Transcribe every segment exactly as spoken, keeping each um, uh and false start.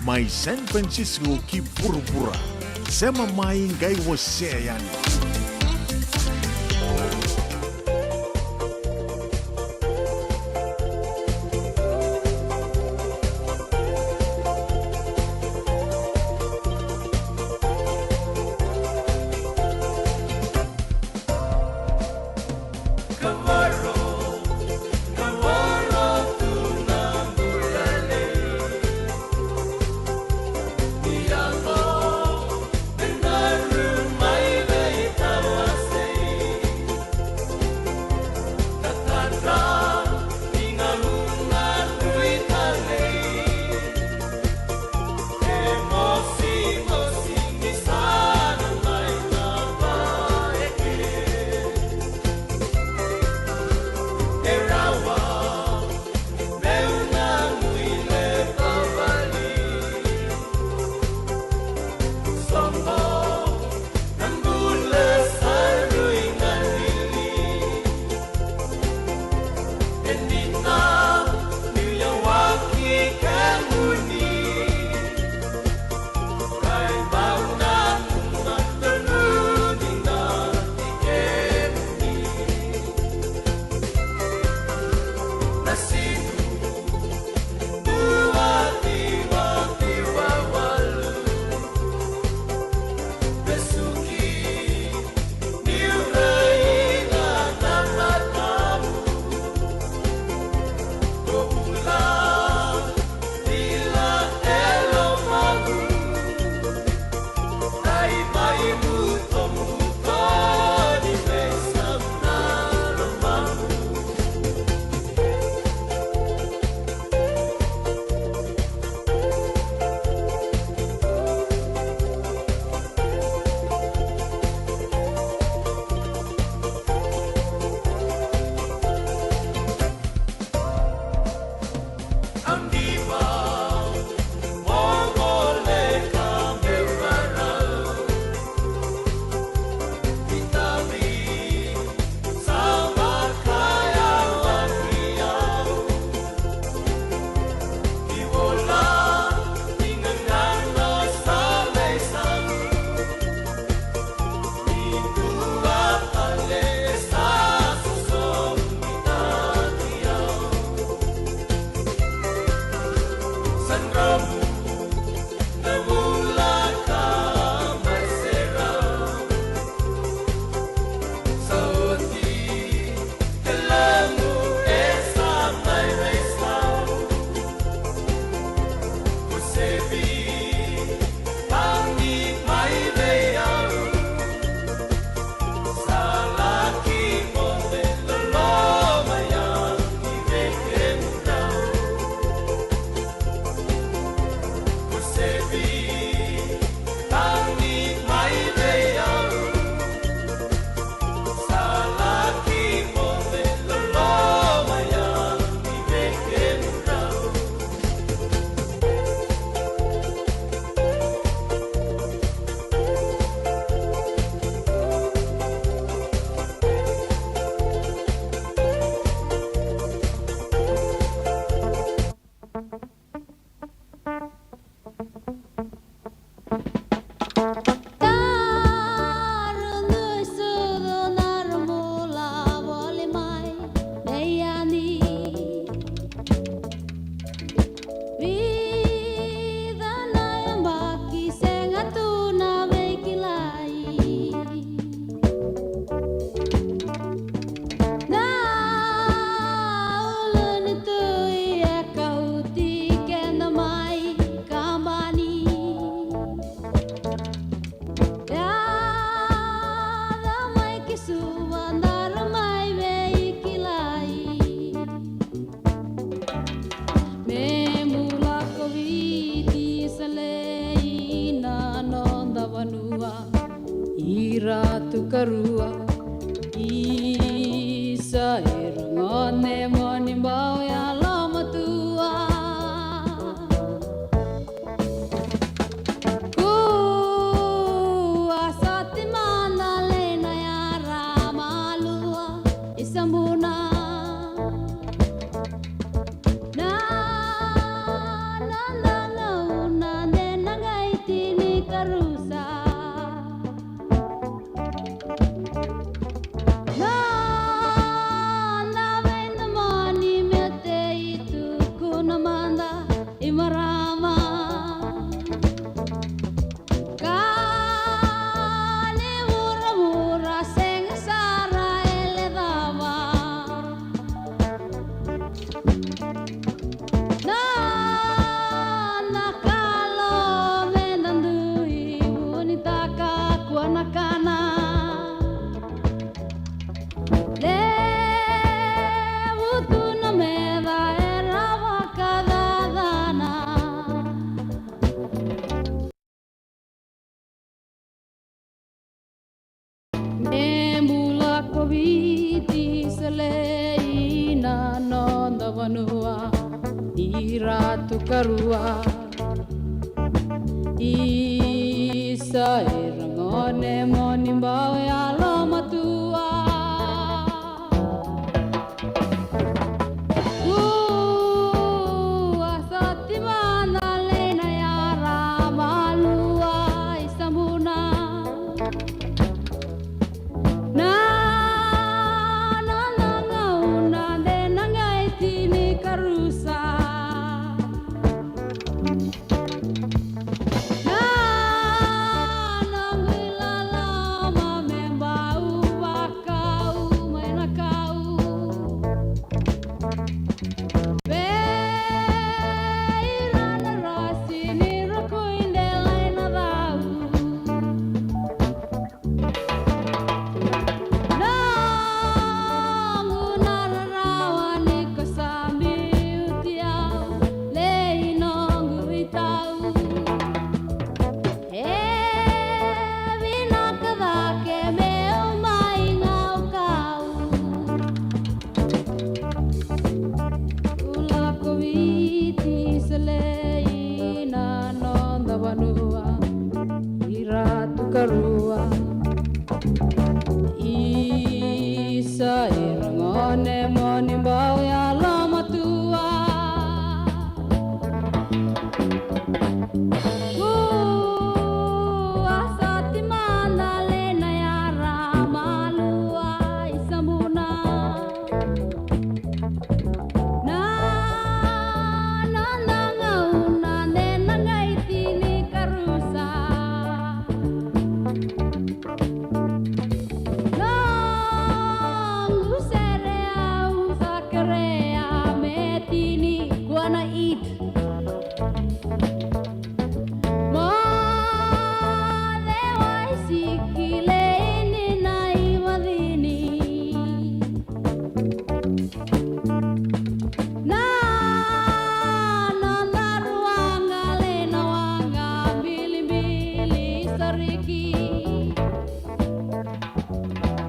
Mai San Francisco ki vuravura. Sema mai qai wasea yani. Me bula ko Viti sa lei na noda vanua. Ira tukarua, isa era gone moni bau yalomatua. Kua sa timana lei na yara malua i Sabuna. Na, na, na gauna karua. Isa, ira gone mo ni bau yalomatua. Ua soti mada lei na yara malua i Sabuna. Na noda gauna de na qai tini karusa. Na noqu ilaloma me bau vakau mai na kau. Vei ira na rasi ni ra kuidelai na cau. Noqu na rarawa ni ko sa biuti au, lei noqu itau. E vinaka cake meu mai gaukau. Ula ko Viti, se lei na noda vanua. Ira tu karua. Isa, ira gone mo ni bau yalomatua. Ua soti mada lei na yara malua i Sabuna. Na noda gauna de na qai tini karusa. Noqu sere au sa kerea me tini, kua na it. Mo cewai siki lei ni na ivacini. Na noda rua qale na waqa bilibili sariki.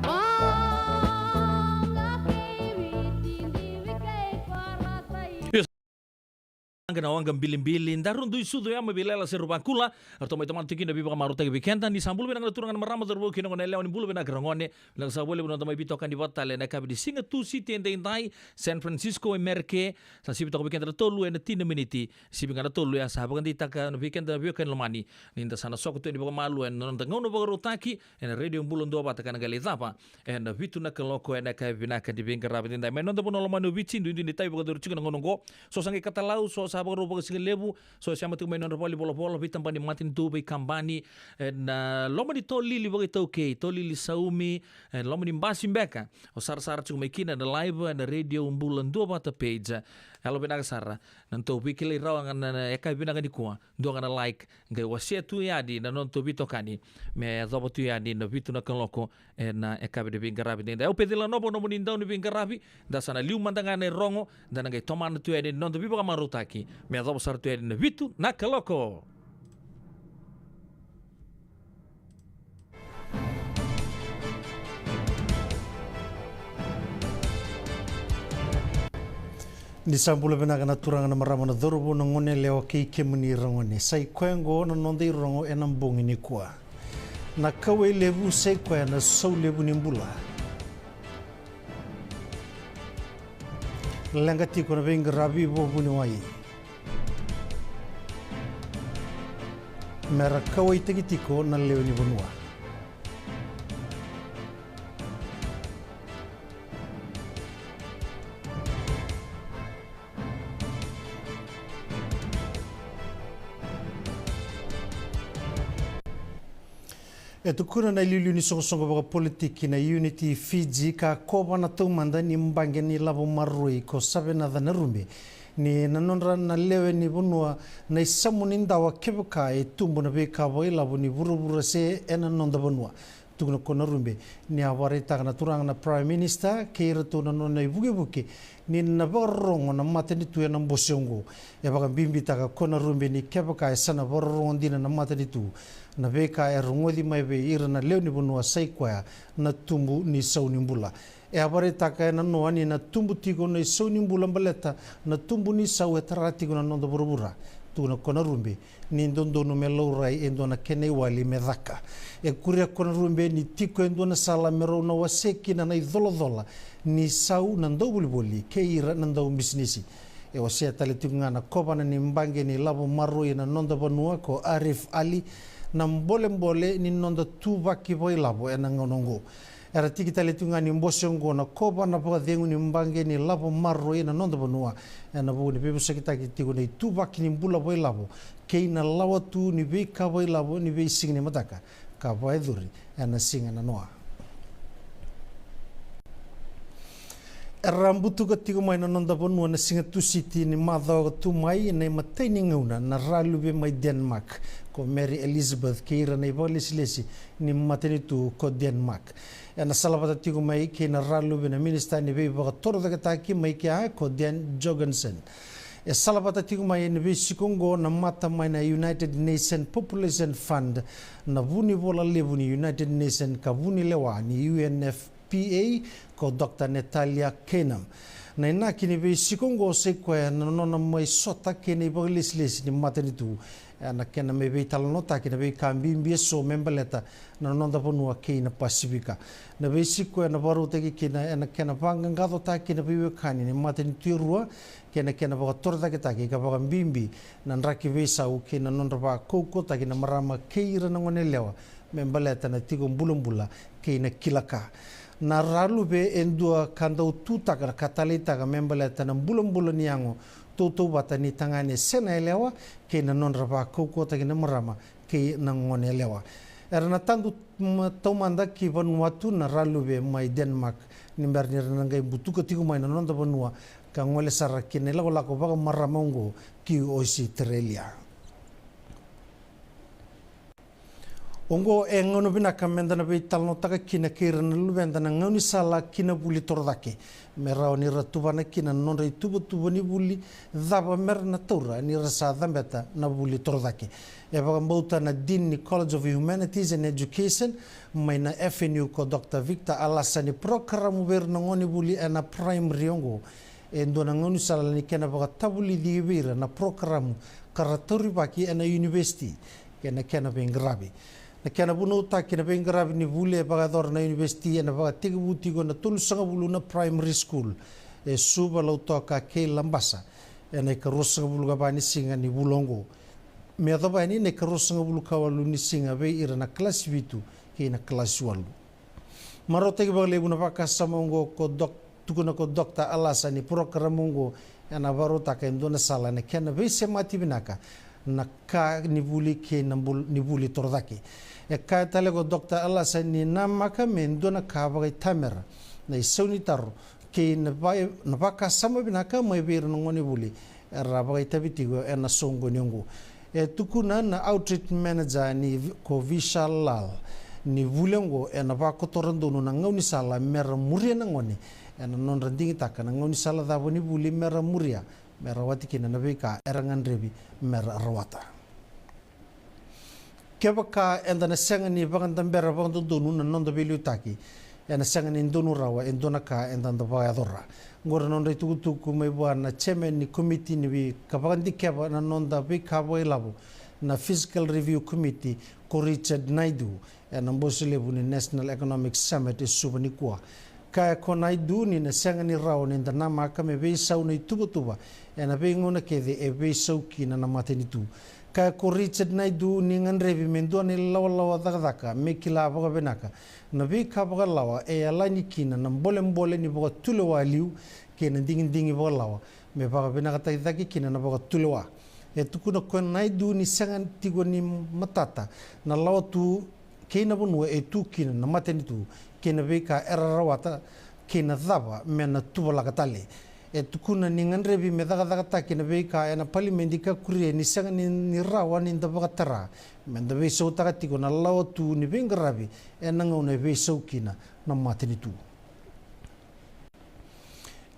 Waqa kei Viti, divi kei Korotai. Waqa na waqa bilibili, daru dui sucu ya mai Vilela se Ruvakula. Ratou mai tomana tiko kina na veivakamarautaki vei keda. Ni sa bula vinaka na turaga na marama, cauravou kei na gone yalewa, ni bula vinaka ragone. Vinaka saka vakalevu na noda mai veitokani vata tale ena yakavi ni siga Tusiti edaidai, San Francisco e Merika. Sa sivi toka vei keda na tolu ena tini na miniti. Sivi ga na tolu ya, sa vakadeitaka vei keda na veiwekani lomani ni da sa na soko tu yani vakamalua ena noda gauna vakarautaki ena Radio Bula Duavata ka na qai lai cava ena vitu na kaloko ena yakavi vinaka ni veiqaravi edaidai. Mai noda vanua lomani o Viti, duidui ni tavi vakayacori tiko na gauna oqo. So sa qai katalau, so sa vakarau vakasigalevu, so sema tiko mai nodra valenivolavola, veitabana ni matanitu, veikabani, ena loma ni tolili vakaitaukei, tolili saumi, ena loma ni basi beka. O sarasara tiko mai kina na live ena Radio Bula Duavata page. Yalovinaka sara na nodatou veikilai rawa ga na, na yakavi vinaka nikua. Dua ga na like, qai wasea tu yani na nodatou veitokani me yacova tu yani na vitu na kaloko ena yakavi ni veiqaravi edaidai. Au Peceli Nova, nomuni dau ni veiqaravi. Da sa na liu mada ga ena irogo, da na qai tomana tu yani na noda veivakamarautaki me yacova sara tu yani na vitu na kaloko. Ni sa bula vinaka na turaga, na marama, na cauravou, na gone yalewa kei kemuni ragone. Sa i koya oqo na noda irogo ena bogi nikua. Na kauwai levu sa i koya na sau levu ni bula. Leqa tiko na veiqaravi vakavuniwai me ra kauwaitaki tiko na lewe ni vanua. E tukuna na iliuliu ni soqosoqo vakapolitiki na Unity Fiji ka kova na taumada ni baqe ni lavo maroroi ko Savenaca Narube ni na nodra na lewe ni vanua na isamu ni dawa kevaka e tubu na veika vakailavo ni vuravura se ena noda vanua. Tukuna ko Narube ni a vakaraitaka na turaga na Prime Minister kei iratou na nona ivukevuke ni na vakarorogo na matanitu ena bose oqo. E vakabibitaka ko Narube ni kevaka e sa na vakarorogo dina na matanitu na veika e rogoci mai vei ira na lewe ni vanua sa i koya na tubu ni sau ni bula. E a vakaraitaka e nanoa ni na tubu tiko na isau ni bula baleta na tubu ni sau e tara tiko na noda vuravura. Tukuna ko Narube ni dodonu me laurai e dua na kena iwali me caka. E kuria ko Narube ni tiko e dua na sala me rau na wasea kina na icolacola ni sau na dauvolivoli kei ira na daubisinisi. E wasea tale tiko ga na kovana ni baqe ni lavo maroroi ena noda vanua ko Arif Ali na bolebole ni noda tuvaki vakailavo ena gauna oqo. Era tiki tale tiko ga ni bose oqo na kovana vakacegu ni baqe ni lavo maroroi ena noda vanua ena vuku ni veivosakitaki tiko na ituvaki ni bula vakailavo kei na lawa tu ni veika vakailavo ni veisiga ni mataka ka vakayacori ena siga nanoa. Era butuka tiko mai na noda vanua na siga Tusiti ni macawa ka tu mai na imatai ni gauna na raluve mai Denmark ko Mary Elizabeth kei ira na ivakalesilesi ni matanitu ko Denmark. Ena salavata tiko mai kei na raluve na minisita ni veivakatorocaketaki mai kea ko Dan Jorgensen. E salavata tiko mai ena veisiko oqo na mata mai na United Nations Population Fund, na vunivola levu ni United Nations ka vunilewa ni U N F P A ko Doctor Natalia Kanem. Na inaki ni veisiko oqo sai koya na nona mai sota kei na ivakalesilesi ni matanitu ena kena mai veitalanoataki na veika bibi eso me baleta na noda vanua kei na Pasifika. Na veisiko ena vakarautaki kina ena kena vaqaqacotaki na veiwekani ni matanitu e rua kei na kena vakatorocaketaki ka vakabibi na draki veisau kei na nodra vakaukauwataki na marama kei ira na gone yalewa me baleta na tiko bulabula kei na kila ka. Na raluve e dua ka dau tutaka ka taleitaka me baleta na bulabula ni yago tautauvata ni tagane se na yalewa kei na nodra vakaukauwataki na marama kei na gone yalewa. Era na tadu taumada ki Vanuatu na raluve mai Denmark ni bera ni ra na qai butuka tiko mai na noda vanua ka gole sara ki na ilakolako vakamarama oqo ki Ositerelia. Oqo e gauna vinaka meda na veitalanoataka kina kei ira na luveda na gaunisala ki na vuli torocake me rawa ni ra tuvana kina na nodra ituvatuva ni vuli cava me ra na taura ni ra sa cabeta na vuli torocake. E vakabauta na Dean ni College of Humanities and Education mai na F N U ko Doctor Victor Alasa ni porokaramu vei ira na gonevuli ena primary oqo e dua na gaunisala ni kena vakatavulici vei ira na porokaramu ka ra taurivaki ena univesiti kei na kena veiqaravi. Na kena vunautaki na veiqaravi ni vuli e vakayacora na univesiti ena vakatekivu tiko ena tolusagavulu na primary school e Suva, Lautoka kei Labasa ena ikaruasagavulu ka va ni siga ni vula oqo me yacova yani na ikaruasagavulu ka walu ni siga vei ira na kalasi vitu kei na kalasi walu. Marautaki vakalevu na vakasama oqo ko Dok- tukuna ko Doctor Alasa ni porokaramu oqo ena vakarautaka e dua na sala ena kena veisemati vinaka na ka ni vuli kei na bul- ni vuli torocake. E kaya tale ko Doctor Alasa ni namaka me dua na ka vakaitamera na isau ni taro kei na, va- na vakasama vinaka mai vei ira na gonevuli era vakaitavi tiko ena soqoni oqo. E tukuna na outreach manager ni Vi- ko Vishal Lal ni vuli oqo ena vakotora donu na gaunisala me ra muria na gone ena nodra digitaka na gaunisala cava ni vuli me ra muria me rawati kina na veika era gadrevi me ra rawata. Kevaka eda na sega ni vakadabera vakadodonu na noda veiliutaki, ena sega ni donu rawa e dua na ka eda da vakayacora. Oqori na nodra itukutuku mai vua na chairman ni komiti ni veika vakadikeva na noda veika vakailavo, na Fiscal Review Committee, ko Richard Naidu, ena bose levu ni National Economic Summit e Suva nikua. Kaya ko Naidu ni na sega ni rawa ni da namaka me veisau na ituvatuva ena veigauna kece e veisau kina na matanitu. Kaya ko Richard Naidu ni gadrevi me dua na ilawalawa cakacaka me kila vakavinaka na veika vakalawa e yalani kina na bolebole ni vakatulewa e liu kei na digidigi vakalawa me vakavinakataki cake kina na vakatulewa. E tukuna ko Naidu ni sega tiko ni matata na lawa tu kei na vanua e tu kina na matanitu kei na veika era rawata kei na cava me na tuvalaka tale. E tukuna ni gadrevi me cakacakataki na veika ena palimedi ka kuria ni sega ni, ni rawa ni da vakatara me da veisautaka tiko na lawa tu ni veiqaravi ena gauna e veisau kina na matanitu.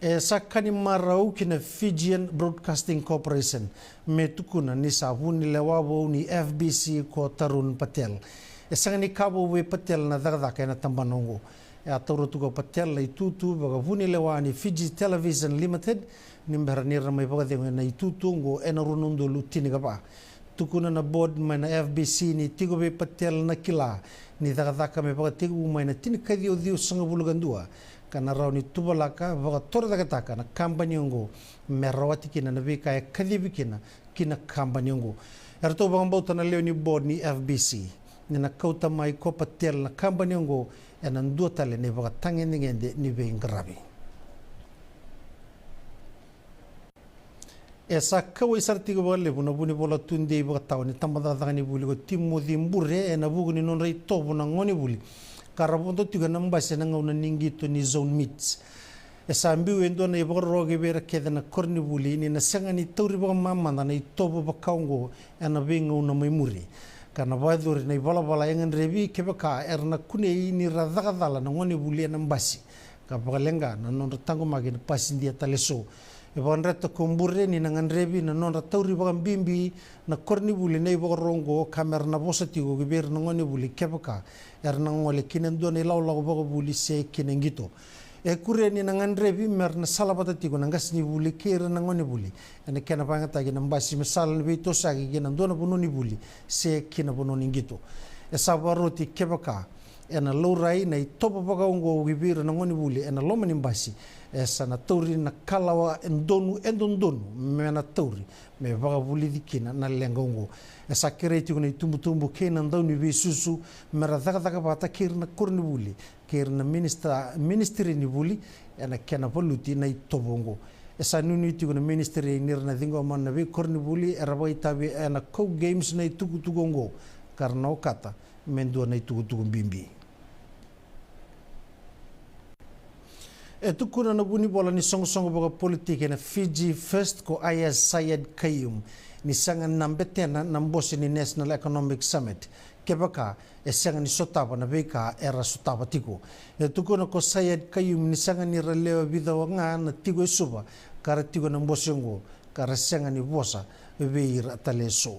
E sa ka ni marau ki na Fijian Broadcasting Corporation me tukuna ni sa vunilewa vou ni F B C ko Tarun Patel. E sega ni ka vou vei Patel na cakacaka ena tabana oqo. E a taura tu ko Patel na itutu vakavunilewa ni Fiji Television Limited ni bera ni ra mai vakacegu ena itutu oqo ena rua na udolu tinikava. Tukuna na board mai na F B C ni tiko vei Patel na kila ni cakacaka me vakatekivu mai na tinikaciwa ciwasagavulu ka dua, ka na rawa ni tuvalaka vakatorocaketaka na kabani oqo me rawati kina na veika e kacivi kina ki na kabani oqo. Eratou vakabauta na lewe ni board ni F B C ni na kauta mai ko Patel na kabani oqo ena dua tale na ivakatagedegede ni veiqaravi. E sa kauwai sara tiko vakalevu na vunivola tudei vakatawa ni tabacakacaka ni vuli ko Timoci Bure ena vuku ni nodra itovo na gonevuli ka ra vodo tiko ena basi ena gauna ni qito ni Zone Meets. E sa biu e dua na ivakaro ki vei ira kece na koronivuli ni na sega ni tauri vakamamada na itovo vaka oqo ena veigauna mai muri, ka na vakayacori na ivalavala e gadrevi kevaka era na kunei ni ra cakacala na gonevuli ena basi ka vakaleqa na nodra taqomaki na pasidia tale eso. E vakadreta ko Bure ni na gadrevi na nodra tauri vakabibi na koronivuli na ivakaro oqo ka me ra na vosa tiko ki vei ira na gonevuli kevaka era na gole ki na dua na ilakolako vakavuli se ki na qito. E kuria ni na gadrevi me ra na salavata tiko na qasenivuli kei ira na gonevuli ena kena vakayagataki na basi me sala ni veitosoyaki ki na dua na vanua ni vuli se ki na vanua ni qito. E sa vakaroti kevaka ena laurai na itovo vaka oqo ki vei ira na gonevuli ena loma ni basi, e sa na tauri na kalawa e donu e dodonu me na tauri me vakavulici kina na leqa oqo. E sa kerei tiko na itubutubu kei na dauniveisusu me ra cakacaka vata kei ira na koronivuli kei ira na minisita, ministry ni vuli ena kena valuti na itovo oqo. E sa nuinui tiko na ministry ni ra na ciqoma na veikoronivuli era vakaitavi ena Cou Games na itukutuku oqo ka ra na okata me dua na itukutuku bibi. E tukuna na vunivola ni soqosoqo vakapolitiki ena Fiji First ko Aiyaz Sayed-Khaiyum ni sega na betena na bose ni National Economic Summit kevaka e sega ni sotava na veika era sotava tiko. E tukuna ko Sayed-Khaiyum ni sega ni ra lewe vica ga na tiko e Suva ka ra tiko ena bose oqo ka ra sega ni vosa vei ira tale eso.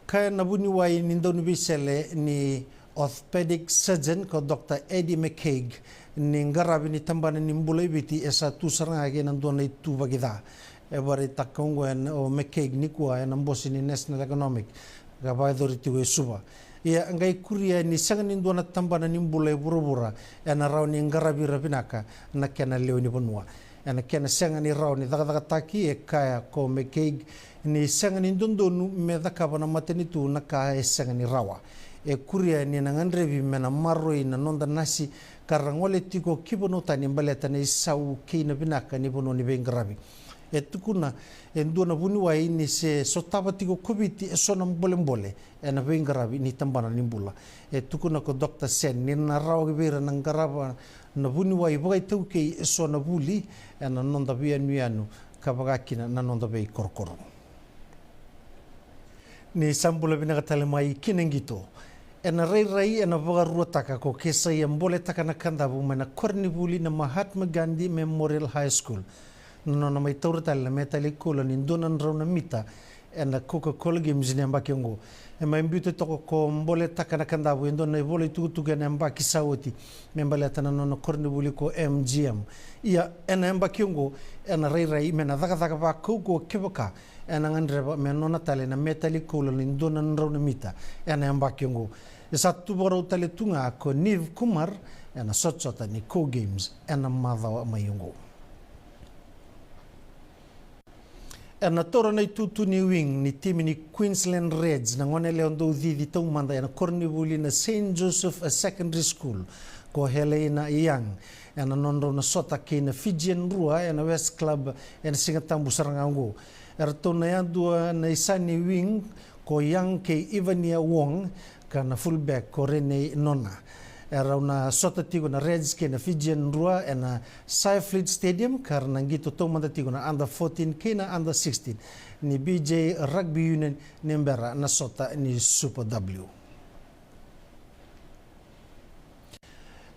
Kaya na vuniwai ni dauniveisele ni orthopedic surgeon ko Doctor Eddie McCague ni qaravi ni tabana ni bula e Viti e sa tu sara ga kei na dua na ituvaki ca. E vakaraitaka oqo o McCague nikua ena bose ni National Economic ka vakayacori tiko e Suva. Ia qai kuria ni sega ni dua na tabana ni bula e vuravura ena rawa ni qaravi ira vinaka na kena lewe ni vanua. Ena kena sega ni rawa ni cakacakataki, e kaya ko McCague ni sega ni dodonu me cakava na matanitu na ka e sega ni rawa. E kuria ni na gadrevi me na maroroi na noda nasi ka ra gole tiko ki vanua tani baleta na isau kei na vinaka ni vanua ni veiqaravi. E tukuna e dua na vuniwai ni se sotava tiko ko Viti eso na bolebole ena veiqaravi ni tabana ni bula. E tukuna ko Doctor Sen ni na rawa vei ira na qarava na vuniwai vakaitaukei eso na vuli ena noda veiyanuyanu ka vaka kina na noda veikorokoro. Ni sa bula vinaka tale mai ki na qito. Ena rairai ena vakaruataka ko Kesaia Boletaka Nakajavu mai na koronivuli na Mahatma Gandhi Memorial High School na nona mai taura tale na metali koula ni dua na drau na mita ena Coca-Cola Games ni yabaki oqo. E mai biuta toka ko Boletaka Nakajavu e dua na ivola itukutuku ena yabaki sa oti me baleta na nona koronivuli ko M G M. Ia ena yabaki oqo ena rairai me na cakacaka vakaukauwa kevaka ena gadreva me nona tale na metali koula ni dua na drau na mita ena yabaki oqo. E sa tu vakarau tale tu ga ko Niv Kumar ena sotasota ni Cou Games ena macawa mai oqo. Ena taura na itutu ni wing ni timi ni Queensland Reds na goneyalewa dau cici taumada ena koronivuli na Saint Joseph Secondary School ko Heleina Young ena nodrau na sota kei na Fijian Drua ena West Club ena Sigatabu sara ga oqo. Eratou na yadua na isa ni wing ko Young kei Ivania Wong ka na fullback ko Renee Nona. Erau na sota tiko na Reds kei na Fijian Drua ena Saiflid Stadium ka ra na qito taumada tiko na under fourteen kei na under sixteen ni B J Rugby Union ni bera na sota ni Super W.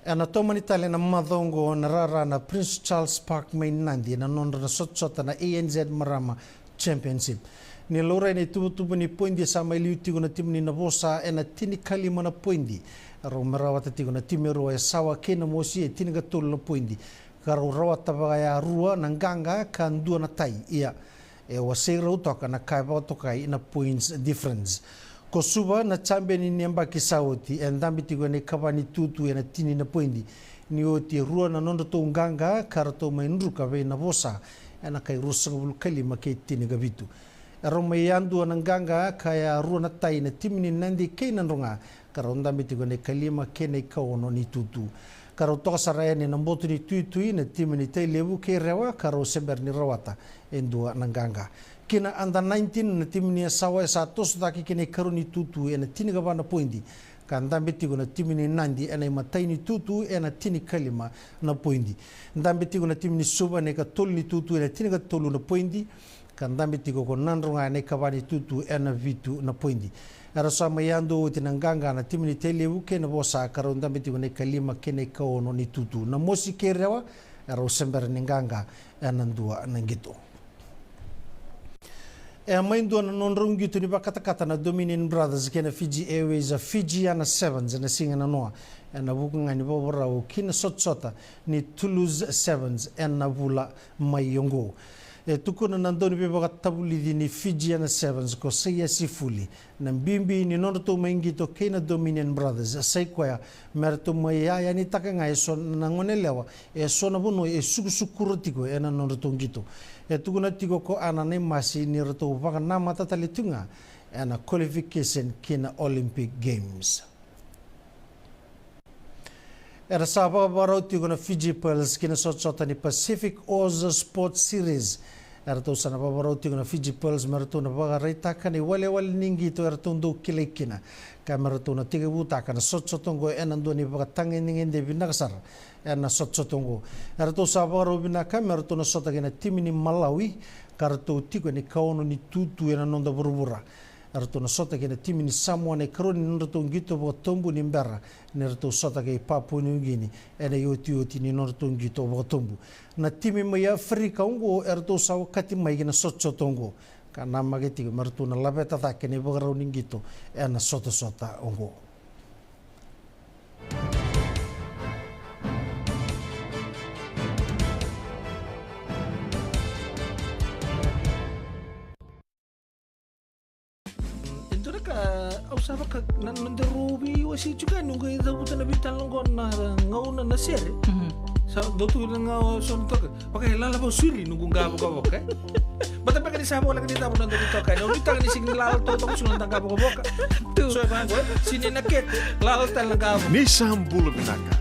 Ena tomani tale na macawa oqo na rara na Prince Charles Park mai Nadi ena nodra na sotasota na A N Z Marama Championship. Ni laurai na ituvatuva ni poidi, sa mai liu tiko na timi ni Navosa ena tinikalima na poidi. Rau mai rawata tiko na timi e rua e Sawa kei Namosi e tinikatolu na poidi, ka rau rawata vakayarua na qaqa ka dua na tai. Ia, e wasei rau toka na ka e vakatokai na points difference. Ko Suva, na champion ni yabaki sa oti, e dabe tiko ena ikava ni tutu ena tini na poidi. Ni oti e rua na nodratou qaqa ka ratou mai druka vei Navosa ena kai ruasagavulu ka lima kei tinikavitu. E rau mai yadua na qaqa ka yarua na tai na timi ni Nadi kei Nadroga, ka rau dabe tiko ena ikalima kei na ikaono ni tutu. Ka rau toka sara yani ena boto ni tuitui na timi ni Tailevu kei Rewa, ka rau se bera ni rawata e dua na qaqa. Ki na under nineteen, na timi ni Yasawa e sa toso cake ki na ikarua ni tutu ena tinikava na poidi, ka dabe tiko na timi ni Nadi ena imatai ni tutu ena tinikalima na poidi. Dabe tiko na timi ni Suva ena ikatolu ni tutu ena tinikatolu na poidi, ka dabe tiko ko Nadroga ena ikava ni tutu ena vitu na poidi. Era sa mai yadua oti na qaqa na timi ni Tailevu kei Navosa, ka rau dabe tiko ena ikalima kei na ikaono ni tutu. Namosi kei Rewa, erau se bera ni qaqa ena dua na qito. E a mai dua na nodrau qito ni vakatakata na Dominion Brothers kei na Fiji Airways, a Fijiana Sevens, ena siga nanoa, ena vuku ga ni vakavakarau ki na sotasota ni Toulouse Sevens ena vula mai oqo. E tukuna na dauniveivakatavulici ni Fijiana Sevens ko Saiasi Fuli, na bibi ni nodratou mai qito kei na Dominion Brothers sa i koya me ratou mai yayanitaka ga e so na goneyalewa e so na vanua e sukusukura tiko ena nodratou qito. E tukuna tiko ko Ana Naimasi ni ratou vakanamata tale tiko ga ena qualification ki na Olympic Games. Era sa vakavakarau tiko na Fiji Pearls ki na sotasota ni Pacific Oz Sports Series. Eratou sa na vakavakarau tiko na Fiji Pearls me ratou na vakaraitaka na iwalewale ni qito eratou dau kilai kina, ka me ratou na tekivutaka na sotasota oqo ena dua na ivakatagedegede vinaka sara ena sotasota oqo. Eratou sa vakarau vinaka me ratou na sota kei na timi ni Malawi, ka ratou tiko ena ikaono ni tutu ena noda vuravura. Eratou na sota kei na timi ni Samoa ena ikarua ni nodratou qito vakatobu ni bera ni ratou sota kei Papua Niugini ena iotioti ni nodratou qito vakatobu. Na timi mai Aferika oqo eratou sa okati mai ki na sotasota oqo, ka namaki tiko me ratou na laveta cake na ivakarau ni qito ena sotasota oqo. E dua na ka au sa vaka na nodaru veiwasei tiko yani, noqu i cavuta na veitalanoa qo na gauna na sere. Mhm. Sa dau tu na gauna so na toka. Vaka e lala vau suri noqu qa vokavoka, e? Bata beka ni sa voleka ni cava na noqu toka yani. Au nuitaka ni sega ni lala totoka suru na qa vokavoka. Tu. So e vaqo, e? Sini na kete, lala tale na qa vokavoka. Ni sa bula vinaka.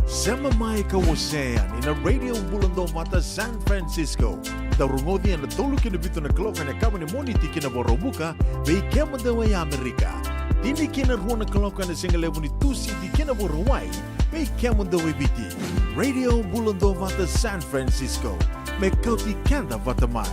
Sema mai ka wasea yani na Radio Bula Dovata San Francisco. Dau rogoci ena tolu ki na vitu na kaloko ena yakavi ni Moniti ki na Vakaraubuka, vei kemudou e Amerika. Tini ki na rua na kaloko ena sigalevu ni Tusiti ki na Vakarauwai, vei kemudou e Viti. Radio Bula Dovata San Francisco. Me kauti keda vata mai.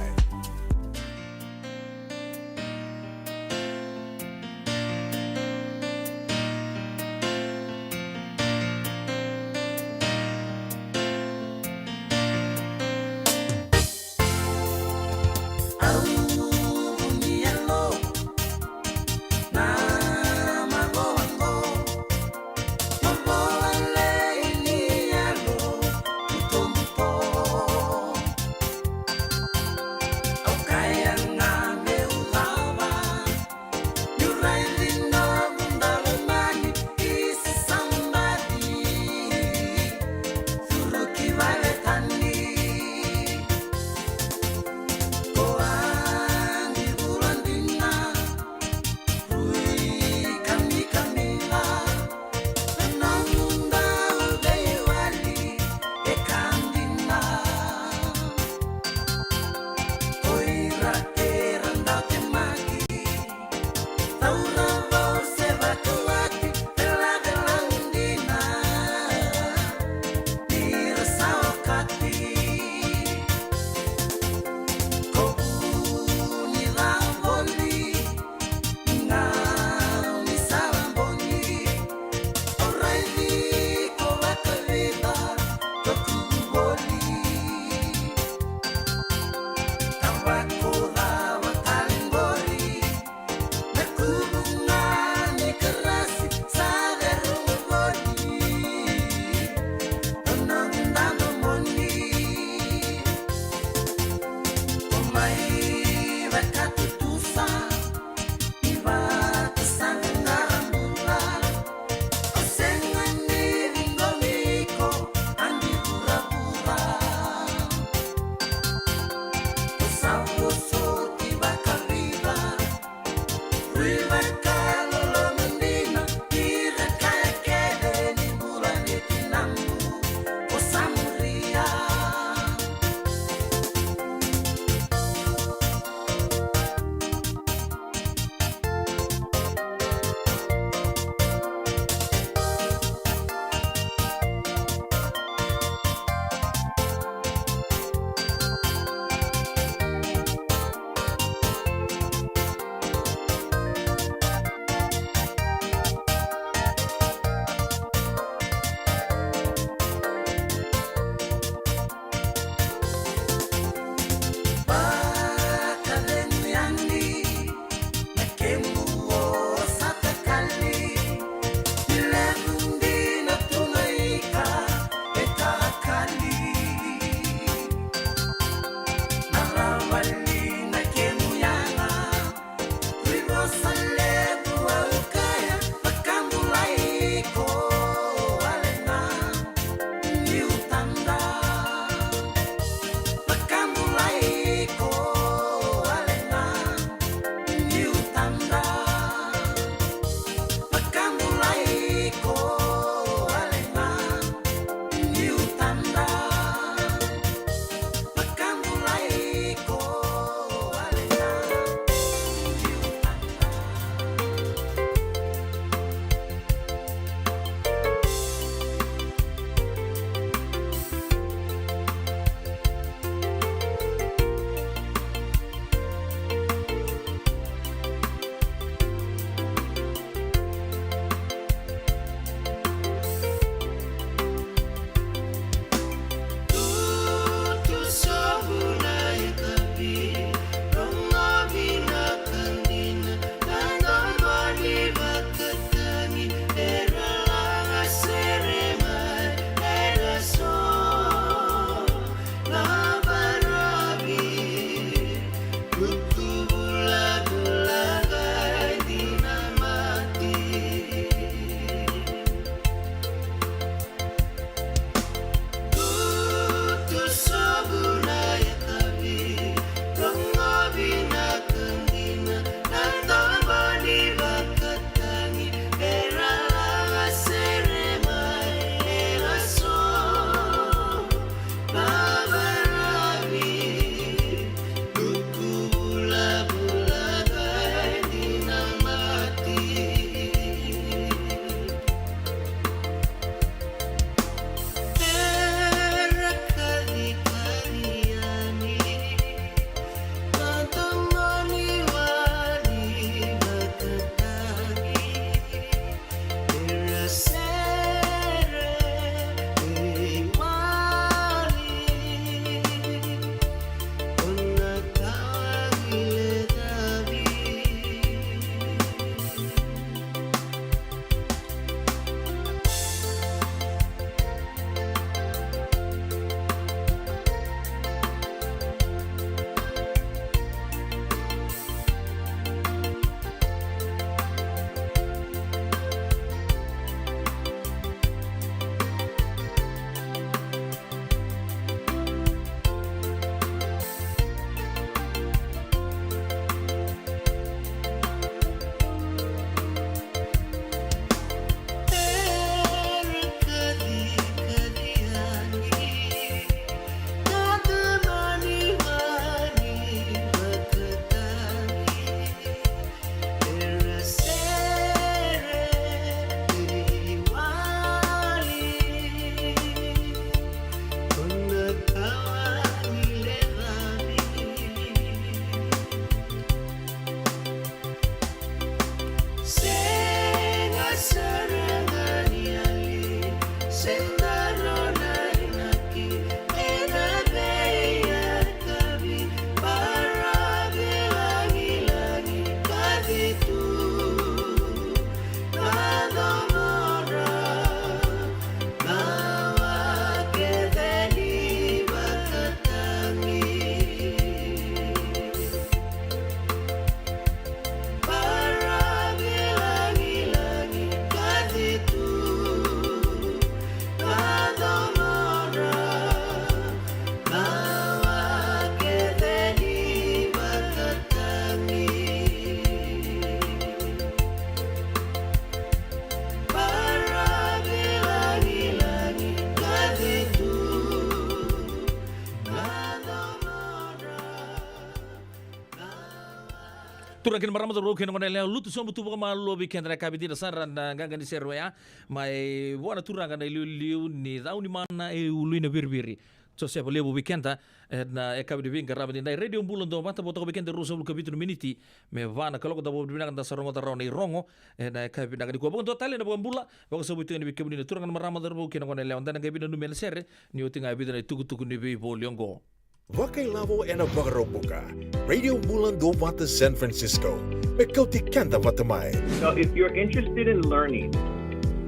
Turaga kei na marama, cauravou kei na goneyalewa, lutu sobu tu vakamalua vei keda na yakavi dina sara na qaqa ni sere oya. Mai vua na turaga na iliuliu ni cau ni mana e ulu i na viriviri, Josefa Levu vei keda. Ena yakavi ni veiqaravi ni Radio Bula Duavata, vo toka vei keda ruasagavulu ka vitu na miniti me va na kaloko. Da vakavinavinaka da sa rogoca rawa na irogo ena yakavi vinaka nikua. Vakadua tale na vakabula, vakasavuti ga ni vei kemuni na turaga na marama, cauravou kei na goneyalewa, da na qai veinanumi ena sere ni oti ga e vica na itukutuku ni veivoli oqo. Vakailavo ena Vakaraubuka. Radio Bula Duavata San Francisco. Me kauti keda vata mai. Now, if you're interested in learning,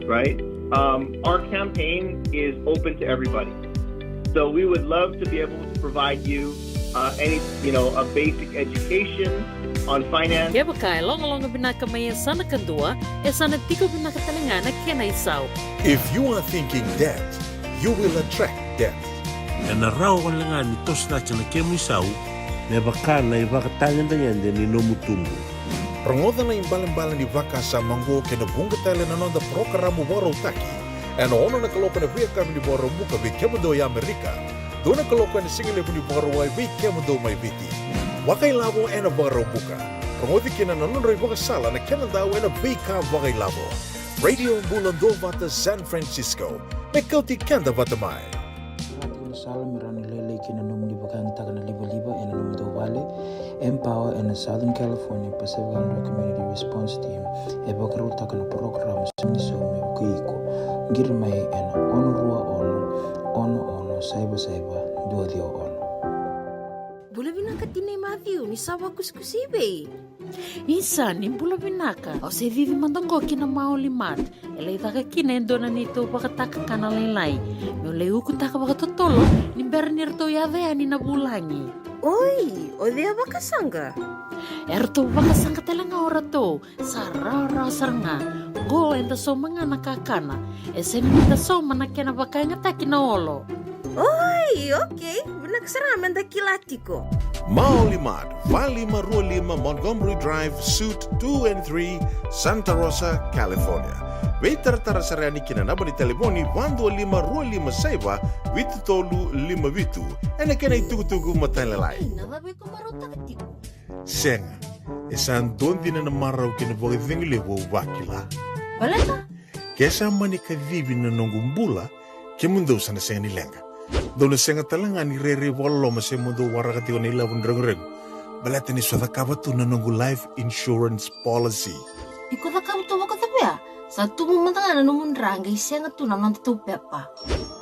right, um, our campaign is open to everybody. So we would love to be able to provide you, uh, any, you know, a basic education on finance. Kevaka e logaloga vinaka mai e sa na kadua, e sa na tiko vinaka tale ga na kena isau. If you are thinking debt, you will attract debt. Ena rawa wale ga ni toso cake na kemu isau me vaka na ivakatagedegede ni nomu tubu. Rogoca na ibalebale ni vakasama oqo kei na vuqa tale na noda parokaramu vakarautaki ena ono na kaloko na veiyakavi ni Vakaraubuka vei kemudou e Amerika, dua na kaloko ena sigalevu ni Vakarauwai vei kemudou mai Viti. Vakailavo ena Vakaraubuka. Rogoci kina na nodra ivakasala na kena dau ena veika vakailavo. Radio Bula Duavata San Francisco. Me kauti keda vata mai. Sala me rawa ni lailai kina na nomuni vakayagataka na livaliva ena nomudou vale. Empower ena Southern California Pacific Islander Community Response Team e vakarautaka na parokaramu Sumini Sau me vukei iko. Qiri mai ena ono rua ono, ono ono saiva saiva, dua ciwa ono. Bula vinaka tinai Matthew, ni sa vakusikusi i vei? Isa, ni bula vinaka. Au se cici mada qo ki na Maoli Mart. E lai caka kina e dua na neitou vakatakakana lailai. Meu lai ukutaka vakatotolo ni bera ni ratou yaco yani na vulagi. Oi, o cei a vakasaqa? Eratou vakasaqa tale ga o ratou. Sa rawarawa sara ga. Qo eda sauma ga na kakana. E sega ni da sauma na kena vakayagataki na olo. Oi, okei. Vinaka sara ga meda kila tiko. Maoli Mart, va lima rua lima Montgomery Drive, Suite two and three, Santa Rosa, California. Veitaratara sara yani ki na naba ni talevoni va dua lima rua lima saiva vitu tolu lima vitu. Ena kena itukutuku matailalai. Ina, na cava iko marautaka tiko? Sega. E sa dua dina na marau kei na vakacegu levu au vakila. Baleta? Ke sa mani kacivi na noqu bula, kemudou sa na sega ni leqa. Dou na sega tale ga ni rairai vakaloloma se mo dou waraka tiko na ilavo ni reguregu. Baleta ni sa cakava tu na noqu life insurance policy. Iko cakava tu vakacavia? Sa tubu mada ga na nomu dra qai sega tu na nodatou pepa.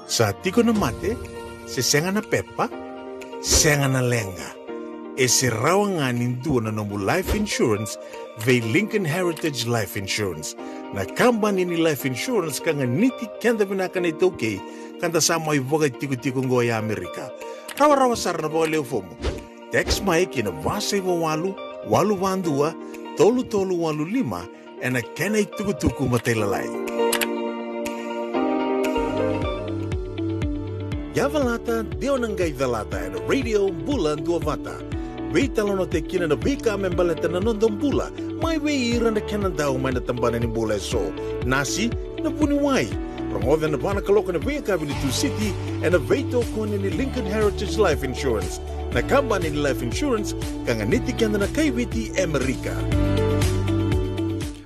Sa tiko na mate, se sega na pepa, sega na leqa. E se rawa ga ni dua na nomu life insurance vei Lincoln Heritage Life Insurance. Na kabani ni life insurance ka ganiti keda vinaka na iTaukei, ka da sa mai vakaitikotiko oqo e Amerika. Rawarawa sara na vakalewe fomu. Text mai ki na va saiva walu, walu va dua, tolu tolu walu lima, ena kena itukutuku matailalai. Yavalata, de o na qai calata ena Radio Bula Duavata. Veitalanoataki kina na veika me baleta na noda bula, mai vei ira na kena dau mai na tabana ni bula eso, nasi, na vuniwai. Rogoca ena va na kaloko na veiyakavi ni Tusiti ena veitokoni ni Lincoln Heritage Life Insurance, na kabani ni life insurance ka ganiti keda na kai Viti e Amerika.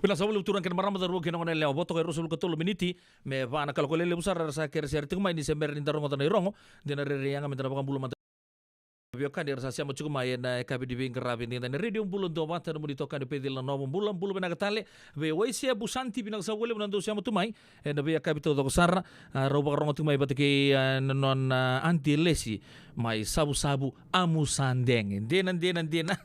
Vinaka sa vakalevu turaga kei na marama, cauravou kei na goneyalewa, vo toka e ruasagavulu ka tolu miniti me va na kaloko. Lelevu sara era sa kere sere tiko mai, ni se bera ni da rogoca na irogo, de na rairai yaga meda na vakabula mada. Veiwekani era sa sema tiko mai ena yakavi ni veiqaravi ni da na Radio Bula Duavata, na nomuni itokani Pecila Novobula. Bula vinaka tale vei Waisea Busanti, vinaka sa vakalevu na dou sema tu mai ena veiyakavi taucoko sara. A, rau vakarogo tiko mai vata kei, a, na nona, a, Aunty Lesi mai Savusavu, Amusadege. Dina, dina, dina.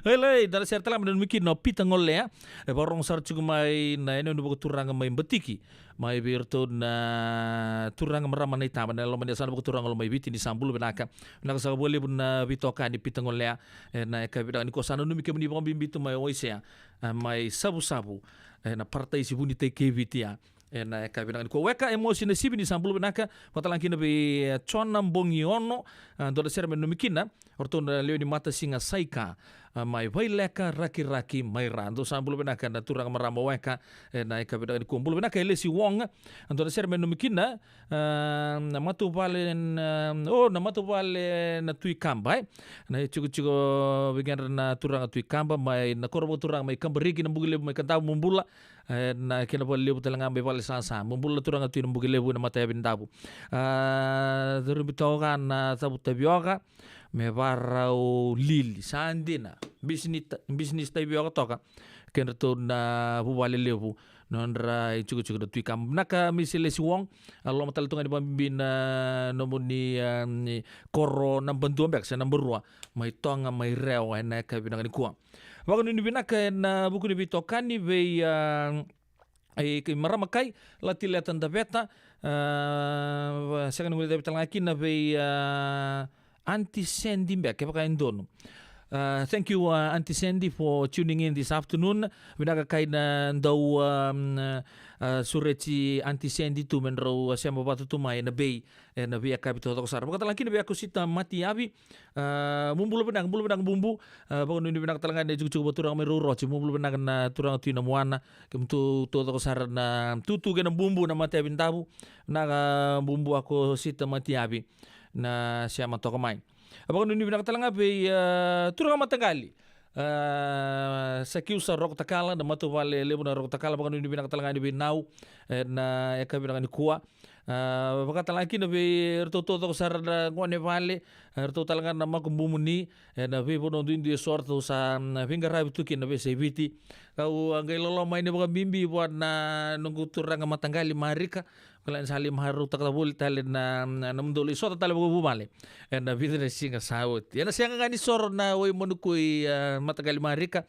Hello, da na sere tale ga mai na nomuni kina o Pita Golea. E vakarogo sara tiko mai na yanuyanu vakaturaga mai Batiki. Mai vei iratou na turaga, marama, na itaba, na loma ni yasana vakaturaga Lomaiviti, ni sa bula vinaka. Vinaka saka vakalevu na veitokani Pita Golea ena yakavi vinaka nikua. Sa nanumi kemuni vakabibi tu mai o Waisea, e, mai Savusavu, e, na parataisi vunitai kei Viti ya. Ena yakavi vinaka nikua. Weka Emosi Nasivi, ni sa bula vinaka. Vakatalega kina vei, e, Jona Bogiono, e, dua na sere me nanumi kina. O ratou na lewe ni Matasiga Saika, a, mai Vaileka, Rakiraki, mai Ra. Dou sa bula vinaka na turaga marama Weka, e, na ika vinaka nikua. Bula vinaka e Lesi Wong, a, dou na sere me nomu kina, a, na matavuvale na, o, na matavuvale na Tui Kaba, e. Na itikotiko vei kedra na turaga Tui Kaba, mai na koro vakaturaga mai Kabariki, Nabukilevu, mai Kadavu, mo bula, e, na kena valelevu tale ga mai Valesasa. Mo bula na turaga Tui Nabukilevu, na matayavi ni Davu. A, curumi toka na cavu tavioka, me varau lili. Sa dina. Bisinita-, bisinisi tavioka toka. Kedratou na vuvale levu. Nodra itikotiko na Tui Kaba. Vinaka Misi Lesi Wong. A, loma tale tu ga ni vabibi na nomuni, a, ni koro naba dua beka, se naba rua. Mai Toga, mai Rewa, ena ika vinaka nikua. Vakanuinui vinaka ena vuku ni veitokani vei, a, e, kei marama kai, Latileta Daveta, a, va-, sega ni guilecavi tale ga kina vei, a, Aunty Sandy beka, kevaka e donu. A, thank you, a, Aunty Sandy, for tuning in this afternoon. Vinaka kai na dau, a, a, sureti Aunty Sandy tu me drau, a, sema vata tu mai ena vei, ena veiyakavi taucoko sara. Vakatalega kina vei Akosita Matiyavi, a, mo bula vinaka, bula vinaka Bubu. A, vakanuinui vinaka tale ga na itikotiko vakaturaga mai Rorosi, mo bula vinaka na turaga Tui Namuana, kemudou taucoko sara na Tutu kei na Bubu na matayavi ni Davu. Vinaka Bubu Akosita Matiyavi na sema toka mai. A, vakanuinui vinaka tale ga vei, a, turaga mataqali, a, Sakiusa Rokotakala, na matavuvale levu na Rokotakala, vakanuinui vinaka tale ga yani vei Nau, e, na ika vinaka nikua. A, vakatalega kina vei iratou taucoko sara na gone vale, a, iratou tale ga na makubumuni, e, na veivanua duidui eso ratou sa, mm, veiqaravi tu kina na veiyasai Viti. Kau a qai loloma yani vakabibi vua na noqu turaga mataqali Marika. Kila ni sa lai marautaka voli tale na, na, na nomudou lai sota tale vakavuvale ena vica na siga sa oti. Ena sega ga ni soro na waimanukui, a, mataqali Marika.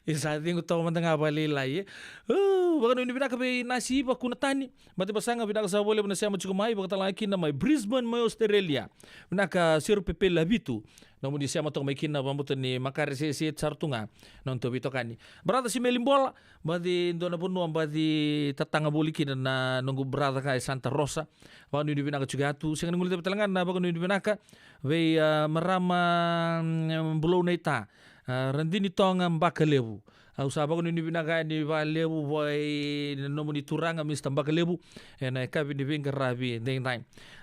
E sa cegu toka mada ga vakalailai, e. O, vakanuinui vinaka vei Nasi Iva Kunatani. Mate Basaga, vinaka sara vakalevu na sema tiko mai, vakatalega kina mai Brisbane, mai Australia. Vinaka Seru Pepe Lavitu. Nomuni sema toka mai kina, vakabauta ni makare sese sara tu ga na nodatou veitokani. Brother Simeli Bola, baci dua na vanua baci tataga voli kina na noqu brother ka e Santa Rosa. Vakanuinui vinaka tiko yatu. Sega ni guilecavi tale ga na vakanuinui vinaka vei, a, marama, mm, Bulou Naita, a, Radini Toga Bakalevu. Au sa vakanuinui vinaka yani vakalevu vua i na nomuni turaga Mister Bakalevu ena yakavi ni veiqaravi edaidai.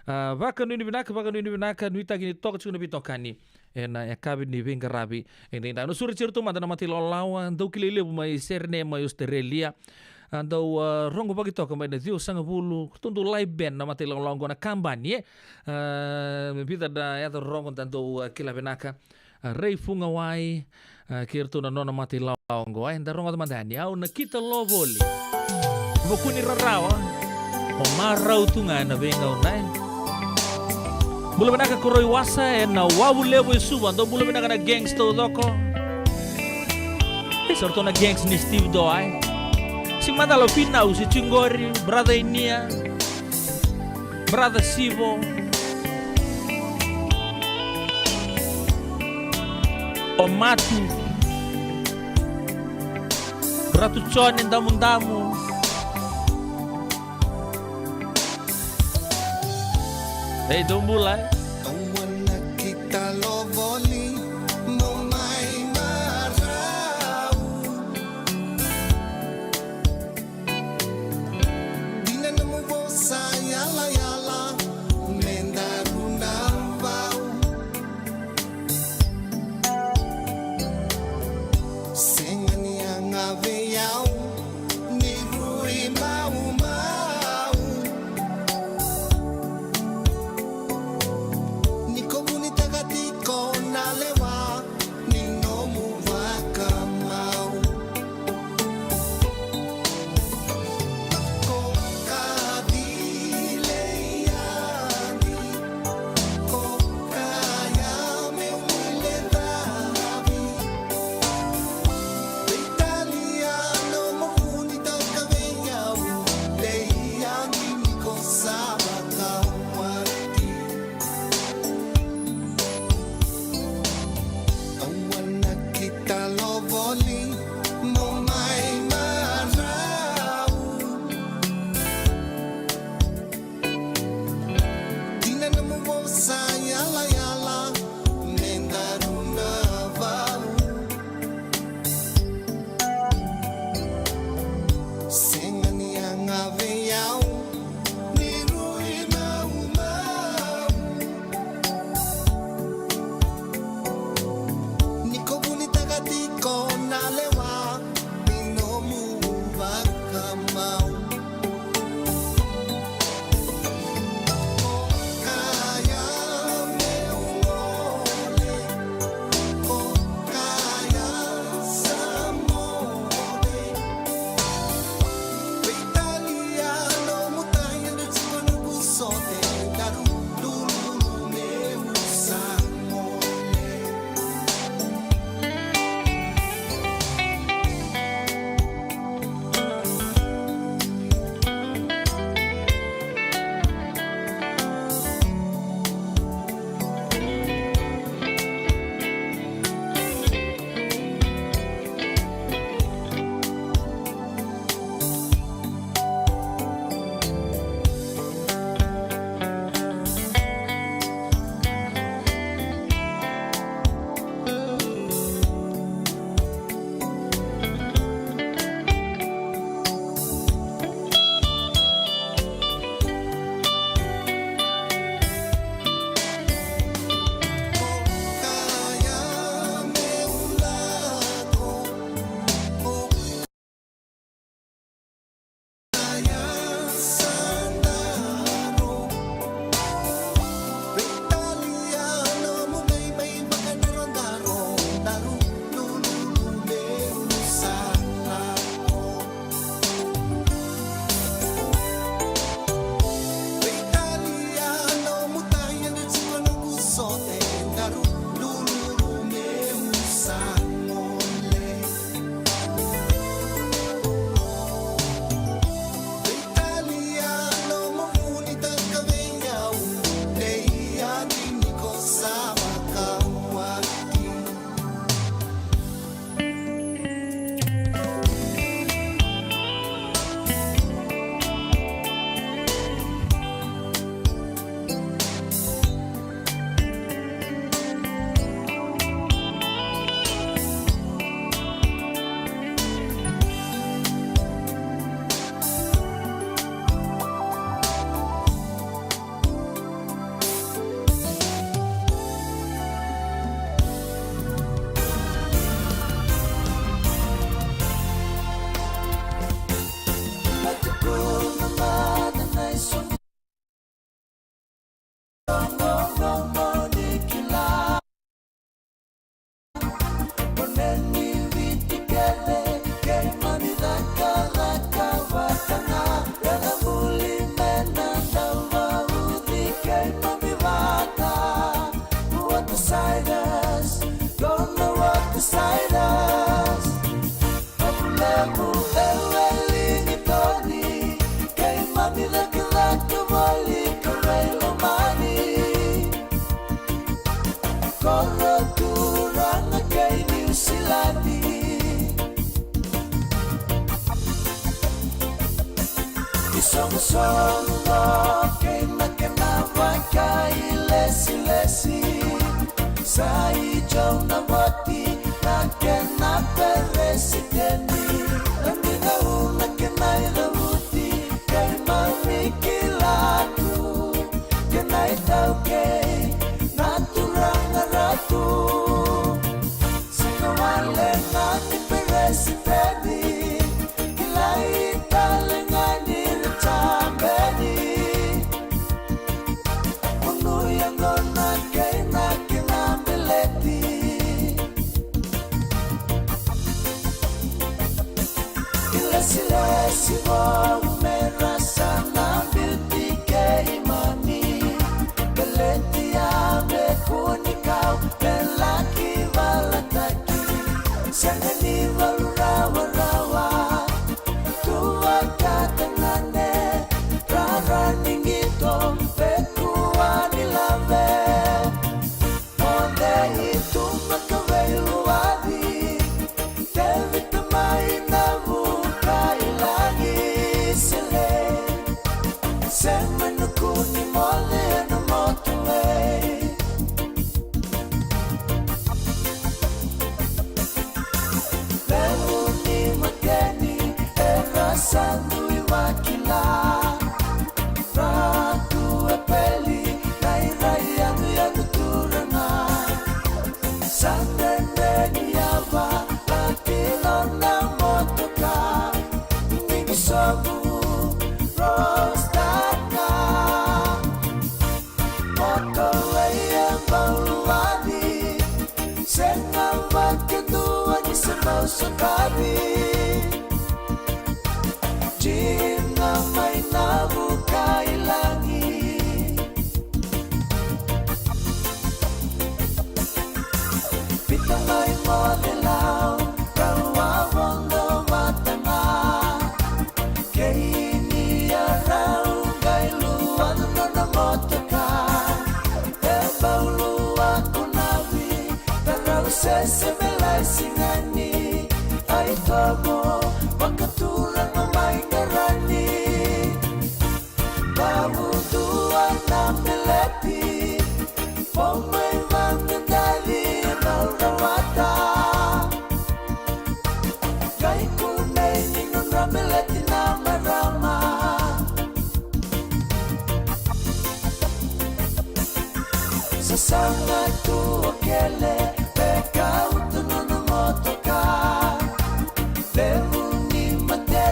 A, vakanuinui vinaka, vakanuinui vinaka, nuitaki ni toka tiko na veitokani ena yakavi ni veiqaravi edaidai. Au na sureti iratou mada na matailawalawa, dau kilai levu mai Serene, mai Australia. A, dau, a, rogovaki toka mai na ciwasagavulu, ratou dau live band na matailawalawa oqo na kabani, e. A, vica na yaca rogo da dau, a, kila vinaka. A, Rai Fugawai, a, kei iratou na nona matailawalawa oqo, e, da rogoca mada yani. Au na kita lo voli. Vuku ni rarawa, o marau tu ga na veigauna, e. Bula vinaka Koroi Wasa, ena Wavu Levu e Suva, dou bula vinaka na gangs taucoko. E, sa ratou na gangs ni Steve Doa, e. Si macala o Finau, si Tigori, brother Inia. Brother Sivo, o Matu, Ratu Jone Damudamu. Ei, dou bula, e. Au wana kita lo voli, mo mai marau. Dina nomu vosa yalayala, me daru na vau. Sega ni yaga vei au ni rui maumau. Levu e weli ni toni, keimami cakacaka voli ka veilomani. Koro turaga kei Niusiladi. Isoqosoqo kei na kena vakailesilesi. Sa i Jau Navoti na kena peresitedi. Ami Cau na kena icavuti, keimami kila tu. Kena itaukei na turaga Ratu. Sega wale ga ni peresitedi, kilai tale ga ni ritabedi. Kunu yaqona kei na kena beleti. Ilesilesi vou me ra sa na biuti keimami. Beleti a me kua ni kau me laki valataki. Sega ni valu rawarawa. Tu vakatagane, rara ni qito, pekua ni lave. Moce i tu maka veiluaci, Tevita mai na vuka i lagi sele. Sema nuku ni moce na motu e. Levu ni mateni era sa dui vakila. Ratu Epeli na iraiyaguyagu turaga. Sa dredre ni yava lati nona motoka. Ni bisovu Rostaka. Moto e bau luaci, sega vakadua ni se bau sotavi. Jina mai na vuka i lagi. Vita mai moce lau, rau a vodo vata ga. Kei ni a rau qai luaca nona motoka. E bau lua kunavi, ka rau sese me lai sigani. Ai tomo, vakaturaga mai qarani. Vavudua na beleti, fo mai vaqaqaci na rawata. Qai kunei ni nodra beleti na marama. Sasaga tu o Kele, veka utu nona motoka. Levu ni mate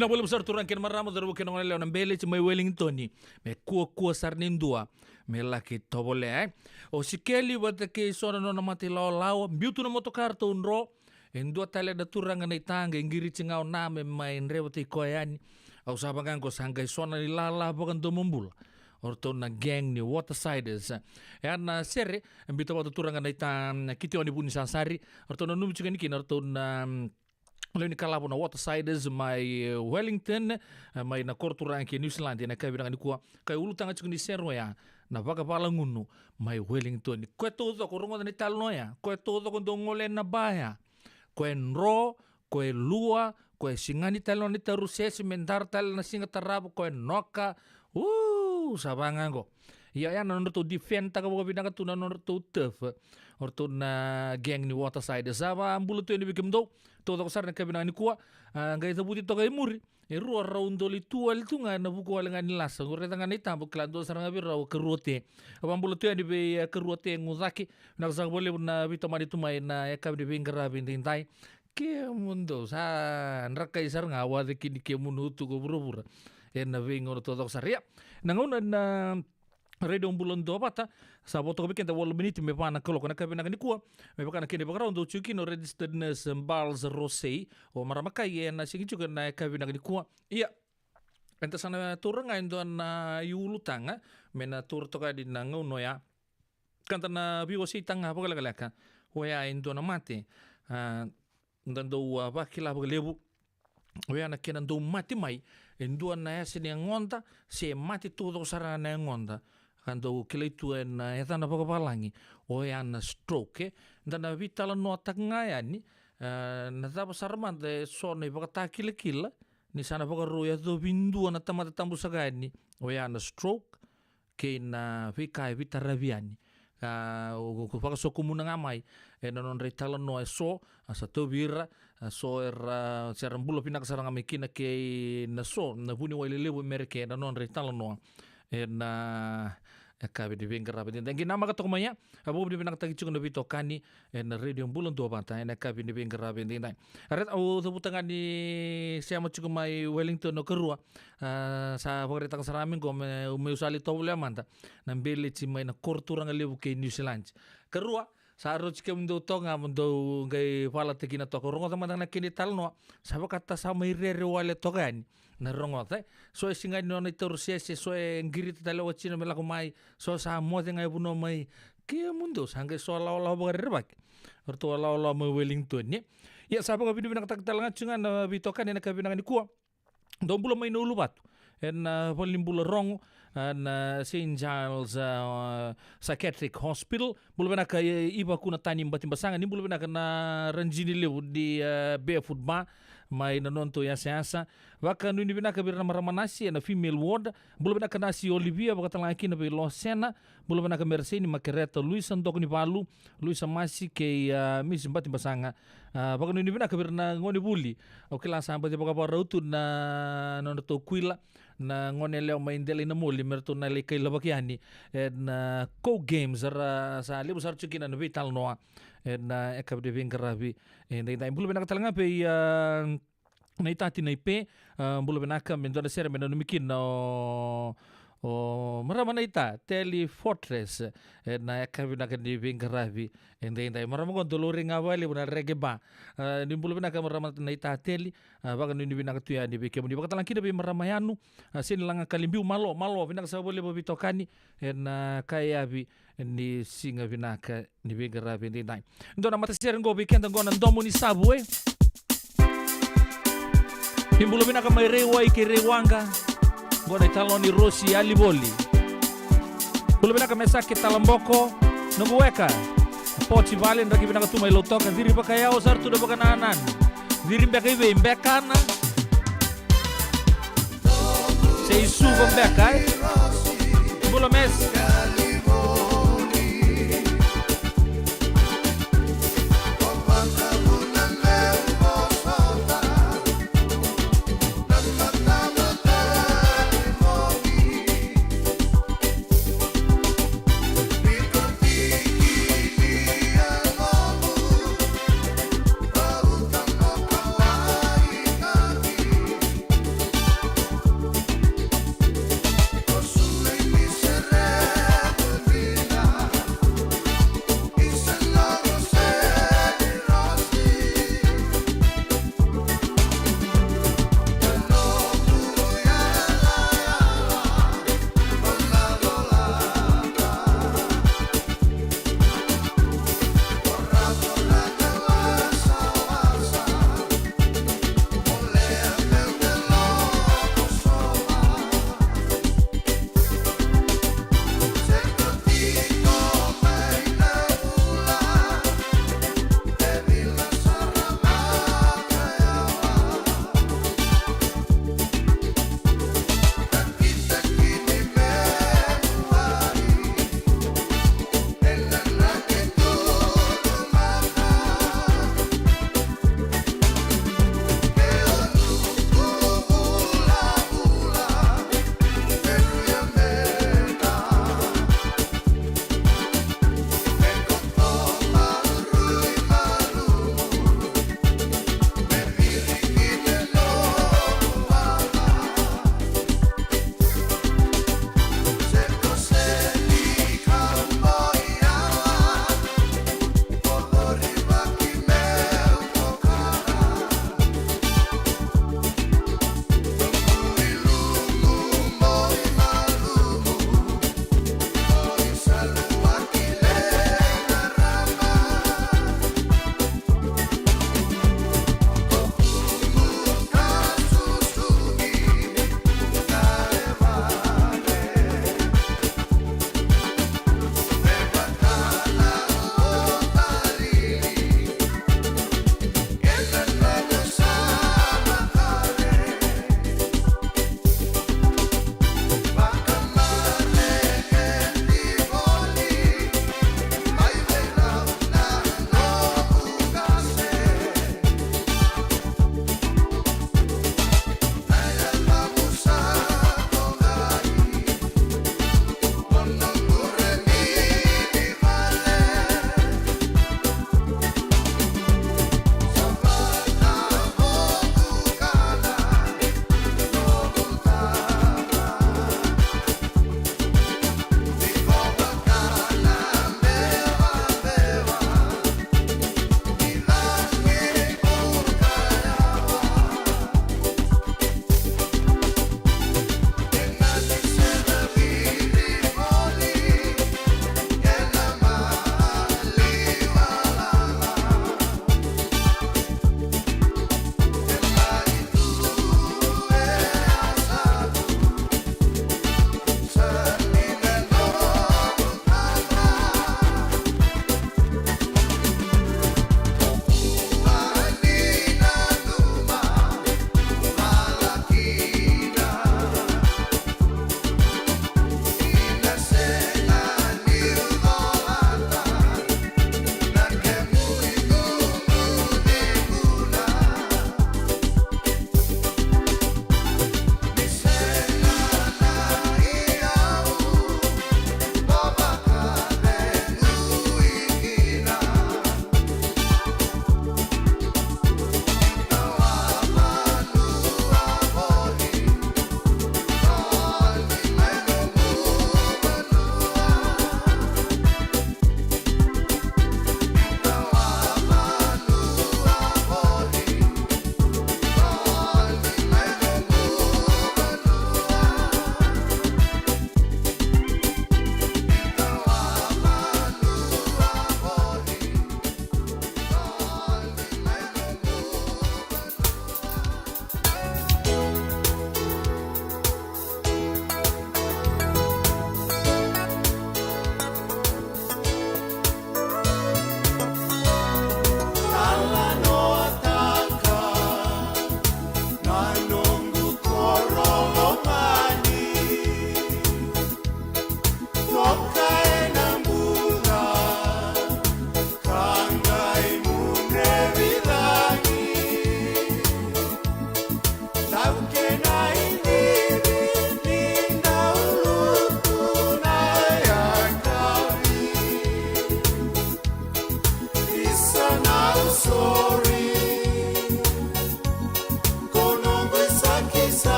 Na voli sara turaga kei na marama, cauravou kei na goneyalewa na Beleti mai Wellington. Me kuakua sara ni dua me laki tovolea, e. O Sikeli vata kei so na nona mata ilawalawa, biu tu na motoka, ratou dro. E dua tale na turaga na ita qai qiriti ga o Na me mai dre vata i koya yani. Au sa vaka qo sa qai so na ilala vakadomobula. O ratou na gang ni Watersiders. E a na sere e biuta vata turaga na ita, mm, Kitioni Vunisasari. O ratou nanumi tiko yani kina o ratou na, mm, lewe ni kalavo na Watersiders mai, e, Wellington, e, mai na koro turaga kei New Zealand ena yakavi vinaka nikua. Ka ulutaga tiko ni sere oya na Vakavalagunu mai Wellington. Koya taucoko, rogoca na italanoa ya. Koya taucoko dau gole ena ba ya. Koya dro, koya lua, koya sigani tale nona itarusese me dara tale na siga tarava, koya noka. Uu, sa vaka qo. Ia, ya na nodratou defend taka vakavinaka tu na nodratou turf. O ratou na gang ni Watersiders. Sa vakabula tu yani vei kemudou. Taucoko sara na yakavi vinaka nikua. A, qai cavuti toka i muri. E rua rau doli tu wale tu ga ena vuku wale ga ni lasa. Qo raica ga na itaba, kila dua sara ga vei rau a Karua Te. A vakabula tu yani vei, e, Karua Te Gucake. Vinaka saka vakalevu na veitomani tu mai na yakavi ni veiqaravi edaidai. Kemudou sa drakai sara ga, waca kina kemunu tu ko vuravura ena veigauna taucoko sara. Ia, na gauna na Radio Bula Duavata, sa vo toka vei keda walu miniti me va na kaloko ena yakavi vinaka nikua. Me vaka na kena ivakarau, dau tiko kina o registered nurse Bals Rosei, o marama kai, ena sigi tiko ena yakavi vinaka nikua. Ia, eda sa na taura ga e dua na iulutaga me na taura toka yani na gauna oya. Ka da na veiwaseitaka ga vakalekaleka, oya e dua na mate, a, da dau, a, vakila vakalevu. Oya na kena dau mate mai e dua na yasa ni yagoda, se mate taucoko sara na yagoda. Ka dau kilai tu ena yacana vakavalagi, oya na stroke, e. Da na veitalanoataka ga yani, a, na cava sara mada e so na ivakatakilakila ni sa na vakarau yacovi dua na tamata tabu saka yani, oya na stroke, kei na veika e veitaravi yani. A, o, o, vakasokumuna ga mai ena nodra italanoa e so, a, sa tauvi ira, a, so era, se ra bula vinaka sara ga mai kina kei na so na vuniwai lelevu e Merika ena nodra italanoa. Ena, e, yakavi ni veiqaravi edaidai. Qai namaka toka mai ya, a, vakavinavinakataki tiko na veitokani ena Radio Bula Duavata ena yakavi ni veiqaravi edaidai. A, reta, au cavuta ga ni sema tiko mai Wellington o Karua. A, sa vakaraitaka sara mai qo me, meu sa lai tovolea mada na Beleti mai na koro turaga levu kei New Zealand. Karua, sa rauti kemudou toka ga mo dou qai valataki na toka. Rogoca mada na kena italanoa, sa vakata sa mai rere wale toka yani. Na rogoca, e. So e sigani nona itarusese, so e qirita tale o watina me lako mai, so sa moce ga e vanua mai. Kemudou, sa qai so lawalawa vakarerevaki. O ratou a lawalawa mai Wellington, e. Ia, sa vakavinavinakataki tale ga tiko ga na veitokani ena yakavi vinaka nikua. Dou bula mai na Uluvatu ena, a, valenibula Rogo, a, na Saint Giles, a, Psychiatric Hospital. Bula vinaka, e, Iva Kuna Tani Batibasaga, ni bula vinaka na rajini levu ni, e, Barefoot Bar mai na nodatou yasayasa. Vakanuinui vinaka vei ira na marama nasi ena female ward. Bula vinaka nasi Olivia, vakatalega kina vei Losena. Bula vinaka Mereseni, Makereta, Luisa Dokonivalu, Luisa Masi kei, a, Misi Batibasaga. A, vakanuinui vinaka vei ira na gonevuli. Au kila sa baci vakavakarau tu na nodratou kuila na goneyalewa mai Delainamoli me ratou na lai kailavaki yani ena, a, Go Games, era sa levu sara tiko kina na veitalanoa ena, e, yakavi ni veiqaravi edaidai. Bula vinaka tale ga vei, a, Naita Tinaipe, a, bula vinaka, me dua na sere me nanumi kina o, o marama Naita, Teli Fortress, ena yakavi vinaka ni veiqaravi edaidai. Marama qo dau laurai ga vakalevu na reggae bar. A, ni bula vinaka marama Naita Teli, a, vakanuinui vinaka tu yani vei kemuni. Vakatalega kina vei marama Yanu, a, Senilaga Kalibiu, malo, malo, vinaka saka vakalevu veitokani ena, a, yakavi ni siga vinaka ni veiqaravi edaidai. Dua na matasere qo vei keda qo na Domo ni Savu, e. Ni bula vinaka mai Reiwai kei Reiwaqa. Qo na italanoa ni Rosi Alivoli. Bula vinaka Mesake Talaboko. Noqu weka Poti Vale, draki vinaka tu mai Lautoka. Ciri vakayawa sara tu na vakanananu. Ciri beka i vei, beka na Se i Suva beka, e? Bula Mesi.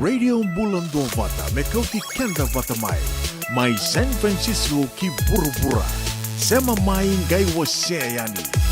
Radio Bula Duavata, me kauti keda vata mai. Mai San Francisco ki vuravura. Sema mai qai wasea yani.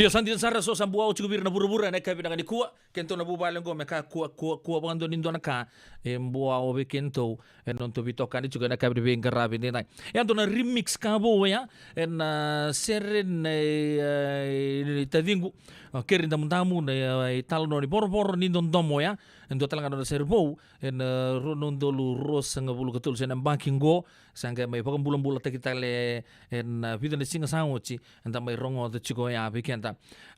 Io, sa dina sara, so sa buawa tiko vei ira na vuravura ena yakavi vinaka nikua. Kedatou na vuvale oqo me ka kua, kua, kua vakadua ni dua na ka e buawa vei kedatou ena nodatou veitokani tiko ena yakavi ni veiqaravi edaidai. E a dua na remix ka vou oya ena sere nei, e, nei taciqu, o Keri Damudamu, na, e, italanoa ni vorovoro ni dodomo oya. E dua tale ga na nona sere vou ena, e, rua na udolu ruasagavulu ka tolu, se na yabaki oqo, sa qai mai vakabulabulataki tale ena, e, vica na siga sa oti, eda mai rogoca tiko oya vei keda.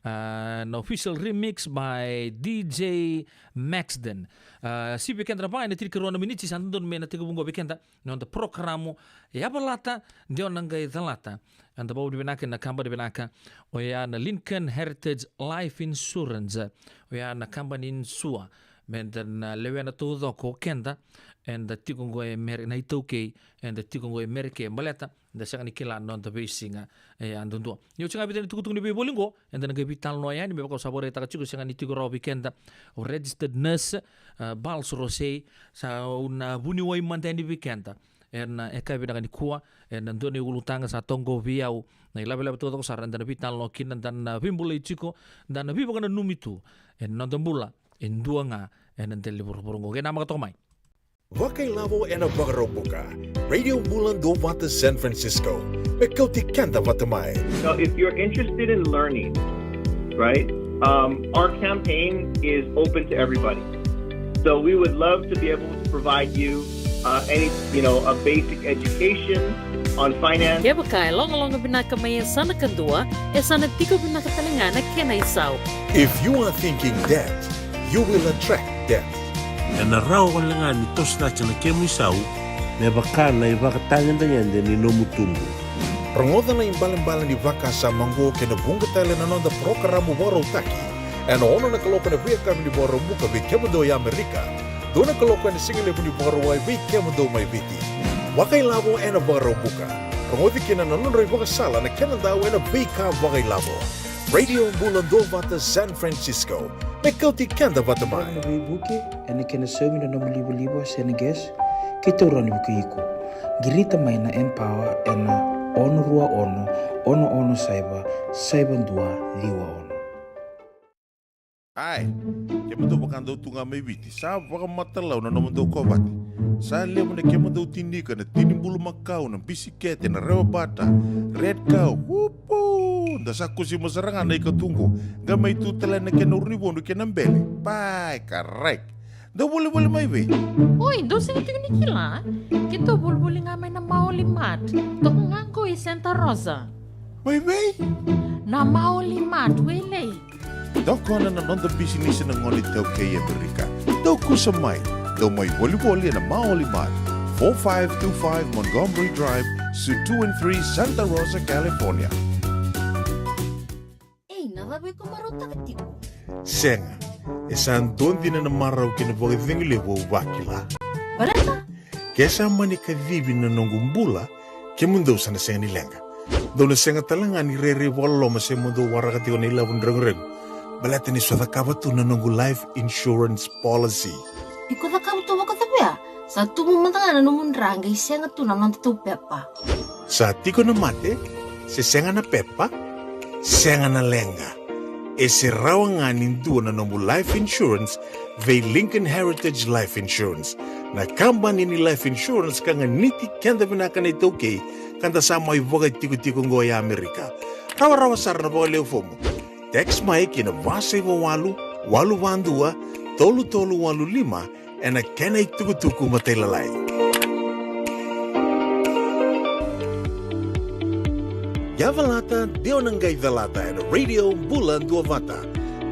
A, na official remix by D J Maxden. A, sivi vei keda na va ena tinikarua na miniti, sa dodonu me na tekivu oqo vei keda na noda porokaramu e a valata, de o na qai calata. Eda vakavinavinaka ena kabani vinaka oya na Lincoln Heritage Life Insurance. Oya na kabani insua, meda na lewena taucoko o keda eda tiko oqo e Mere-, na iTaukei eda tiko oqo e Merika, baleta da sega ni kila na noda veisiga e yadudua. Ni oti ga e vica na itukutuku ni veivoli oqo, eda na qai veitalanoa yani, me vaka au sa vakaraitaka tiko, sega ni tiko rawa vei keda o registered nurse, a, Pulse Rosei, sa na vuniwai mada yani vei keda ena, e, yakavi vinaka nikua, ena dua na iulutaga sa toqo vei au, na ilavelave taucoko sara eda na veitalanoa kina, da na veibulai tiko, da na veivakananumi tu ena noda bula e dua ga ena dela ni vuravura oqo. Kei na maka toka mai. Vakailavo ena Vakaraubuka. Radio Bula Duavata San Francisco. Me kauti keda vata mai. So if you're interested in learning, right, um, our campaign is open to everybody. So we would love to be able to provide you, uh, any, you know, a basic education on finance. Kevaka e logaloga vinaka mai e sa na kadua, e sa na tiko vinaka tale ga na kena isau. If you are thinking debt, you will attract debt. Ena rawa wale ga ni toso cake na kemu isau me vaka na ivakatagedegede ni nomu tubu. Rogoca na ibalebale ni vakasama oqo kei na vuqa tale na noda porokaramu vakarautaki ena ono na kaloko ena veiyakavi ni Vakaraubuka vei kemudou e Amerika, dua na kaloko ena sigalevu ni Vakarauwai vei kemudou mai Viti. Vakailavo ena Vakaraubuka. Rogoci kina na nodra ivakasala na kenadau ena veika vakailavo. Radio Bula Duavata San Francisco. Me kauti keda vata mai. Na veivuke ena kena saumi na nomu livaliva se na gas, keitou rawa ni vukei iko. Qirita mai na Empower ena ono rua ono, ono ono saiva, saiva dua ciwa ono. Ai, kemudou vakadau tu ga mai Viti, sa vakamatalau na nomudou kovate. Sa levu na kemudou tinika, na tini bulumakau, na bisikete, na rewa bata, red cow, upu! Da sa kusima sara ga na ika tu qo, qai mai tu tale na kena urunivodu kei na bele. Pai, karai. Dou volivoli mai vei? Oi, dou sega tiko ni kila? Keitou volivoli ga mai na Maoli Mart. Toka ga qo i Santa Rosa. Mai vei? Na Maoli Mart, Wailei. Tokona na noda bisinisi na gone iTaukei e Amerika. Dou kusa mai. Dou mai volivoli ena Maoli Mart, four five two five Montgomery Drive, Suite two and three, Santa Rosa, California. Ei, na cava iko marautaka tiko? Sega, e sa dua dina na marau kei na vakacegu levu au vakila. Baleta? Ke sa mani kacivi na noqu bula, kemudou sa na sega ni leqa. Dou na sega tale ga ni rairai vakaloloma se mo dou waraka tiko na ilavo ni reguregu. Baleta ni so cakava tu na noqu life insurance policy. Iko cakava tu vakacavia? Sa tubu mada ga na nomu dra qai sega tu na nodatou pepa. Sa tiko na mate, se sega na pepa, sega na leqa. E se rawa ga ni dua na nomu life insurance vei Lincoln Heritage Life Insurance, na kabani ni life insurance ka ganiti keda vinaka na iTaukei, ka da sa mai vakatikotiko oqo e Amerika. Rawarawa sara na vakalewe fomu. Text mai ki na va saiva walu, walu va dua, tolu tolu walu lima, ena kena itukutuku matailalai. Ia calata, de o na qai calata ena Radio Bula Duavata.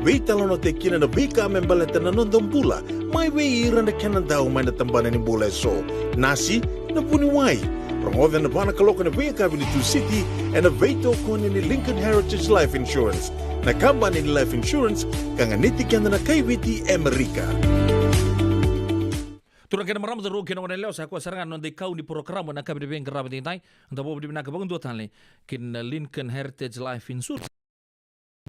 Veitalanoataki kina na veika me baleta na noda bula, mai vei ira na kenadau mai na tabana ni bula eso. Nasi, na vuniwai. Rogoca ena va na kaloko ena veiyakavi ni Tusiti, ena veitokoni ni Lincoln Heritage Life Insurance, na kabani ni life insurance ka ganiti keda na kai Viti e Amerika. Turaga kei na marama, cauravou kei na goneyalewa, sa koya sara ga na noda ikau ni porokaramu ena yakavi ni veiqaravi edaidai. Da vakavinavinaka vakadua tale ki na Lincoln Heritage Life Insurance.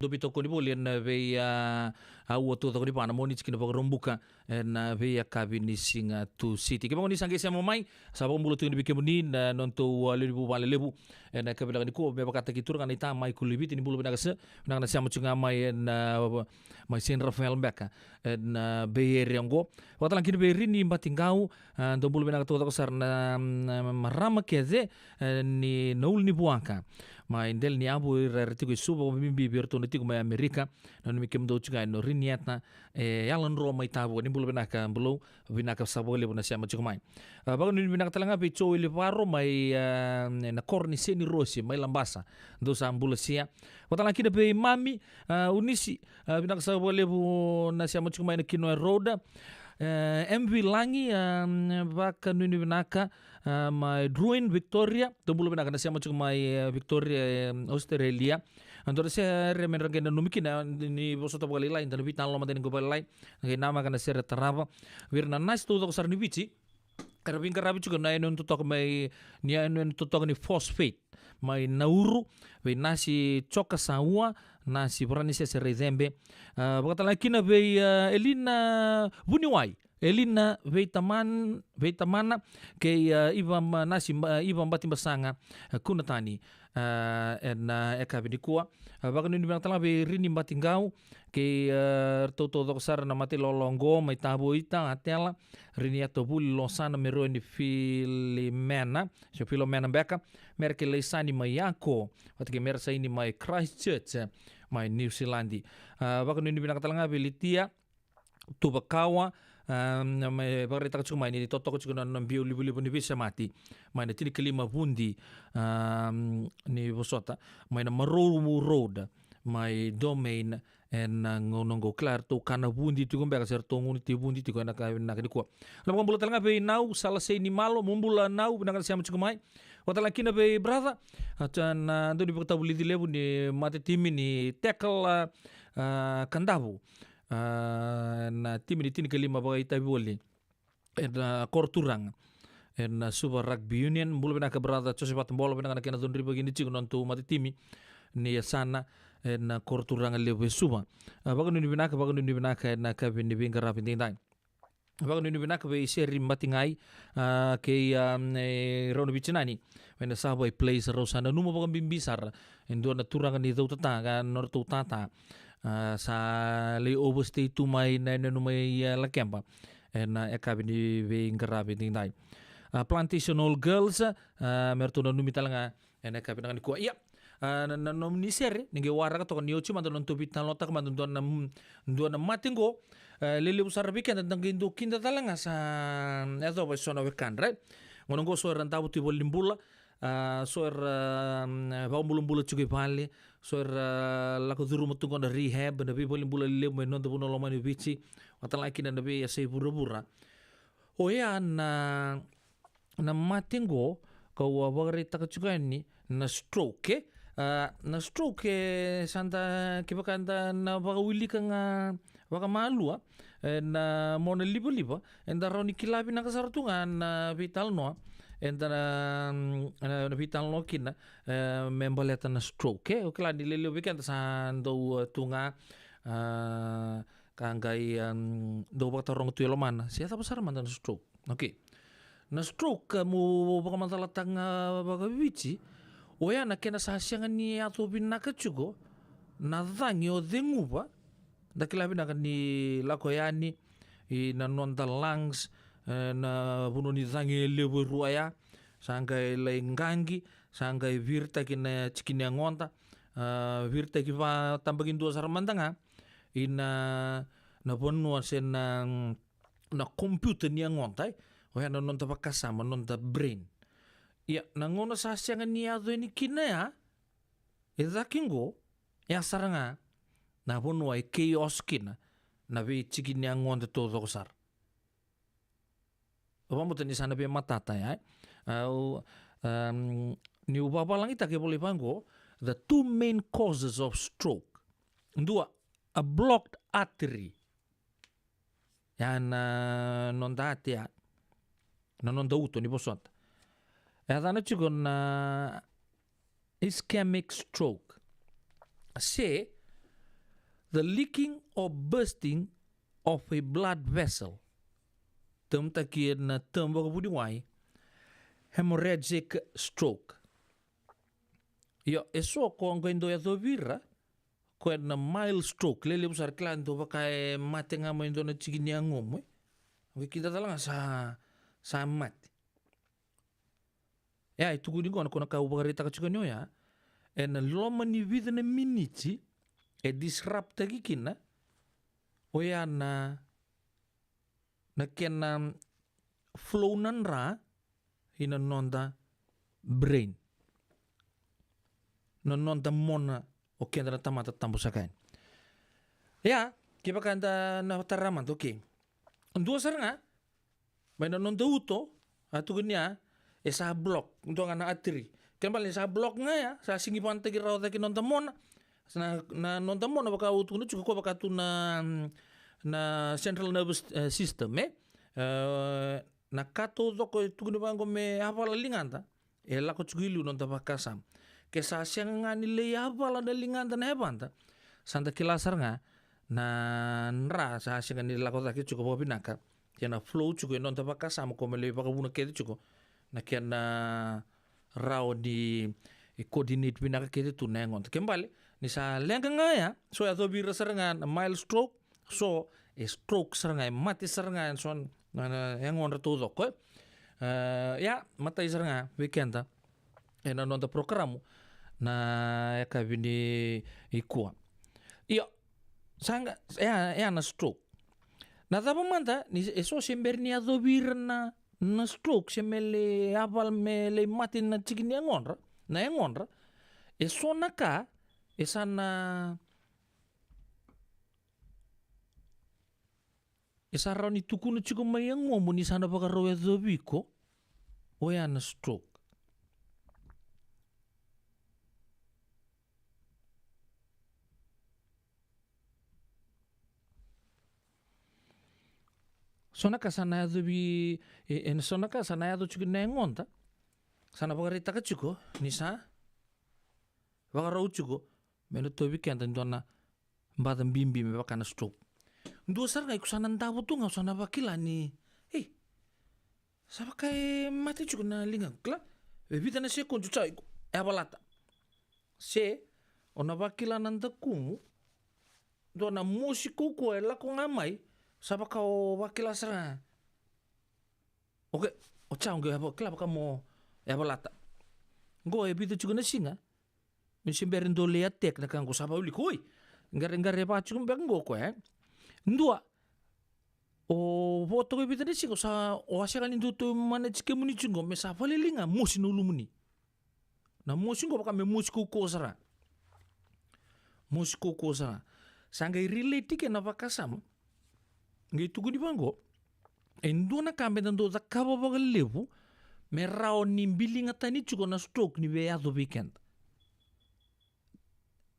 Dou veitokoni voli ena vei, a, aua taucoko ni va na Moniti kina Vakaraubuka ena veiyakavi ni siga Tusiti. Kevaka ni sa qai sema mai, sa vakabula tiko yani vei kemuni na nodatou, a, lewe ni vuvale levu ena yakavi vinaka nikua, me vakataki turaga naita mai Kuliviti, ni bula vinaka sir. Vinaka na sema tiko ga mai ena, a, mai San Rafael beka ena, a, Bay Area oqo. Vakatalega kina vei Rini Batiqau, a, dou bula vinaka taucoko sara na, na marama kece, e, ni na ulunivuaka mai Delaniyavu, ira era tiko e Suva, vakabibi vei iratou na tiko mai Amerika. Nanumi kemudou tiko yani o Rinieta, e, Yaladroa mai Tavuka, ni bula vinaka bulou, vinaka sara vakalevu na sema tiko mai. A, vakanuinui vinaka talega vei Joeli Varo mai, a, na koro ni Senirosi mai Labasa, dou sa bula sia. Vakatalega kina vei Mami, a, Unisi, a, vinaka sara vakalevu na sema tiko mai na Kinoya Road. E, M V Lagi, a, vakanuinui vinaka, a, mai Druin, Victoria. Dou bula vinaka na sema tiko mai, e, Victoria, e, Australia. A, dua na sere me ra qai nanumi kina, ni vosota vakalailai, da na veitalanoa mada ni qo vakalailai. Qai namaka na sere tarava. Vei ira na nasi taucoko sara ni Viti, era veiqaravi tiko na yanuyanu totoka mai, ni yanuyanu totoka ni Phosphate mai Nauru, vei nasi Joka Saua, nasi Varanisese Raicebe. A, vakatalega kina vei, a, Elina Vuniwai, Elina Veitaman-, Veitamana, kei, a, Iva Ma-, nasi, a, Iva Batibasaga, a, Kunatani, a, ena, a, yakavi nikua. A, vakanuinui vinaka talega vei Rini Batiqau, kei, a, ratou taucoko sara na mate lolo oqo mai Tavua, Ita, Atela, Rinieta Vuli, Losana, Meroni, Filimena, se Filomena beka, Mereke Leisani mai Yako, vata kei Mera Saini mai Christchurch, e, mai New Zealand. A, vakanuinui vinaka talega vei Litia Tuvakawa, a, me vakaraitaka tiko mai ni totoka tiko na, na biau livaliva ni veisemati mai na tinikalima Vudi, a, ni vosota, mai na Marou Road mai Domain, ena, a, gauna oqo. Kila ratou kana vudi tiko beka se ratou gunu ti vudi tiko ena yakavi vinaka nikua. Na vakabula talega vei Nau Salasei Nimalo, mo bula Nau, vinaka na sema tiko mai. Vakatalega kina vei brother, a, tsa na dau ni vakatavulici levu ni mate timi ni tackle, a, a, Kadavu, a, na timi ni tinikalima vakaitavi voli ena koro turaga ena Suva Rugby Union. Bula vinaka brother Josephat Bolo, vinaka na kena cudruvi kina tiko na nodatou mate timi ni yasana ena koro turaga levu e Suva. A, vakanuinui vinaka, vakanuinui vinaka ena yakavi ni veiqaravi edaidai. Vakanuinui vinaka vei Seri Matigai, a, kei, a, e, rau na veitinani mai na Savai Place, rau sa nanuma vakabibi sara e dua na turaga ni Cautata, a, nodratou tata, a, sa lai overstay tu mai na yanuyanu mai, a, Lakeba ena yakavi ni veiqaravi edaidai. A, Plantation Old Girls, a, me ratou nanumi talega ena yakavi vinaka nikua. Ia, a, na, na nomuni sere ni qai waraka toka, ni oti mada na nodatou veitalanoataka mada dua na, dua na mate qo, a, lelevu sara vei keda da qai dau kida talega sa yacova e so na wekadra, e. Gauna qo so era davo tu i valenibula, a, so era, mm, vakabulabula tiko i vale, so era lako curuma tu qo na rehab, na veivalenibula lelevu mai noda vanua lomani o Viti, vakatalega kina na veiyasai vuravura. Oya na, na mate qo kau a vakaraitaka tiko yani na stroke, e. A, na stroke, e, sa da, kevaka da na vakawilika ga vakamalua, e, na mona livaliva, eda rawa ni kila vinaka sara tu ga na veitalanoa eda na, na, na veitalanoa kina, e, me baleta na stroke, e. O kila ni lelevu vei keda sa dau, e, tu ga, a, ka qai, a, dau vakataroga tu e lomana se cava sara mada na stroke. Okay. Na stroke, mo vakamacalataka ga vakaviti, oya na kena sa sega ni yaco vinaka tiko na cagi o ceguva. Da kila vinaka ni lako yani i na noda lungs, e, na vanua ni cagi e levu e rua ya, sa qai lai qaqi, sa qai viritaki na tiki ni yagoda, a, viritaki vakatabakidua sara mada ga i na, na vanua se na, na computer ni yagoda, e. Oya na noda vakasama, noda brain. Ia, na gauna sa sega ni yaco yani kina ya, e cake qo, ya sara ga na vanua e chaos kina na veitiki ni yagoda taucoko sara. Au vakabauta ni sa na veimatata ya, e. Au, um, niu vavalagitaka e vola i vaqo, the two main causes of stroke. Dua, a blocked artery. Ya na noda ate ya, na noda uto ni vosota. E yacana tiko na ischemic stroke. Se The leaking or bursting of a blood vessel. Tamtaki ena tabu vakavuniwai, hemorrhagic stroke. Io, e so ko qai dau yacovi ira ko ena mild stroke, lelevu sara kila dau vaka e mate ga mai dua na tiki ni yagomu, e. Qai kida tale ga sa, sa mate. Ia, e tukuni qo na ko na ka au vakaraitaka tiko ni oya, ena loma ni vica na miniti, e disruptaki kina oya na, na kena flow na dra ina noda brain, na noda mona o keda na tamata tabu saka yani. Ia, kevaka da na tara mada, okay. Dua sara ga mai na noda uto, a tukuni ya, e sa block, dua ga na artery. Kena ibalebale ni sa block ga ya, sa sigi vakayagataki rawa cake noda mona. Na, na noda mona vaka au tukuna tiko ko vaka tu na, na central nervous, eh, system, e? Eh, na ka taucoko e tukuni vaqo me yavala ligada, e lako tiko i liu noda vakasama. Ke sa sega ga ni lai yavala na ligada na yavada, sa da kila sara ga na dra sa sega ni lako cake tiko vakavinaka, kena flow tiko e noda vakasama ko me lai vakavuna kece tiko na kena rawa ni coordinate vinaka kece tu na yagoda. Kena ibalebale ni sa leqa ga ya, so yacovi ira sara ga na mild stroke, so e stroke sara ga, e mate sara ga, e so na, na yagodra taucoko, e. Eh, ia, matai sara ga vei keda ena noda porokaramu na yakavi nikua. Io, sa qai, ia, ia na stroke. Na cava mada ni e so se bera ni yacovi ira na, na stroke, se me lai yavala, me lai mate na tiki ni yagodra, na yagodra, e so na ka e sa na e sa rawa ni tukuna tiko mai yagomu ni sa na vakarau yacovi iko oya na stroke. So na ka sa na yacovi, e, e, so na ka sa na yaco tiko na yagoda, sa na vakaraitaka tiko ni sa vakarau tiko me na tauvi keda dua na baca bibi me vaka na stroke. Dua sara ga iko sa na davo tu ga, o sa na vakila ni, ei, sa vaka e mate tiko na ligaqu, kila. E vica na sekodi sa iko yavalata. Se o na vakila na dakumu, dua na mosi kaukaua e lako ga mai, sa vaka o vakila sara ga. Okay, o sa qai vakila vaka mo yavalata. Qo e vica tiko na siga me se bera ni dau lai attack na ka qo, sa vakaulika, oi. Qareqare vaka tiko beka qo koya, e. Dua, o vo toka e vica na siga, o sa, o a sega ni dau taumana tiko kemuni tiko qo, me sa vakalailai ga mosi na ulumuni. Na mosi qo vaka me mosi kaukaua sara. Mosi kaukaua sara. Sa qai relate tiko na vakasama. Qai tukuni vaqo, e dua na ka me da dau cakava vakalevu me rawa ni biliga tani tiko na stroke ni veiyaco vei keda.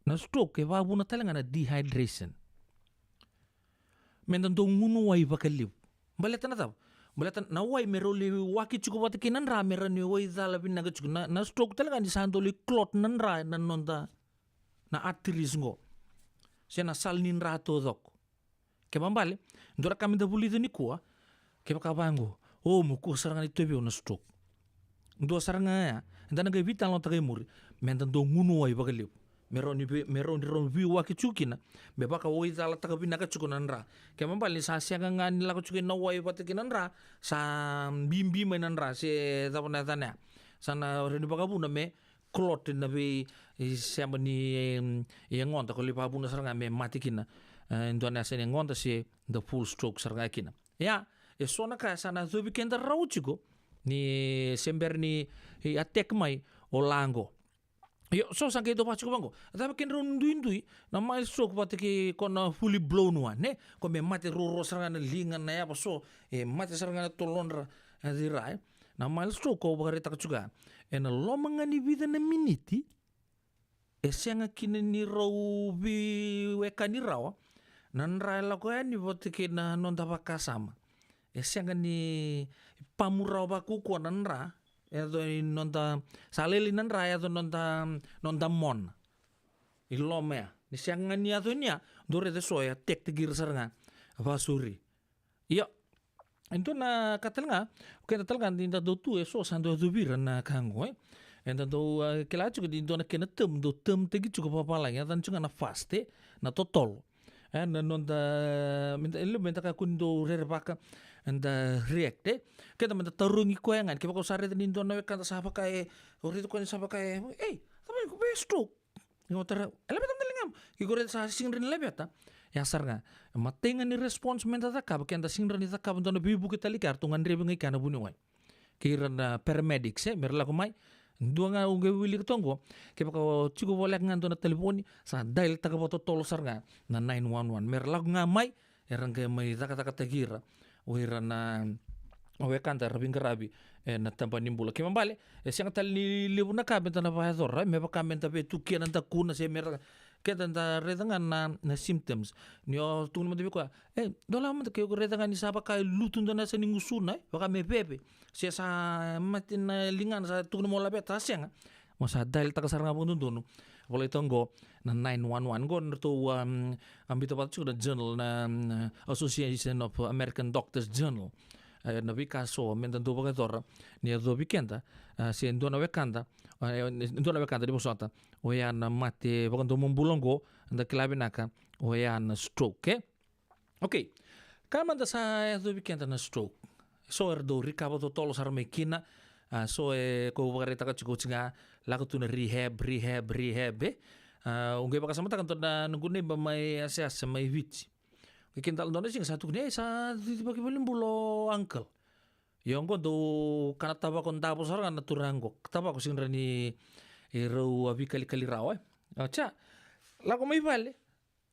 Na stroke e vakavuna tale ga na dehydration. Me da dau gunu wai vakalevu. Baleta na cava? Baleta na wai me rau lai waki tiko vata kei na dra, me rawa ni wai cala vinaka tiko. Na, na stroke tale ga ni sa dau lai clot na dra, na noda, na arteries qo, se na sala ni dra taucoko. Kena ibalebale, dua na ka me da vulica nikua, kevaka vaqo, o, mo kua sara ga ni tauvi au na stroke. Dua sara ga ya, eda na qai veitalanoataka e muri, me da dau gunu wai vakalevu. Me rawa ni vei, me rawa ni rawa ni veiwaki tiko kina, me vakawaicalataka vinaka tiko na dra. Kena ibalebale ni sa sega ga ni lako tiko na wai vata kei na dra, sa bibi mai na dra, se cava na yacana ya. Sa na rawa ni vakavuna me clot na vei, e, sema ni, em, yagoda, ko lai vakavuna sara ga me mate kina, e, dua na yasa ni yagoda, se the full stroke sara ga kina. Ia, e so na ka sa na yacovi keda rawa tiko ni se bera ni, e, attack mai o la qo. Io, so sa qai dau vaka tiko vaqo. A cava kedrau duidui na mild stroke vata kei ko na fully blown one, ne? Ko me mate ruarua sara ga na liga, na yava, so e mate sara ga na tolodra, e, cira, e. Na mild stroke ko vakaraitaka tiko ya, ena loma ga ni vica na miniti, e sega kina ni rau veiwekani rawa na dra e lako yani vata kei na noda vakasama. E sega ni pamu rawa vakaukauwa na dra, e yaco i noda, sa lailai na dra, e yaco noda, noda mona. I loma ya, Sega ga ni yaco ni a dou raica eso e attack-taki ira sara ga vakasori. Ia, e dua na ka tale ga, o keda tale ga ni da dau tu eso sa dau yacovi ira na ka oqo, e. Eda dau, a, kila tiko ni dua na kena term, dau term-taki tiko vavalagi, yacana tiko ga na fast, e, na totolo. E, na noda, meda, e levu meda kakua ni dau rerevaka, eda react, e. Keda meda tarogi koya ga, kevaka o sa raica ni dua na wekada sa vaka e, o raica koya ni sa vaka e, ei, cava e, stroke. Qai tara, e laveta mada na ligamu. Ke o raica sa sega ni rawa ni laveta. Ya sara ga. Matai ga ni response meda cakava, keda sega ni rawa ni cakava dua na veivuke tale i kea, ratou gadrevi ga i kea na vuniwai. Kei ira na paramedics, e, mera lako mai. Dua ga au qai wilika toka qo. Kevaka o tiko voleka ga dua na talevoni, sa dial-taka vakatotolo sara ga na nine one one. Mera lako ga mai, era qai mai cakacakataki ira o ira na, o wekada era veiqaravi ena tabana ni bula. Kena ibalebale, e sega tale ni levu na ka meda na vakayacora, e, me vaka meda vetukia na dakuna se mera, keda da raica ga na, na symptoms. Ni o tukuna mada vei koya, e, dou lako mada, ke o raica ga ni sa vaka e lutu dua na yasa ni gusuna, e, vaka me veve, se sa mate na ligana, sa tukuna mo laveta, sa sega. Mo sa dial-taka sara ga vakadodonu. Volai toka qo na nine one one. Qo na ratou, um, a biuta vata tiko na journal na, um, Association of American Doctors Journal. E, na veika so meda dau vakayacora ni yacovi keda, a, se dua na wekada, a, e, dua na wekada ni vosota, oya na mate vakadomobula qo, da kila vinaka, oya na stroke, e? Okei. Ka mada sa yacovi keda na stroke. So era dau recover totolo sara mai kina. A, so e, ko vakaraitaka tiko oti ga, lako tu na rehab, rehab, rehab, e. A, au qai vakasamataka dua na noqu neiba mai Yasayasa mai Viti. Ke kena dua na siga sa tukuni, e, sa cicivaki valenibula o uncle. Io, qo dau kana tavako davo sara ga na turaga qo. Tavako sega ni rawa ni rau a veikalikali rawa, e. A, tsa. Lako mai vale.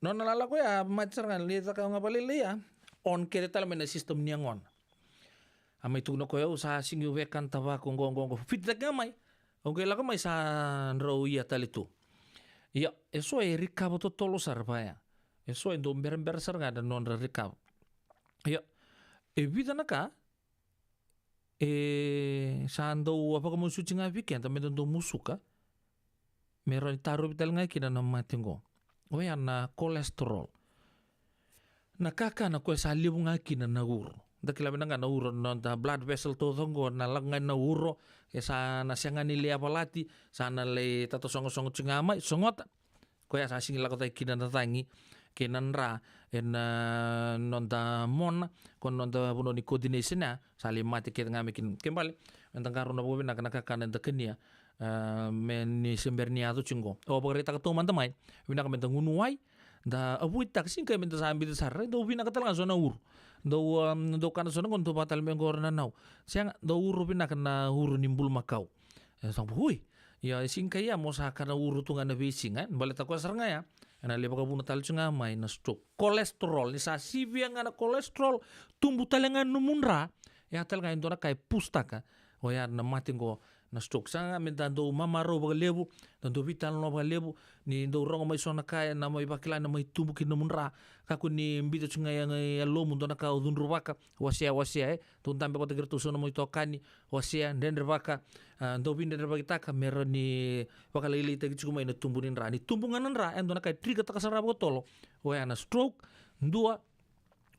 Nona lako ya, mate sara ga, lai caka ga vakalailai ya. On kece tale mai na system ni yagona. A mai tukuna o koya, au sa sega ni wekana tavako qo, qo, qo. Fititaki ga mai. Au qai lako mai sa drau ia tale tu. Ia, eso e recover totolo sara vaya. Eso e dau berabera sara ga na nodra recover. Ia, e vica na ka, e sa dau a vakamasuti ga vei keda meda dau musuka, me rawa ni tarovi tale ga kina na mate qo. Oya na cholesterol. Na kakana koya sa levu ga kina na uro. Da kila vinaka ga na uro, na noda blood vessel taucoko qo, na lako ga na uro, e sa na sega ni lai yavalati, sa na lai tatasogosogo tiko ga mai, sogota. Koya sa sega ni lako cake kina na cagi kei na dra ena noda mona, ko na noda vanua ni coordination ya, sa lai mate kece ga mai kina. Kena ibalebale, meda qarauna vakavinaka na kakana eda kania, a, me ni se bera ni yaco tiko qo. Au vakaraitaka taumada mai, vinaka meda gunu wai, da avoid-taka, sega ni kaya meda sa biuta sara, dau vinaka tale ga so na uro. Dau, a, dau kana so na gauna, dau vaka tale mai qo na nau. Sega, dau uro vinaka na uro ni bulumakau. E sa, ui. Ia, e sega ni kaya mo sa kana uro tu ga na veisiga, e? Baleta koya sara ga ya, ena lai vakavuna tale tu ga mai na stroke. Cholesterol, ni sa sivia ga na cholesterol, tubu tale ga na nomu dra, ya tale ga e dua na ka e push-taka oya na mate qo na stroke. Sega ga meda dau mamarau vakalevu, da dau veitalanoa vakalevu, ni dau rogo mai so na ka ena mai vakila na mai tubu ki na nomu dra. Kakua ni biuta tu ga e yalomu dua na ka o cudruvaka, wasea, wasea, e. Dau dabe vata kei iratou so na nomu itokani, wasea, dredrevaka, a, dau veidredrevakitaka me rawa ni vakalailaitaki tiko mai na tubu ni dra. Ni tubu ga na dra, e dua na ka e trigger-taka sara vakatotolo oya na stroke. Dua,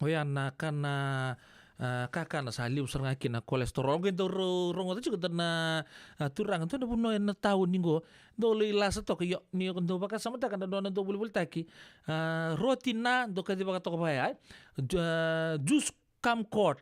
oya na ka na, a, kakana sa levu sara ga kina na cholesterol. Qai dau ro-, rogoca tiko dua na, a, turaga, dua na vanua ena tauni qo, dau lai lasa toka, io, ni dau vakasamataka na nona dau volivolitaki, a, roti na, dau kacivaka toka vaya, e. Ju-, a, juice kumquat,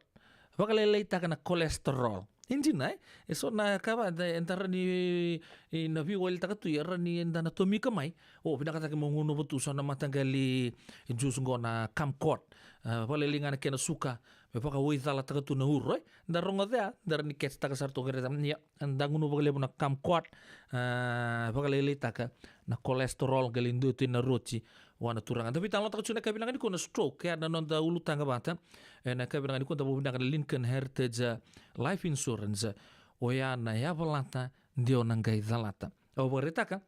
vakalailaitaka na cholesterol. E dina, e? E so na ka va, da, eda rawa ni, e, na veiwalitaka tu, e rawa ni eda na tomika mai. O, vinakataki mo gunuva tu so na mataqali juice qo na kumquat. A, vakalailai ga na kena suka, me vakawaicalataka tu na uro, e? Da rogoca ya, da rawa ni catch-taka sara toka, raica, ia, da gunuva vakalevu na kumquat, a, vakalailaitaka na cholesterol, qai lai dua tu ena roti, vua na turaga. Da veitalanoataka tiko ena yakavi vinaka nikua na stroke, ya na noda ulutaga vata. Ena yakavi vinaka nikua da vakavinaka na Lincoln Heritage, a, Life Insurance. Oya na yavalata, de o na qai calata. Au vakaraitaka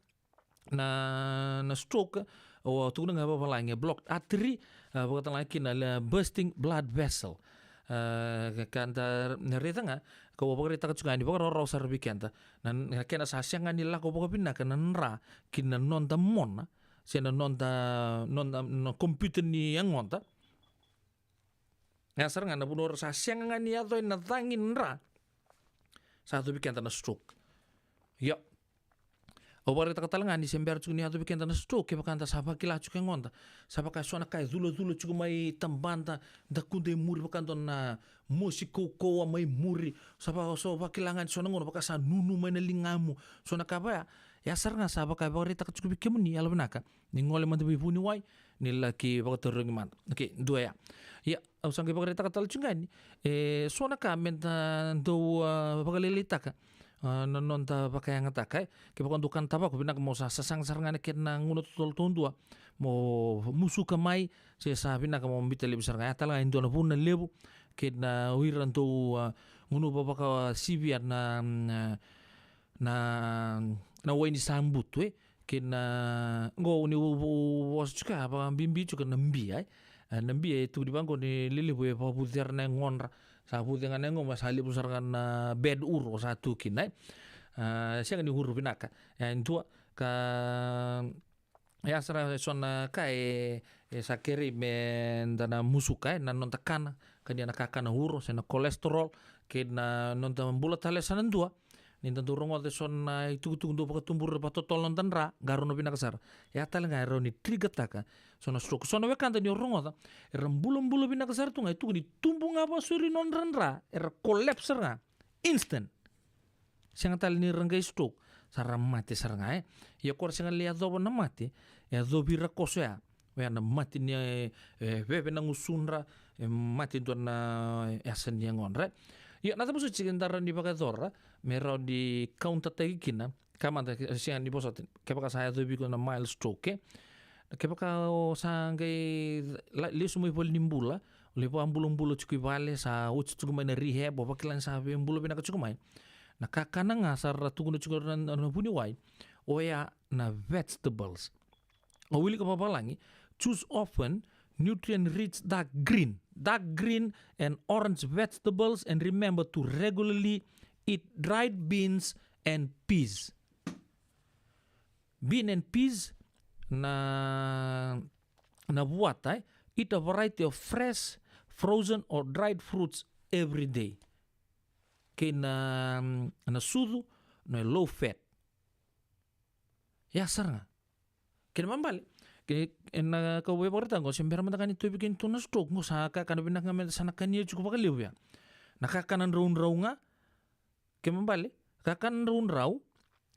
na, na stroke, au tukuna ga vavalagi, blocked artery, a, vakatalega kina na bursting blood vessel. A, ka da raica ga, kau vakaraitaka tiko ga ni vakarawarawa sara vei keda. Na, na kena sa sega ni lako vakavinaka na dra ki na noda mona, se na noda, noda, na computer ni yagoda. Ya sara ga na vanua ra sa sega ga ni yaco ena cagi ni dra, sa yacovi keda na stroke. Io. Au vakaraitaka tale ga ni se bera tiko ni yacovi keda na stroke, kevaka da sa vakila tiko e yagoda, sa vaka e so na ka e culacula tiko mai tabada, da kuda e muri vaka dua na mosi kaukauwa mai muri, sa vaka so vakila ga ni so na gauna vaka sa nunu mai na ligamu, so na ka vaya. Ya sara ga sa vaka e vakaraitaka tiko vei kemuni, yalovinaka ni gole mada vei vuniwai, ni laki vakatarogi mada. Okay, dua ya. Ia, au sa qai vakaraitaka tale tiko ga yani e so na ka me da dau, ah, vakalailaitaka, ah, na noda vakayagataka, e. Kevaka dau kana tavako, vinaka mo sa sasaga sara ga na kena gauna totolo taudua, mo musuka mai, se sa vinaka mo biuta laivi sara ga. Ya tale ga e dua na vuna levu kei na o ira dau, ah, gunuva vakasivia na, na, na, na wai ni sabutu, e. Kei na, qo ni u, u, u vosa tiko ya, vakabibi tiko na bia, e. E, na bia e tukuni vaqo ni lelevu e vakavucera na yagodra. Sa vuce ga na yagomu, sa levu sara ga na bad uro sa tu kina, e. A, sega ni uro vinaka. E, dua, ka, ya sara e so na ka e, e sa kerei me da na musuka, e, na noda kana, kania na kakana uro, se na cholesterol, kei na noda bula tale sa na dua. Ni da dau rogoca e so na itukutuku dau vakatubura vakatotolo noda dra, qarauna vinaka sara. Ya tale ga e rawa ni trigger-taka so na stroke. So na wekada ni o rogoca, era bulabula vinaka sara tu ga, e tukuni tubu ga vakasauri nodra dra, era collapse sara ga. Instant. Sega tale ni ra qai stroke, sa ra mate sara ga, e. Ia ko ra sega ni yacova na mate, e yacovi ira koso ya. Oya na mate ni, e, e, veve na gusudra, e, mate dua na, e, yasa ni yagodra. Ia, na cava soti e da rawa ni vakayacora me rawa ni counter-taki kina, ka mada, e, sega ni vosota, kevaka sa yacovi iko na mild stroke, e. Kevaka o sa qai la-, lesu mai valenibula, o lai vakabulabula tiko i vale, sa oti tiko mai na rehab, o vakila ni sa via bula vinaka tiko mai. Na kakana ga sa ra tukuna tiko na, na, na vuniwai, oya na vegetables. Au wilika vakavalagi, choose often nutrient rich dark green. Dark green and orange vegetables, and remember to regularly eat dried beans and peas. Bean and peas, na, na vuata, e. Eat a variety of fresh, frozen or dried fruits every day. Kei na, na sucu, na low fat. Ya sara ga. Kena ibalebale, ke, ena ka au via vakaraitaka qo, se bera mada ga ni tauvi keitou na stroke, qo sa kakana vinaka ga me da sa na kania tiko vakalevu ya. Na kakana draudrau ga, kena ibalebale, kakana draudrau,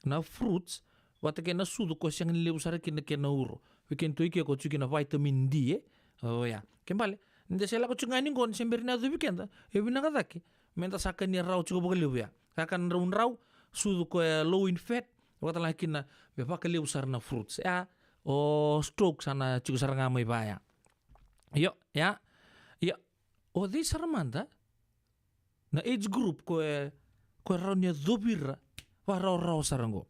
na fruits, vata kei na sucu, ko sega ni levu sara kina kena uro. Vei keitou i ke ko tiko kina vitamin D, e? Oya. Kena ibalebale, ni da se lako tiko ga yani qo, ni se bera ni yacovi keda, e vinaka cake me da sa kania rawa tiko vakalevu ya. Kakana draudrau, sucu koya low in fat, vakatalega kina me vakalevu sara na fruits. Ya, o stroke sa na tiko sara ga mai vaya. Io, ya, io. O cei sara mada na age group ko e, ko e rawa ni yacovi ira vakarawarawa sara qo?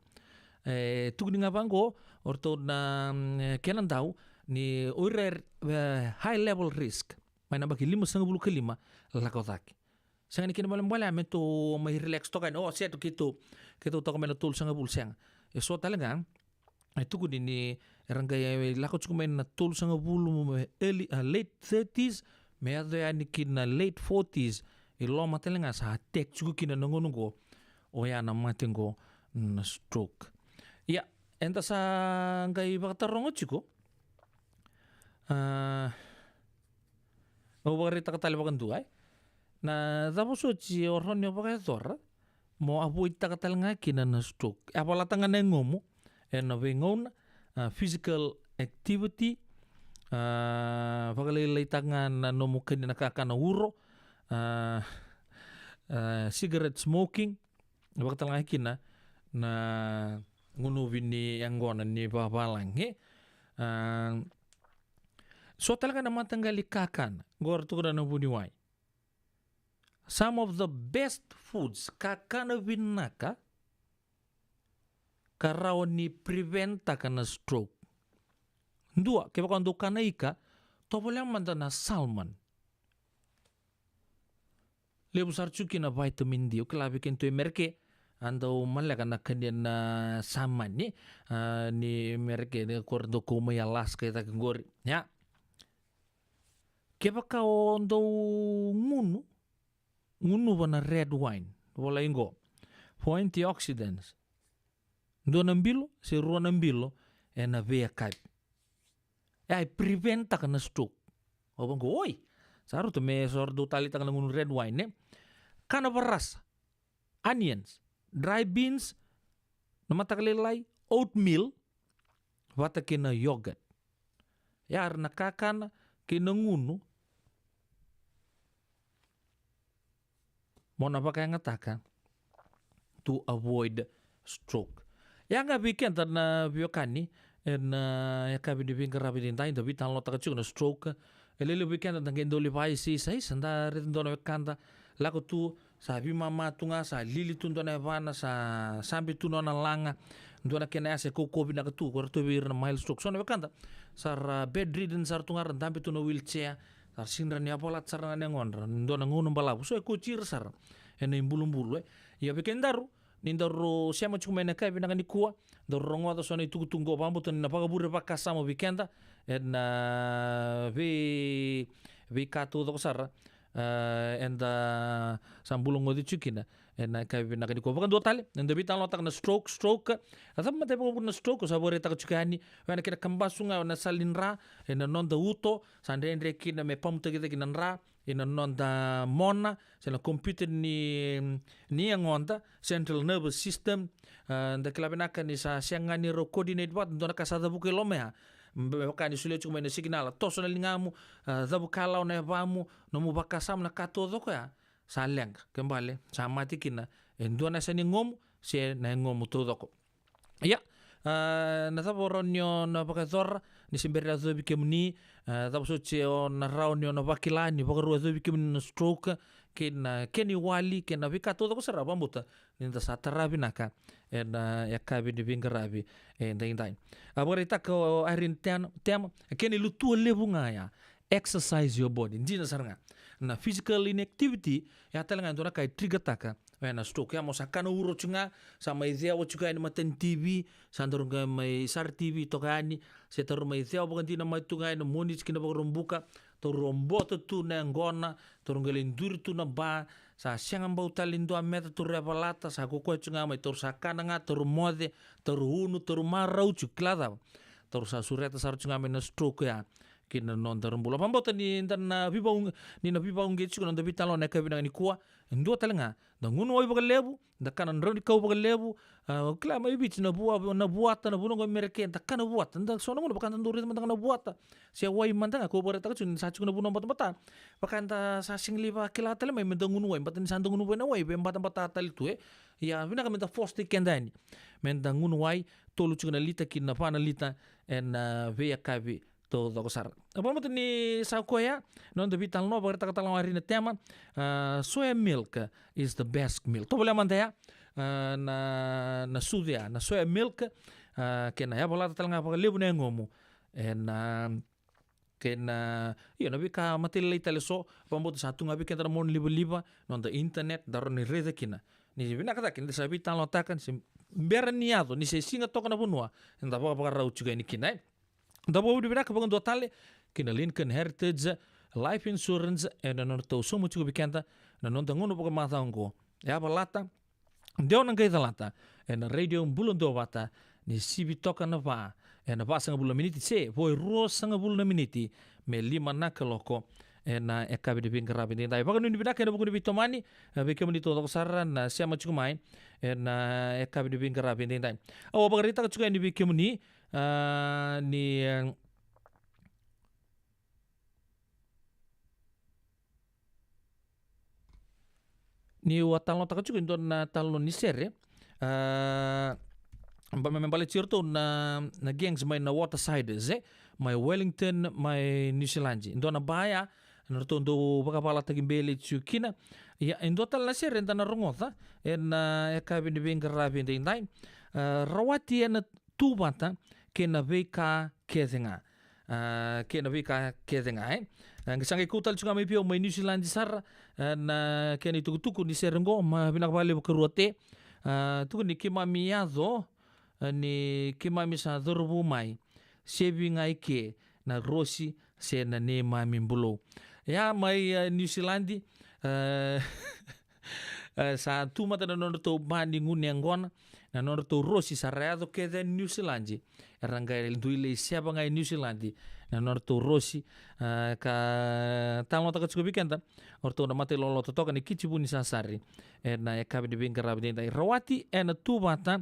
E tukuni ga vaqo, o ratou na, mm, e, kena dau ni o ira, e, high level risk, mai na yabaki limasagavulu ka lima lako cake. Sega ni kena ibalebale ya me tou mai relax toka yani. O, seto, keitou, keitou toka mai na tolusagavulu, sega. E so tale ga e tukuni ni era qai lako tiko mai na tolusagavulu, early, a, late thirties, me yaco yani ki na late forties, i loma tale ga sa attack tiko kina na gauna qo, oya na mate qo na stroke. Ia, eda sa qai vakataroga tiko. A, au vakaraitaka tale vakadua, e. Na cava soti o rawa ni o vakayacora mo avoid-taka tale ga kina na stroke? E a valata ga na yagomu ena veigauna, a, physical activity, a, vakalailaitaka ga na nomu kania na kakana uro, a, a, cigarette smoking, vakatalega kina na gunuvi ni yaqona ni vavalagi. A, so tale ga na mataqali kakana, qo ra tukuna na vuniwai. Some of the best foods, kakana vinaka ka rawa ni prevent-taka na stroke. Dua, kevaka o dau kana ika, tovolea mada na salmon. Levu sara tiko kina vitamin D. O kila vei keitou e Merika, a dau maleka na kania na samani, a, ni Merika, ni ko ra dau kau mai Alaska e cake qori. Ia. Kevaka o dau gunu, gunuva na red wine, volai qo, for antioxidants. Dua na bilo, se rua na bilo, ena veiyakavi. E a prevent-taka na stroke. O vaqo, oi, sa rauta me so ra dau taleitaka na gunu red wine, e? Kana varasa, onions, dry beans, na mataka lailai, oatmeal, vata kei na yogurt. Ia era na kakana kei na gunu mo na vakayagataka to avoid stroke. Ia ga vei keda na veiwekani, ena, e, yakavi ni veiqaravi edaidai, da veitalanoataka tiko na stroke. E levu vei keda da qai dau lai vakaisaisa, da raica dua na wekada lako tu, sa veimama tu ga, sa lili tu dua na yavana, sa sabe tu nona laga, dua na kena yasa e kaukauwa vinaka tu, ko ratou vei ira na mild stroke. So na wekada sa ra bedridden sara tu ga, ra dabe tu na wheelchair, sa ra sega ni rawa ni yavalata sara ga na yagodra ena dua na gauna balavu. So e kauti ira sara ena ibulubulu, e. Ia vei kedaru, ni daru sema tiko mai ena yakavi vinaka nikua, daru rogoca so na itukutuku qo, vakabauta ni na vakavure vakasama vei keda ena vei, veika taucoko sara, e, eda sa bula goci tiko kina ena yakavi vinaka nikua. Vakadua tale, eda veitalanoataka na stroke, stroke. A cava mada e vakavure na stroke, sa vakaraitaka tiko yani, o ya na kena kabasu ga ena sala ni dra, ena noda uto, sa dredre kina me pamutaki cake na dra ena noda mona, se na computer ni, ni yagoda, central nervous system. A, da kila vinaka ni sa sega ni rau coordinate vata, dua na ka sa cavuka i loma ya. Me vaka ni solia tiko mai na signal, toso na ligamu, a, cavukalawa na yavamu, nomu vakasama, na ka taucoko ya sa leqa, ke bale sa mate kina e dua na yasa ni yagomu se na yagomu taucoko. Ia, a, na cava o rawa ni o na vakayacora ni se bera ni yacovi kemuni, a, cava soti o na rawa ni o na vakila ni vakarau yacovi kemuni na stroke, kei na kena iwali, kei na veika taucoko sara, vakabauta ni da sa tara vinaka ena, a, yakavi ni veiqaravi edaidai. A, vakaraitaka o Irene Ten-, Tema, e kena ilutua levu ga ya, exercise your body. Dina sara ga. Na physical inactivity, ya tale ga e dua na ka e trigger-taka o ya na stroke. Ya mo sa kana uro tiko ga, sa mai cewa tiko yani matani T V, sa daru qai mai sara T V toka yani, se daru mai cewa vakadinamata tu ga yani Moniti ki na Vakaraubuka, daru robota tu na yaqona, daru qai lai duri tu na ba, sa sega bau tale ni dua meca daru yavalata, sa kaukaua tiko ga mai, daru sa kana ga, daru moce, daru unu, daru marau tiko, kila cava? Daru sa sureta sara tiko ga mai na stroke ya ki na nodaru bula. Vakabauta ni da na veivau-, ni na veivauqeti tiko na noda veitalanoa ena yakavi vinaka nikua. E dua tale ga, da gunu wai vakalevu, da kana draunikau vakalevu. A, kila mai Viti na vua, na vuata, na vanua qo Merika, da kana vuata. Da so na gauna vaka da dau raica mada ga na vuata se wai mada ga, ko vakaraitaka tiko ni sa tiko na vanua batabata. Vaka da sa sega ni vakila tale mai me da gunu wai, baleta ni sa da gunu wai na wai, veibatabata tale tu, e. Ia vinaka me da force-taki keda yani me da gunu wai, tolu tiko na lita ki na va na lita ena, a, veiyakavi taucoko sara. Vakabauta ni sa koya na noda veitalanoa, vakaraitaka tale ga o Irene Tema, a, soya milk is the best milk. Tovolea mada ya, a, na, na sucu ya, na soya milk, a, kei na yavalata tale ga vakalevu na yagomu ena, a, kei na, io, na veika matailalai tale eso, vakabauta sa tu ga vei keda na monalivaliva, noda internet, da rawa ni raica kina. Ni vinaka cake ni da sa veitalanoataka, ni se bera ni yaco, ni se siga toka na vanua eda vakavakarau tiko yani kina, e. Da vakavinavinaka vakadua tale ki na Lincoln Heritage Life Insurance ena nodratou sauma tiko vei keda na noda gauna vakamacawa oqo. Yavalata, dewa na qai calata ena Radio Bula Duavata, ni sivi toka na va ena vasagavulu na miniti, se vo e ruasagavulu na miniti me lima na kaloko ena yakavi ni veiqaravi edaidai. Vakanuinui vinaka ena vuku ni veitomani, e, vei kemuni taucoko sara na sema tiko mai ena yakavi ni veiqaravi edaidai. Au a vakaraitaka tiko yani vei kemuni, a, ni, e, niu a talanoataka tiko e dua na talanoa ni sere, a, ba-, me, me baleti iratou na, na gangs mai na Watersiders, e, mai Wellington, mai Niusiladi. E dua na ba ya na ratou dau vakavalataki bele tiko kina. Ia, e dua tale na sere eda na rogoca ena, a, yakavi ni veiqaravi edaidai. A, rawati ena tu vata kei na veika kece ga. A, kei na veika kece ga, e. A, qai sa qai kau tale tiko ga mai vei au mai Niusiladi sara, a, na kena itukutuku ni sere oqo, ma vinaka vakalevu karua te. A, tukuni keimami yaco, a, ni keimami sa cauravou mai. Sevi ga i ke na Rosi se na neimami bulou. Ia mai, a, Niusiladi, a, a, sa tu mada na nodratou ba ni gunu yaqona, na nodratou Rosi sa ra yaco kece e Niusiladi. Era qai dui lai seva ga e Niusiladi na nodratou Rosi, a, ka talanoataka tiko vei keda o ratou na matailolota toka ni Kitivu ni Sasari. Ena yakavi ni veiqaravi edaidai, rawati ena tu vata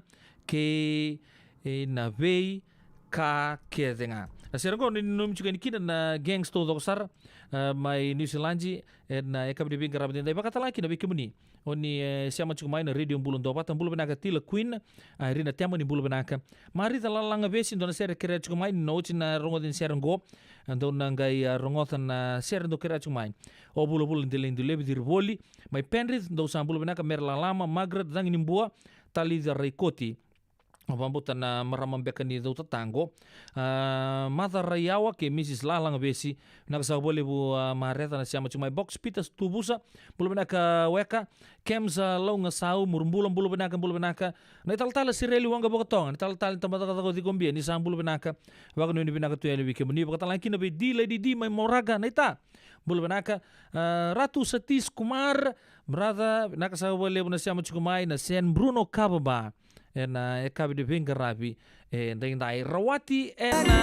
kei, e, na veika kece ga. Na sere qo ni nanumi tiko yani kina na gangs taucoko sara, a, mai Niusiladi, ena yakavi ni veiqaravi edaidai. Vakatalega kina vei kemuni o ni, e, sema tiko mai na Radio Bula Duavata, bula vinaka Tila Queen, a, Irina Temani, bula vinaka. Marica Lalagavesi, dua na sere kerea tiko mai, ni na oti na rogoci ni sere qo, a, dou na qai, a, rogoca na sere dou kerea tiko mai. O Vulavula Delai Dulevi Cirivoli, mai Penrith, dou sa bula vinaka. Mere Lalama, Margaret, Cagi ni Bua, Talica Raikoti. Au vakabauta na marama beka ni Cautataqo. A, Maca Raiyawa kei Mrs Lalagavesi. Vinaka saka vakalevu, a, Mareca na sema tiko mai. Box Peters Tuvusa, bula vinaka weka. Kems, a, Laugasau, Murubula, bula vinaka, bula vinaka. Na italatala Sireli Waqavakatoga, na italatala ni tabacakacaka o Cikobia, ni sa bula vinaka. Vakanuinui vinaka tu yani vei kemuni. Vakatalega kina vei D Lady D mai Moraga, na ita. Bula vinaka. A, Ratu Satis Kumar, brother, vinaka saka vakalevu na sema tiko mai, na San Bruno Kava Bar. Ena yakavi ni veiqaravi edaidai, rawati ena,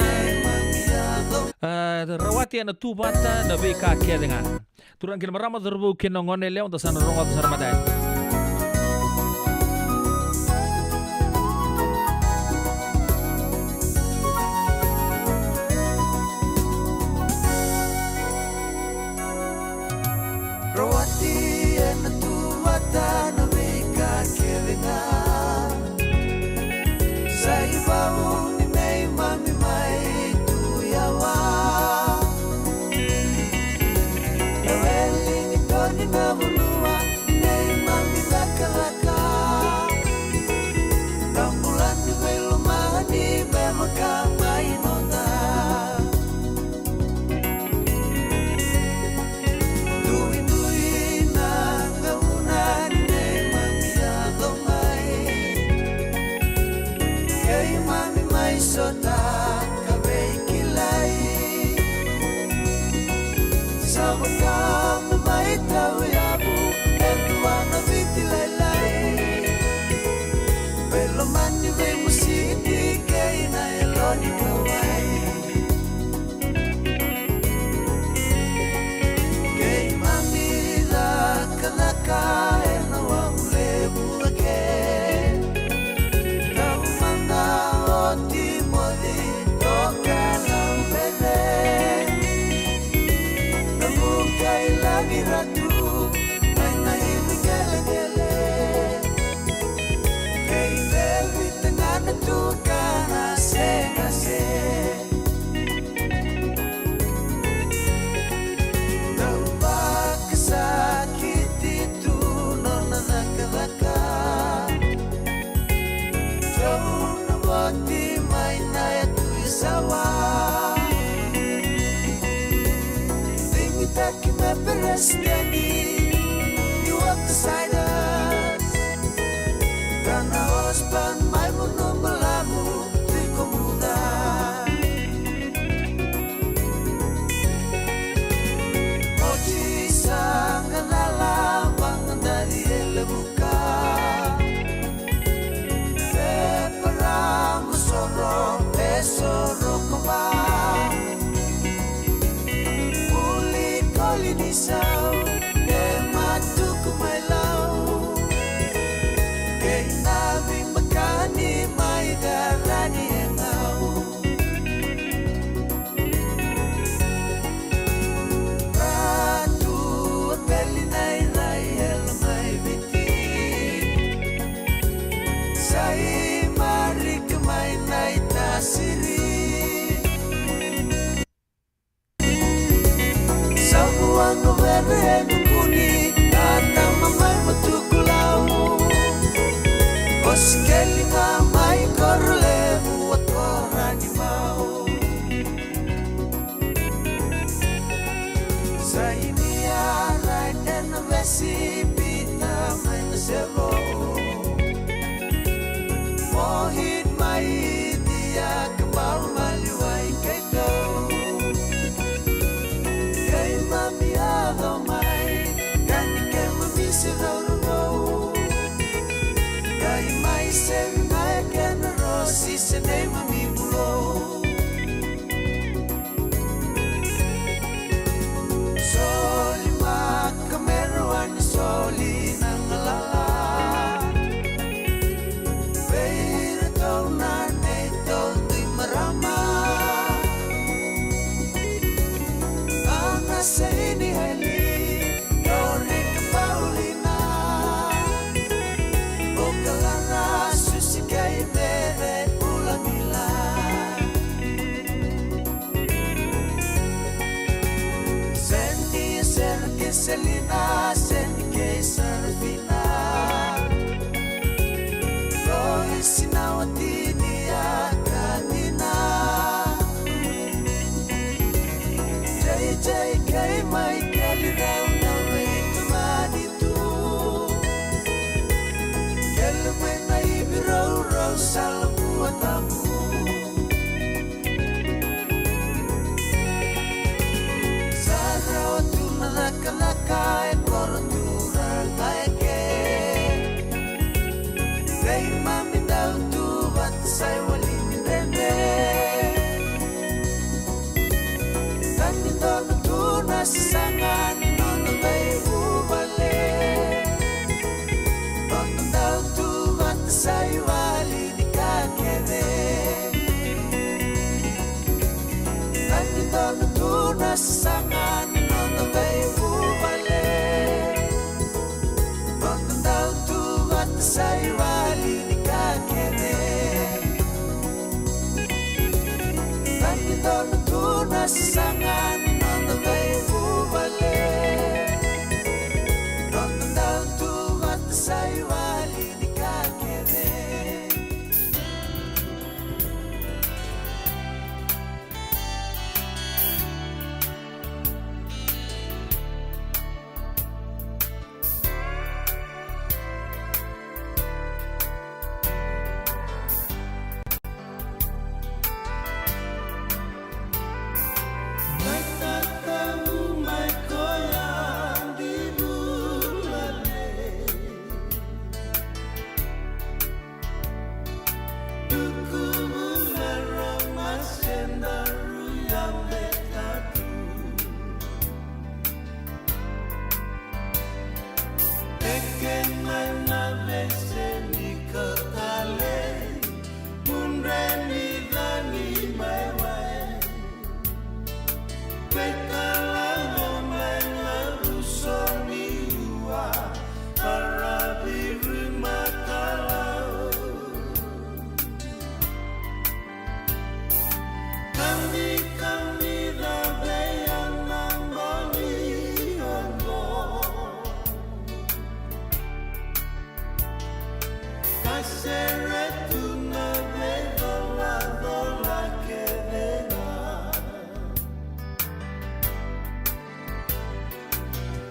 a, rawati ena tu vata na veika kece ga. Turaga kei na marama, cauravou kei na gone yalewa, da sa na rogoca sara mada yani. Rawati ena tu vata na veika kece ga. Sa ivau ni neimami mai tu yawa. Na weli ni toni na vanua ni neimami cakacaka. Na bula ni veilomani me vaka mai noda. Duidui na gauna ni neimami yaco mai. Keimami mai sota ka veikilai. Sa vaka me mai tauyavu e dua na Viti lailai. Veilomani, veimusiti kei na yalo ni kauwai. Keimami cakacaka ena wavu levu eke. Taumada oti moci toka Lauvece. Na vuka i Laviratu mai na ivi qeleqele. Kei Tevita ga na tukana se qase. Dau vakasakiti tu nona cakacaka. Dau na voti mai na yatu i Sawa. Digitaki me peresitedi ni Watersiders. Kana husband mai Vanua Balavu tiko muca. Oti sa qacala vaqadari e Levuka. Vepara mo soro e Sorokova. Vuli kolinisau e Matuku mai Lau. Kei na veimakani mai Darani e Gau. Ratu Apeli na irai e Lomaiviti. Sai Marika mai Naitasiri. Savuaga vere Na sasaga ni noda veivuvale, noda dau tu vata sa iwali ni ka kece. Sa ni donu tu na sasaga ni noda veivuvale, noda dau tu vata sa iwali ni ka kece.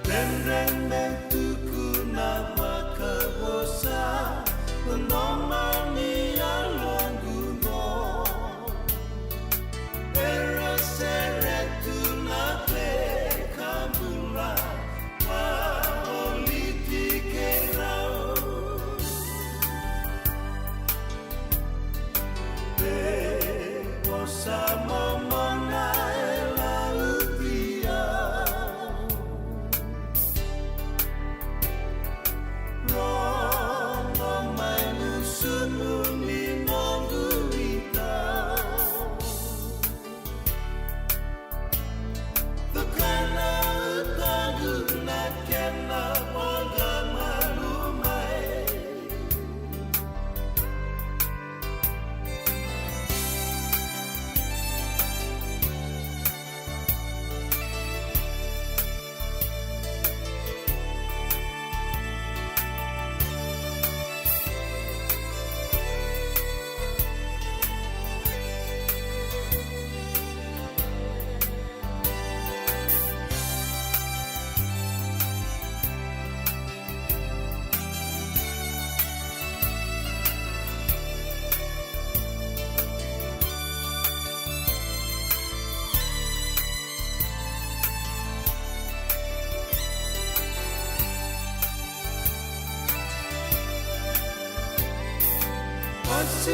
Dredre me tukuna vakavosa, na noma ni yaloqu qo. Era sere tu na veka bula, vavoliti kei rau. Veivosavosava na e lautia. Rogo mai na sumu ni noqu ita. Tukana utaqu na kena voqa malu mai.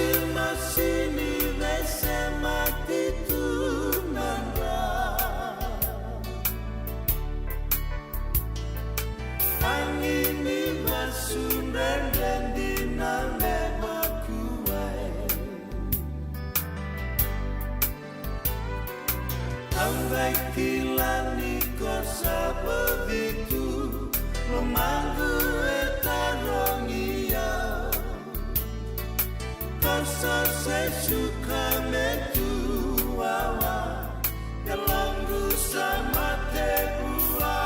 Masimasini veisemati tu na dra. Agi ni vasu dredre dina me vakuai. Au qai kila ni ko sa bogi tu, lomaqu e tarogi au. Ko sa se suka me tu wawa, yaloqu sa mate vua.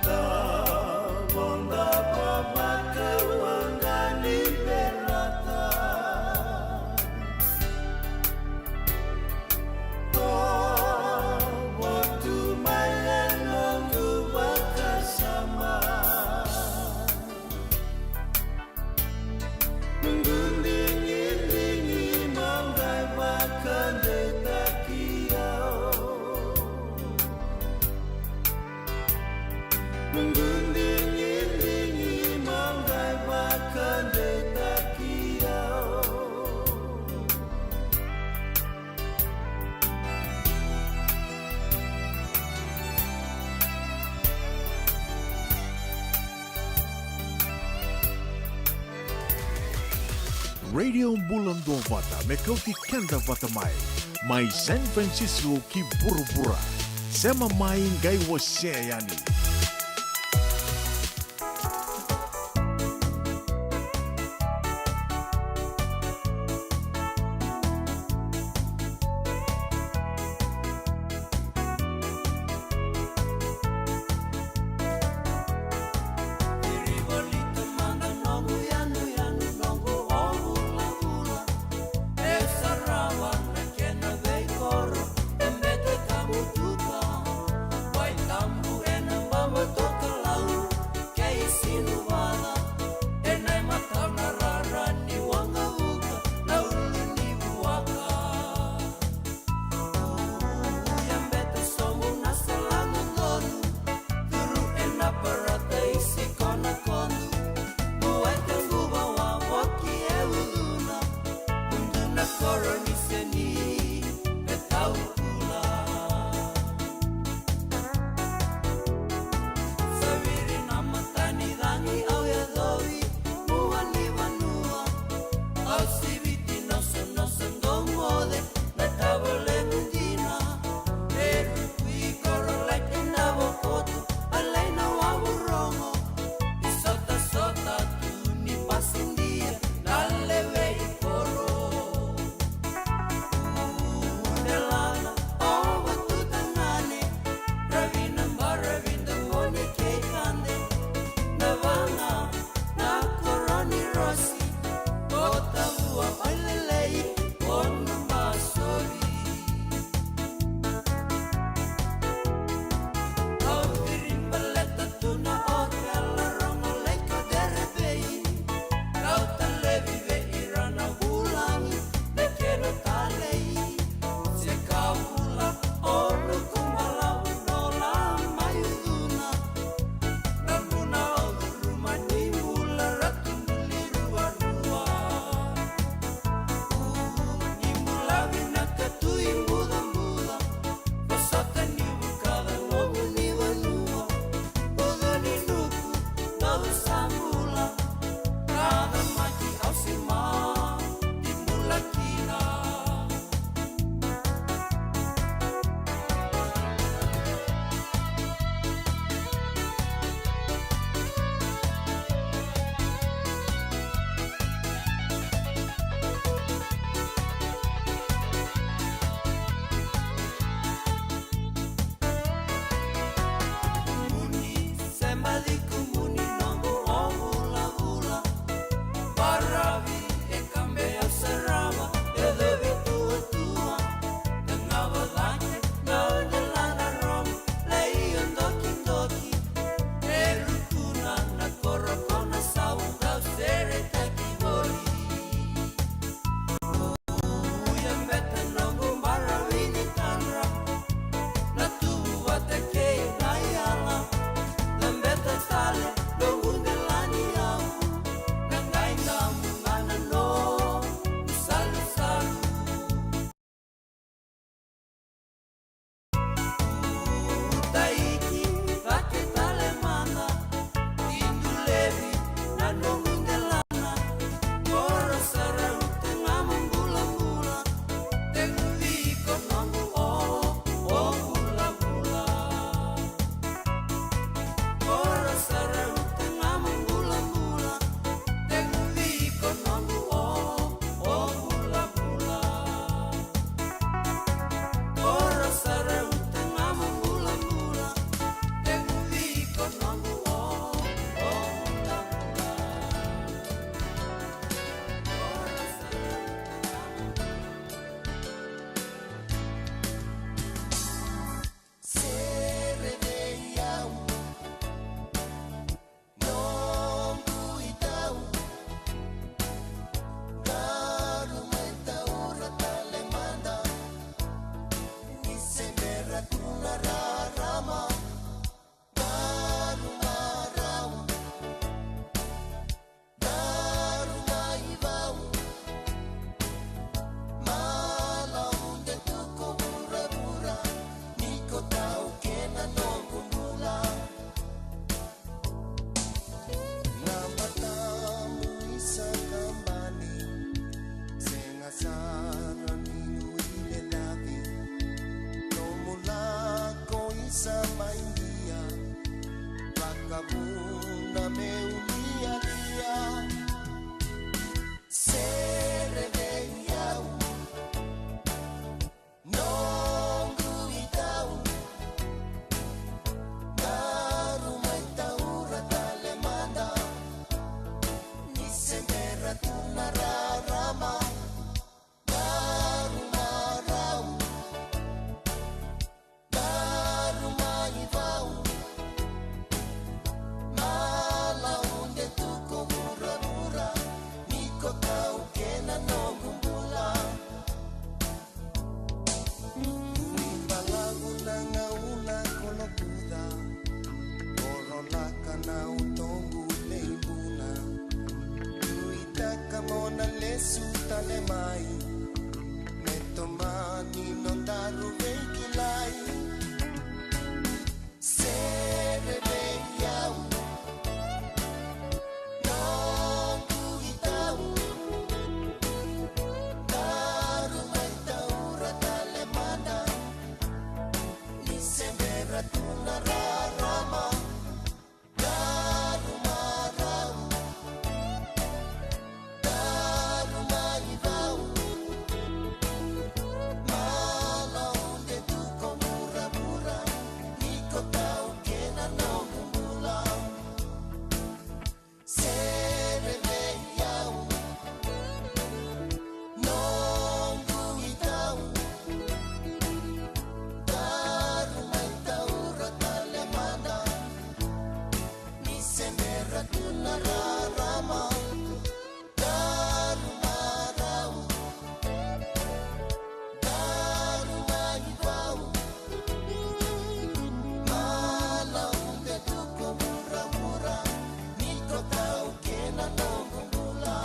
Tavoda vavaka waqa ni verata. Tovo tu mai e noqu vakasama. Radio Bula Duavata me kauti keda vata mai, mai San Francisco ki vuravura. Sema mai, qai wasea yani. noqu bula. Ui balavu na gauna ko lokuca, ko rolaka na utoqu leibuna. Nuitaka mo na lesu tale mai, me tomani nodaru veikilai. Sere vei au, noqu itau. Daru mai taura tale mada, ni se bera tu na rarama. Daru marau, daru mai vau. Mala ude tu ko muramura, ni ko tau kena noqu bula. Sere vei au, noqu itau. Daru mai taura tale mada, ni se bera tu na rarama. Daru marau, daru mai vau. Mala ude tu ko muramura, ni ko tau kena noqu bula.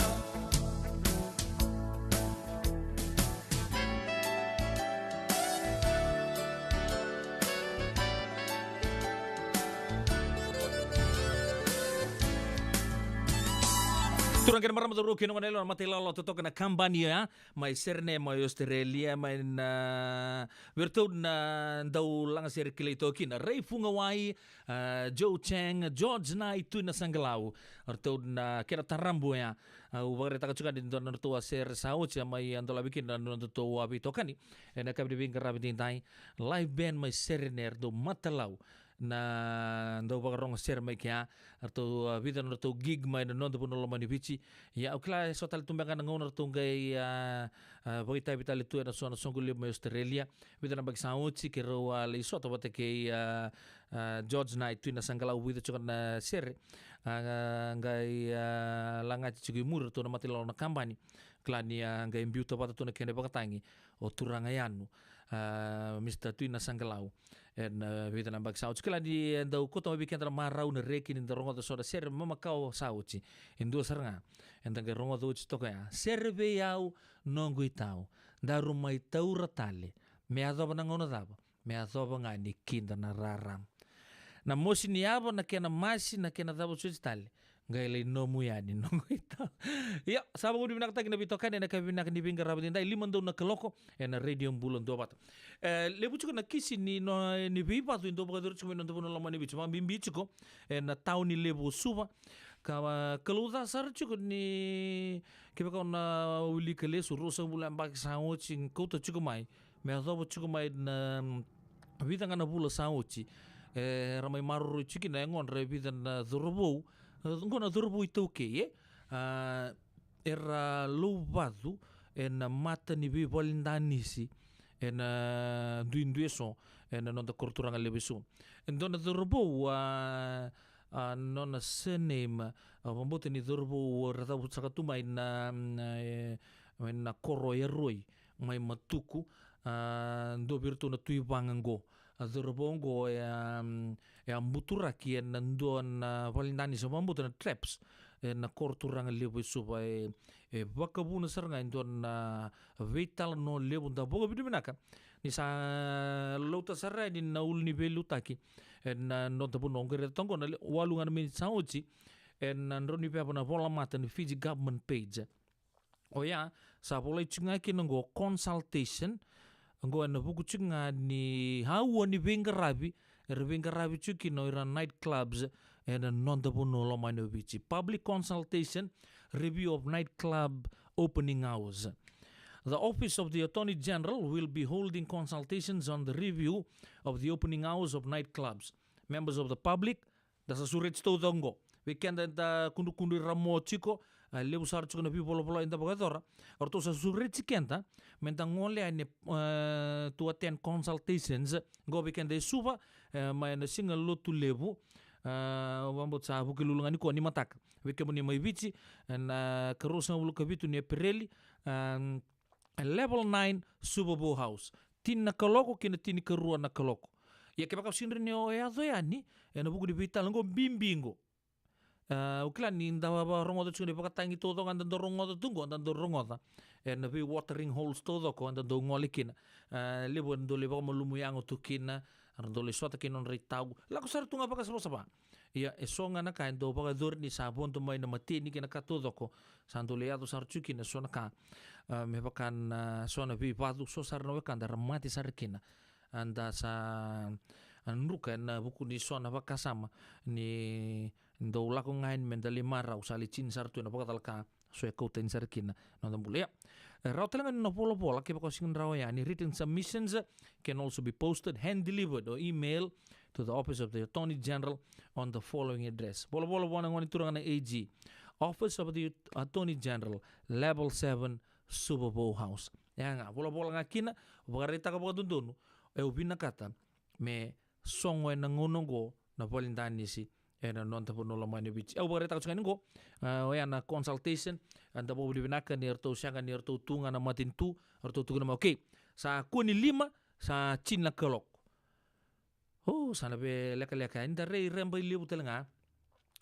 Turaga kei na marama, cauravou kei na goneyalewa, na mata ilawalawa totoka na kabani oya mai Serene, mai Australia, mai na vei iratou na dau lagasere kilai toka kina, Ray Fugawai, a, Joe Chang, George Nai, Tui Nasaqalau. O ratou na kena tarabu oya. Au vakaraitaka tiko ga ni dua na nodratou a sere sa oti, a mai a dolavi kina na nodatou a veitokani ena yakavi ni veiqaravi edaidai. Live band mai Serene, eratou matalau na dau vakarogo sere mai kea. Eratou, a, vica na nodratou gig mai na noda vanua lomani Viti. Ia, au kila e so tale tu beka na gauna eratou qai, a, a, vakaitavi tale tu ena so na soqo levu mai Australia. Vica na yabaki sa oti keirau a lai sota vata kei, a, a, George Nai, Tui Nasaqalau, vica tiko na sere. A, a, qai, a, lagati tiko i muri ratou na mata ilawalawa na kabani. Kila ni a qai biuta vata tu na kena ivakatagi o turaga Yanu, a, Mister Tui Nasaqalau. Ena, a, vica na yabaki sa oti, kila ni e dau kauta mai vei keda na marau, na reki ni da rogoca so na sere mamakawa sa oti. E dua sara ga eda qai rogoca oti toka ya. Sere vei au, noqu itau. Daru mai taura tale. Me yacova na gauna cava? Me yacova ga ni kida na rarama. Na mosi ni yava, na kena masi, na kena cava soti tale, qai lai nomu yani, noqu itau. Ia, sa vakavinavinakataki na veitokani ena yakavi vinaka ni veiqaravi edaidai, lima donu na kaloko ena Radio Bula Duavata. E levu tiko na kisi ni, no, ni veivacu e dau vakayacori tiko mai na noda vanua lomani Viti, vakabibi tiko ena tauni levu o Suva. Ka, a, kalouca sara tiko ni kevaka o na wilika lesu, ruasagavulu na yabaki sa oti, kauta tiko mai, me yacova tiko mai na, mm, vica ga na vula sa oti. E, era mai maroroi tiko kina e yagodra e vica na cauravou, e, oqo na cauravou iTaukei, e, a, era lauvacu ena mata ni veivaledanisi ena duidui eso ena noda koroturaga levu e Suva. E dua na cauravou, a, a, nona surname, a, vakabauta ni cauravou era cavuta saka tu mai na, na, e, mai na koro e Yaroi, mai Matuku, a, dua vei iratou na Tui Vaga oqo. A cauravou oqo e a, e a buturaki ena dua na valedanisi, vakabauta na Traps, ena koroturaga levu e Suva. E, e vakavuna sara ga e dua na veitalanoa levu, da vakavinavinaka ni sa lauta sara yani na ulu ni veiliutaki ena noda vanua. Oqo e raica toka oqo na le-, walu ga na miniti sa oti, ena drau ni veva na volamata ni Fiji Government page. Oya, sa volai tiko ga kina oqo consultation. Oqo ena vuku tiko ga ni aua ni veiqaravi era veiqaravi tiko kina o ira night clubs ena noda vanua lomani o Viti. Public consultation, review of night club opening hours. The Office of the Attorney General will be holding consultations on the review of the opening hours of night clubs. Members of the public, da sa sureti taucoko oqo. Vei keda eda kudrukudru i Ramoa tiko, e levu sara tiko na veivolavola eda vakayacora. O ratou sa sureti keda me da gole yani, e, to attend consultations. Oqo vei keda e Suva, e, mai na siga Lotulevu, A, au vakabauta sa Vukelulu ga nikua ni mataka. Vei kemuni mai Viti, ena ikaruasagavulu ka vitu ni Epereli, a, level nine Super Bowl House. Tini na kaloko ki na tinikarua na kaloko. Ia kevaka o sega ni o yaco yani ena vuku ni veitalanoa qo bibi qo. A, au kila ni da vakarogoca tiko na ivakatagi taucoko eda dau rogoca tu qo, da dau rogoca ena vei watering holes taucoko eda dau gole kina. A, levu era dau lai vakamalumu yago tu kina, era dau lai sota kina nodra itau. Lako sara tu ga vakasavasava. Ia, e so ga na ka e dau vakayacori ni sa vodo mai na mateni kei na ka taucoko. Sa dau lai yaco sara tiko kina so na ka. A, me vaka na so na veivacu, so sara na wekada era mate sara kina. A, da sa, a, druka ena vuku ni so na vakasama ni dau lako ga yani me da lai marau, sa lai tini sara tu ena vakacalaka so e kau tani sara kina na noda bula. Ia, e rawa tale ga ni na volavola, kevaka o sega ni rawa yani, written submissions can also be posted, hand delivered or email to the Office of the Attorney General on the following address. Volavola vua na gone turaga na A G, Office of the Attorney General, Level seven, Super Bowl House. Ia ga, volavola ga kina, vakaraitaka vakadodonu, e, au vinakata me sogo ena gauna oqo na valedanisi ena noda vanua lomani o Viti. Au vakaraitaka tiko ga ni qo, a, oya na consultation, a, da vakavinavinaka ni ratou sega ni ratou tu ga na matanitu, ratou tukuna mai, okay, sa kua ni lima, sa tini na kaloko. O, sa na veilekaleka, eda rai reba i levu tale ga.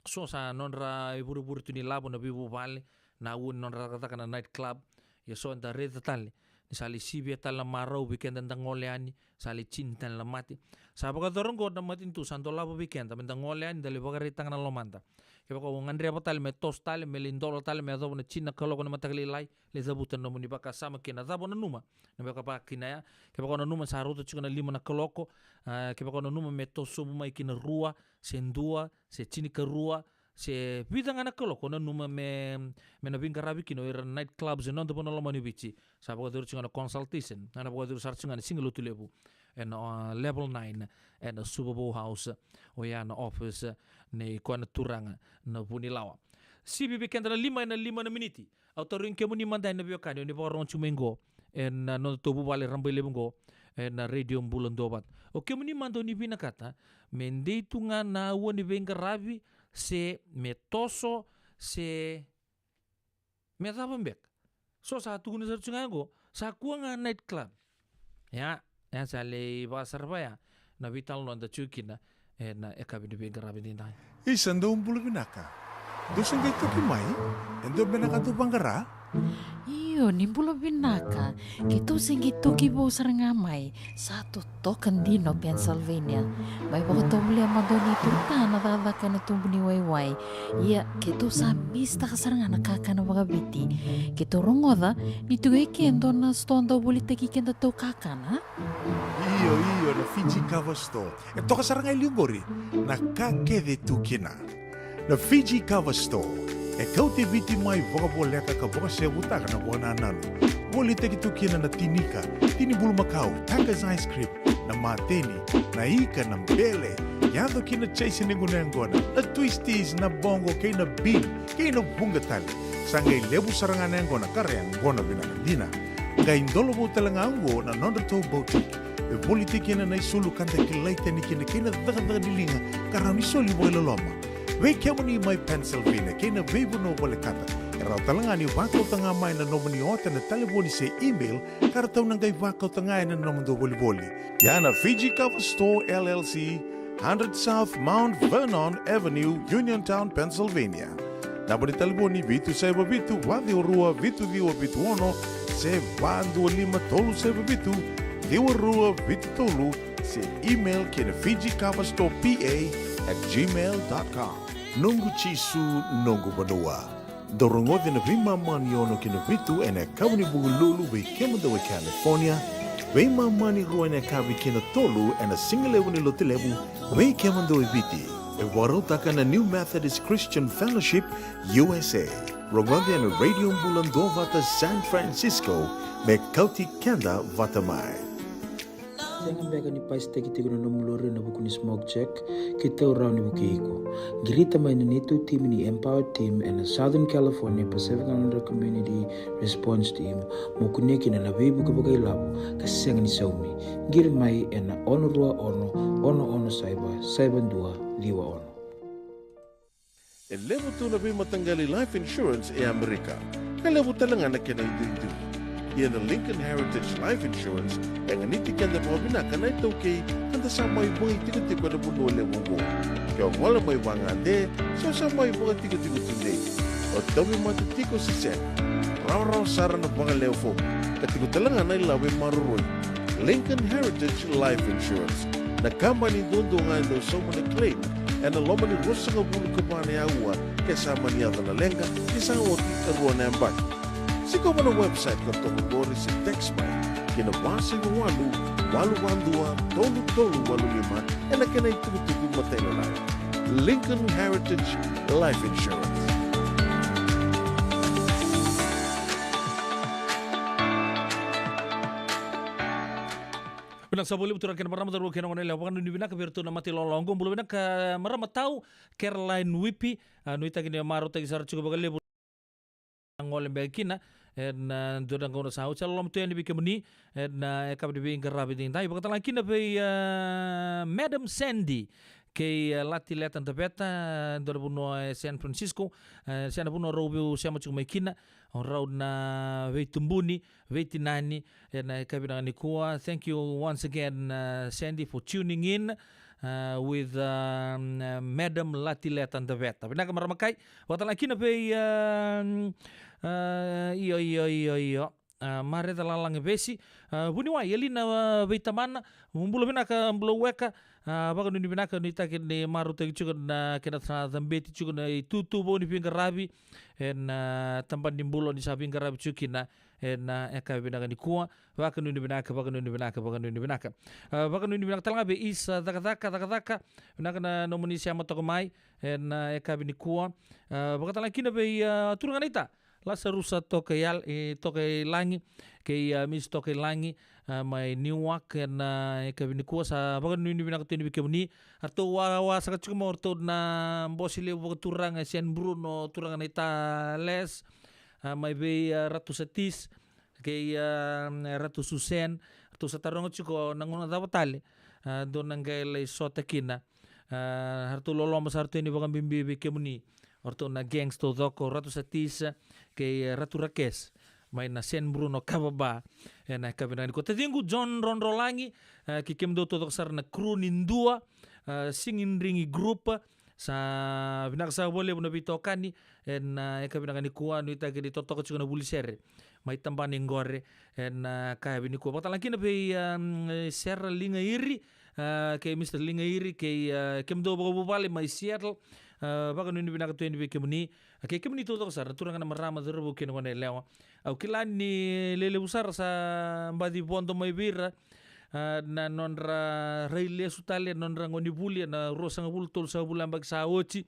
So sa nodra ivurevure tu ni lavo na veivuvale, na ua ni nodra cakacaka na night club. Ia so eda raica tale ni sa lai sivia tale na marau vei keda da gole yani, sa lai tini tale na mate. Sa vakayacora oqo na matanitu, sa dolava vei keda me da gole yani, da lai vakaraitaka na lomada. Kevaka o gadreva tale me toso tale, me lai dola tale, me yacova na tini na kaloko na mataka lailai, lai cavuta na nomuni vakasama kei na cava o nanuma na vakavakina ya. Kevaka o nanuma sa rauta tiko na lima na kaloko, a, kevaka o nanuma me toso sobu mai ki na rua, se dua, se tinikarua, se vica ga na kaloko o nanuma me, me na veiqaravi kina o ira na night clubs e noda vanua lomani o Viti. Sa vakayacori tiko ga na consultation, a, na vakayacori sara tiko ga na Siga Lotulevu ena, a, level nine ena Super Bowl House, oya na office nei koya na turaga na Vunilawa. Sivi vei keda na lima ena lima na miniti. Au tarogi kemuni mada yani na veiwekani o ni vakarogo tiko mai qo ena, a, nodatou vuvale rabailevu qo ena Radio Bula Duavata. O kemuni mada o ni vinakata me dei tu ga na ua ni veiqaravi, se me toso, se me cava beka. So sa tukuni sara tiko ga qo, sa kua ga night club. Ia, ia sa lai vakasarava ya na veitalanoa eda tiko kina ena yakavi ni veiqaravi edaidai. Isa, dou bula vinaka. Dou se qai toki mai? E dua beka na ka dou vaqara? Io, ni bula vinaka. Keitou se qai toki vou sara ga mai. Sa totoka dina o Pennsylvania. Mai vakatovolea mada o neitou ta na cakacaka ena tubu ni waiwai. Ia, keitou sa misitaka sara ga na kakana vakaviti. Keitou rogoca ni tiko eke e dua na sitoa dau volitaki kedatou kakana. Io, io, na Fiji Kava Store. E toka sara ga e liu qori na ka kece e tu kina. Na Fiji Kava Store e kauti Viti mai vakavoleka ka vakasevutaka na vakanananu. Volitaki tu kina na tinika, tini bulumakau, Tucker's ice cream, na mateni, na ika, na bele, yaco ki na chaise ni gunu yaqona, na twisties, na boqo kei na bean, kei na vuqa tale. Sa qai levu sara ga na yaqona ka ra yaqona vinaka dina. Qai dola vou tale ga oqo na nodratou boutique. E volitaki kina na isulu ka da kilai tani kina kei na cakacaka ni liga ka rawa ni soli vakailoloma. Vei kemuni mai Pennsylvania kei na veivanua volekata, e rawa tale ga ni vakauta ga mai na nomuni ota ena talevoni se email ka ratou na qai vakauta ga ena nomudou volivoli. Ia na Fiji Kava Store L L C, hundred South Mount Vernon Avenue, Uniontown, Pennsylvania. Naba ni talevoni vitu saiva vitu, va ciwa rua, vitu ciwa vitu ono, se va dua lima tolu saiva vitu, ciwa rua vitu tolu, se email ki na Fiji Kava Store P A at gmail dot com. Noqu Jisu, noqu vanua. Dou rogoca na veimama ni ono ki na vitu ena yakavi ni Vukelulu vei kemudou e California, veimama ni rua ena yakavi ki na tolu ena sigalevu ni Lotulevu vei kemudou e Viti. E vakarautaka na New Methodist Christian Fellowship U S A. Rogoca ena Radio Bula Duavata San Francisco me kauti keda vata mai. Sega beka ni pasitaki tiko na nomu lori ena vuku ni smoke check? Keitou rawa ni vukei iko. Qirita mai na neitou timi ni Empower Team ena Southern California Pacific Islander Community Response Team mo kunea kina na veivuke vakailavo ka sega ni saumi. Qiri mai ena ono rua ono, ono ono saiva, saiva dua ciwa ono. E levu tu na veimataqali life insurance e Amerika, ka levu tale ga na kena iduidui. Ia na Lincoln Heritage Life Insurance e ganiti keda vakavinaka na iTaukei, ka da sa mai vakaitikotiko ena vanua levu oqo. Ke o gole mai vagade, se o sa mai vakatikotiko tudei, o tauvimate tiko se sega, rawarawa sara na vakalewe fomu, ka tiko tale ga na ilavo e maroroi. Lincoln Heritage Life Insurance, na kabani duadua ga e dau sauma na claim ena loma ni ruasagavulu ka va na aua ke sa mani yaco na leqa, ke sa oti e rua na yabaki. Sikova na website ka toka qori se text mai ki na va saiva walu, walu va dua, tolu tolu walu lima, ena kena itukutuku matailalai. Lincoln Heritage Life Insurance. Vinaka sara vakalevu turaga kei na marama, cauravou kei na goneyalewa, vakanuinui vinaka vei iratou na mata ilawalawa oqo. Bula vinaka, e, marama tau, Caroline Wipi, a, nuitaki ni marautaki sara tiko vakalevu na gole beka kina ena, e, dua na gauna sa oti. Sa loloma tu yani vei kemuni ena, e, yakavi ni veiqaravi edaidai. Vakatalega kina vei, e, Madam Sandy kei, e, Lati Leta Daveta, e, dua na vanua e San Francisco, e, se na vanua rau veiusema tiko mai kina, o rau na veitubuni, veitinani, ena yakavi vinaka nikua. Thank you once again, uh, Sandy, for tuning in, uh, with, um, uh, Madam Lati Leta Daveta. Vinaka marama kai. Vakatalega kina vei, um, uh, io, io, io, io. Uh, Mareta Lalage Vesi. Uh, vuniwai, Elina, uh, Veitamana. Bula vinaka, bula weka. Uh, vakanuinui vinaka, nuitaki ni marautaki tiko na kena sa cabeti tiko na itutu vou ni veiqaravi ena, uh, tabana ni bula ni sa veiqaravi tiko kina ena, e, yakavi vinaka nikua. Vakanuinui vinaka, vakanuinui vinaka, vakanuinui vinaka. A, vakanuinui vinaka tale ga vei Isa Cakacaka, Cakacaka. Vinaka na nomuni sema toka mai ena, e, yakavi nikua. A, vakatalega kina vei, a, turaga naita Lasarusa Tokailagi, e, Tokailagi, kei, a, Miss Tokailagi, a, mai Newark ena, e, yakavi nikua. Sa vakanuinui vinaka tu yani vei kemuni. Eratou wa, wa saka tiko mai o ratou na bosi levu vakaturaga e San Bruno, turaga naita Les, a, mai vei, a, Ratu Satis kei, a, Ratu Susan. Ratou sa taroga tiko na gauna cava tale, a, dou na qai lai sota kina. A, ratou loloma sara tu yani vakabibi vei kemuni o ratou na gangs taucoko, Ratu Satis kei, a, Ratu Rakes mai na San Bruno Kava Bar ena yakavi vinaka nikua. Taciqu John Rodrolagi, a, kei kemudou taucoko sara na crew ni Dua, a, Singing Ringi Group. Sa vinaka saka vakalevu na veitokani ena, a, yakavi vinaka nikua, nuitaki ni totoka tiko na vuli sere mai tabana iqore ena, a, yakavi nikua. Vakatalega kina vei, a, mm, Sera Ligairi, a, kei Mister Ligairi, kei, a, kemudou vakavuvale mai Seattle. A, vakanuinui vinaka tu yani vei kemuni. A, kei kemuni taucoko sara na turaga, na marama, cauravou kei na goneyalewa. Au kila ni lelevu sara sa baci vodo mai vei ira, a, na nodra rai lesu tale, na nodra gauna ni vuli ena ruasagavulu, tolusagavulu na yabaki sa oti.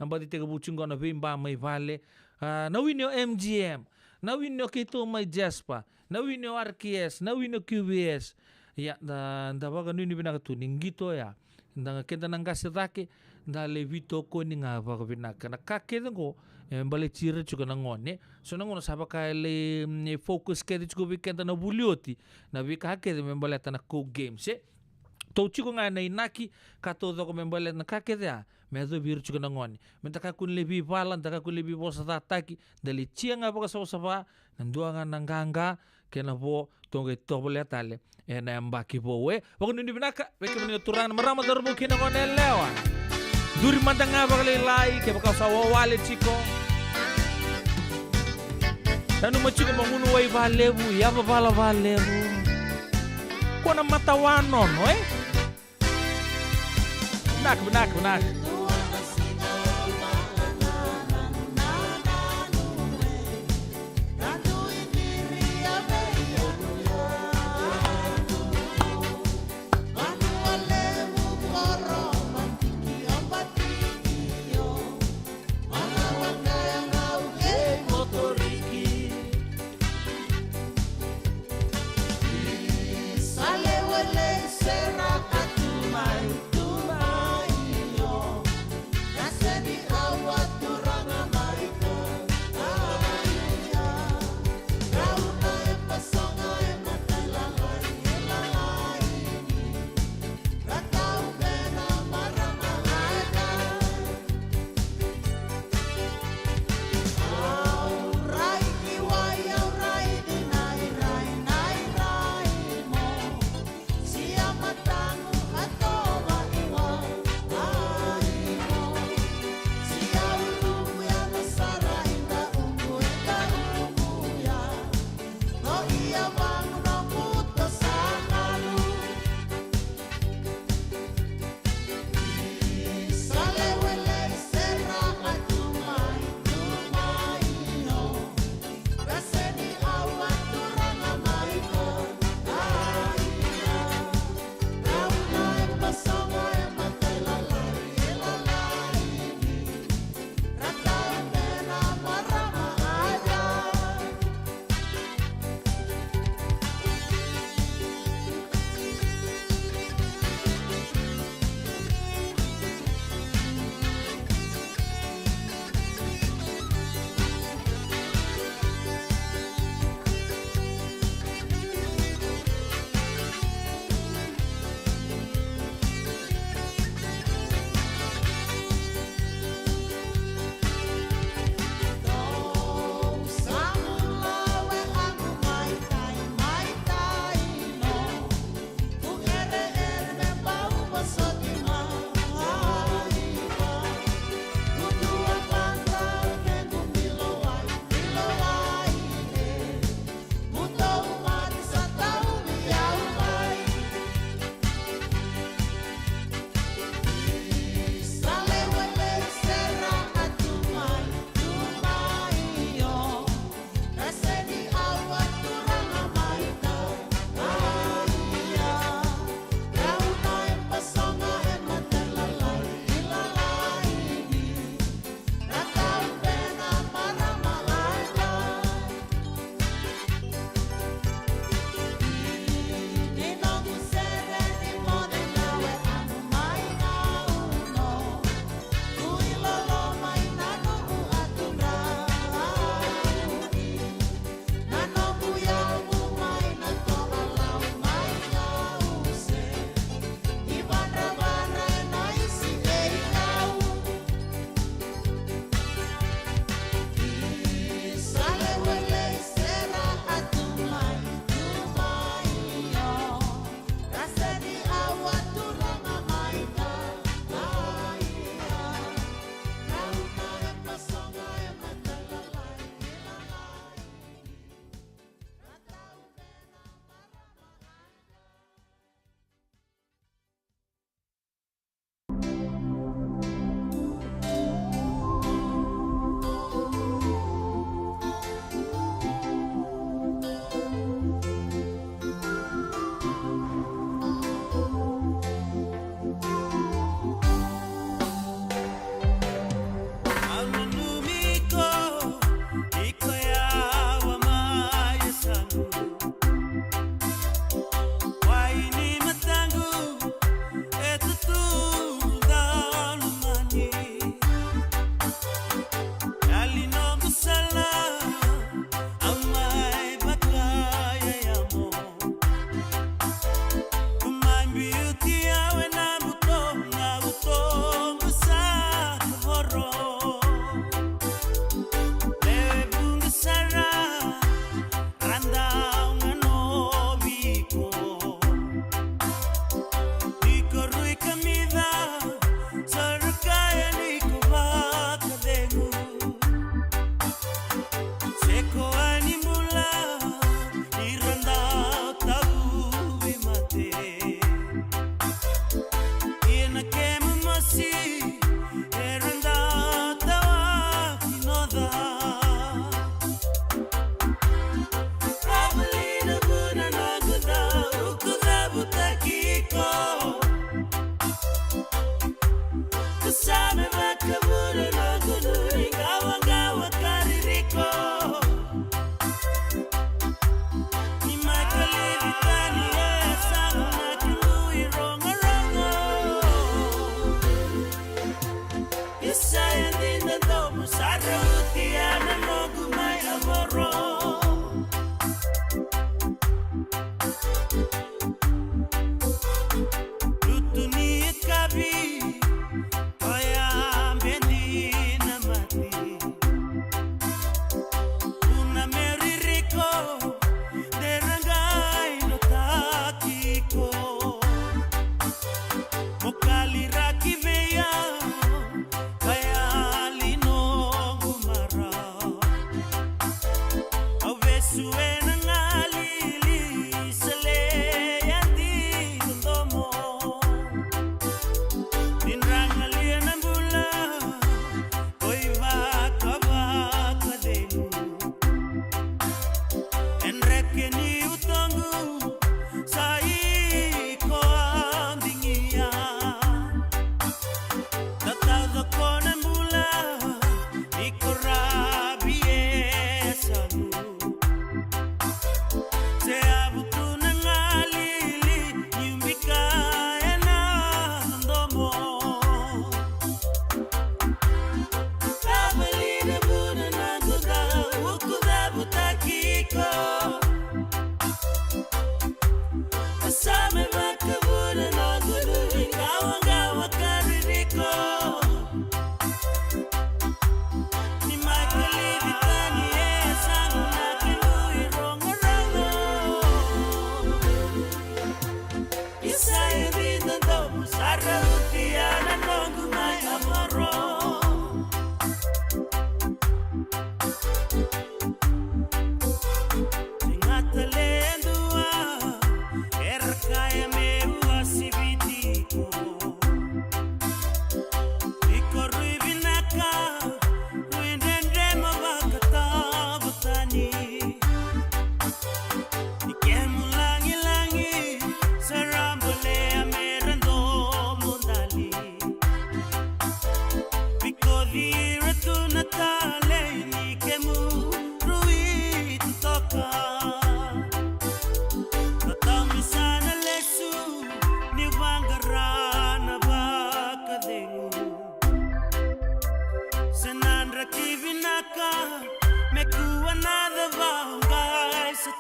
A, baci tekivu tiko qo na veiba mai vale. A, na wini o M G M, na wini o keitou mai Jasper, na wini o R K S, na wini o Q V S. Ia, da, da vakanuinui vinaka tu ni qito oya. Da, keda na qase cake, da lai veitokoni ga vakavinaka. Na ka kece qo e baleti ira tiko na gone. So na gauna sa vaka e lai, mm, focus kece tiko vei keda na vuli oti na veika kece me baleta na Coke Games, e? Tou tiko ga ena inaki ka taucoko me baleta na ka kece ya me yacovi ira tiko na gone. Me da kakua ni lai veivala, da kakua ni lai veivosacataki, da lai tia ga vakasavasava, na dua ga na qaqa kei na vo, tou qai tovolea tale ena yabaki vou, e. Vakanuinui vinaka vei kemuni na turaga, na marama, cauravou kei na goneyalewa. Duri mada ga vakalailai, kevaka o sa wawale tiko. Nanuma tiko mo gunu wai valevu, yavavala valevu. Kua na matawa nono, e? Vinaka, vinaka, vinaka.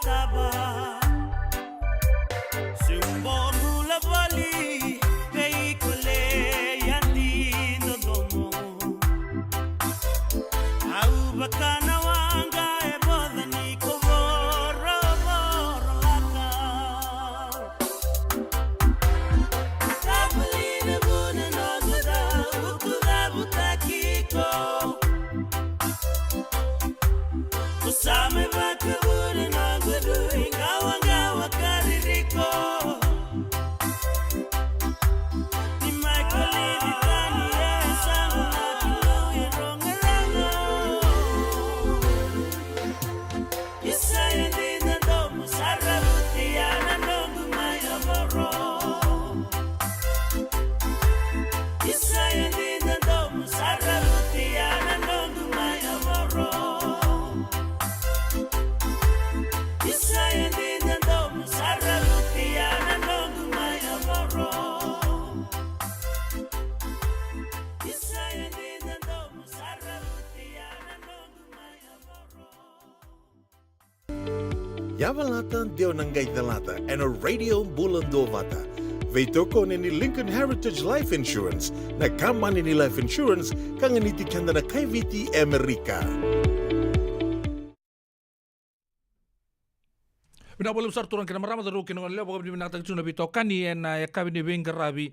Tava. Se u bau bula voli vei iko, le yadi dodomo. Au vaka na waqa e voca ni ko vorovoro laka. Sa vuli na vuna noqu cau, ko cavutaki iko. Ko sa mai vakavuna noqu dui qawaqawa ka ririko. Ni mai kolivi tani e sa na kilou e rogo rago. Isa e dina domo sa rauti ya na noqu mai a voro. Isa e dina domo sa rauti ya na noqu mai a voro. Isa e dina domo sa rauti ya na noqu mai a voro. Isa e dina domo sa rauti ya na noqu mai a voro. Yavalata, deu na qai calata ena Radio Bula Duavata. Veitokoni ni Lincoln Heritage Life Insurance, na kabani ni life insurance ka ganiti keda na kai Viti e Amerika. Vinaka vakalevu sara turaga kei na marama, cauravou kei na goneyalewa, vakavinavinakataki tu na veitokani ena yakavi ni veiqaravi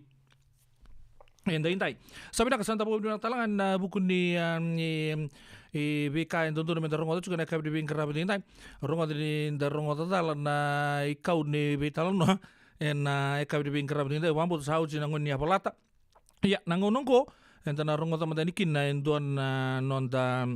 edaidai. Sa vinaka, sa da vakavinavinaka tale ga ena vuku ni, a, ni, e, veika e dodonu meda rogoca tiko ena yakavi ni veiqaravi edaidai. Rogoca ni da rogoca cala na ikau ni veitalanoa ena yakavi ni veiqaravi edaidai. Vakabauta sa oti na gauna ni yavalata. Ia, na gauna oqo eda na rogoca mada yani kina e dua na noda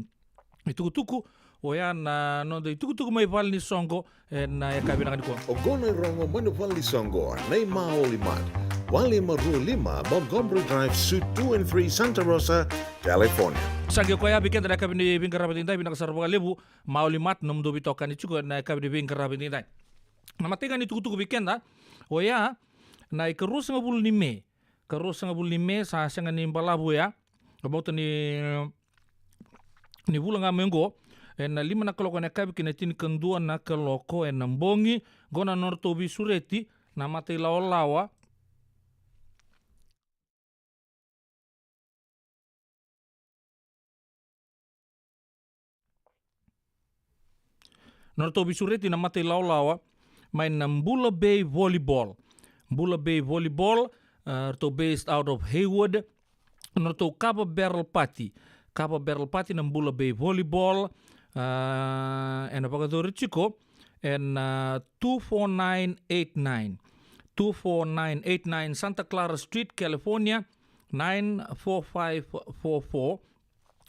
itukutuku, oya na noda itukutuku mai Valenisoqo ena yakavi vinaka nikua. Oqo na irogo mai na Valenisoqo, nei Maoli Mart, walu lima rua lima Montgomery Drive, Suite two and three, Santa Rosa, California. Sa qai koya vei keda na yakavi ni veiqaravi edaidai, vinaka sara vakalevu Maoli Mart, nomudou veitokani tiko ena yakavi ni veiqaravi edaidai. Na matai ga ni tukutuku vei keda, oya na ikaruasagavulu ni Me. Karuasagavulu ni Me, sa sega ni balavu ya. Vabauta ni, ni vula ga mai oqo, ena lima na kaloko ena yakavi ki na tinikadua na kaloko ena bogi. Qo na nodratou veisureti na mata ilawalawa. Nodratou veisureti na mata ilawalawa mai na Bula Bay Volleyball. Bula Bay Volleyball, ah, ratou based out of Hayward. Nodratou kava barrel party. Kava barrel party na Bula Bay Volleyball, ah, ena vakayacori tiko ena, ah, two four nine eight nine. Two four nine eight nine Santa Clara Street, California, nine four five four four.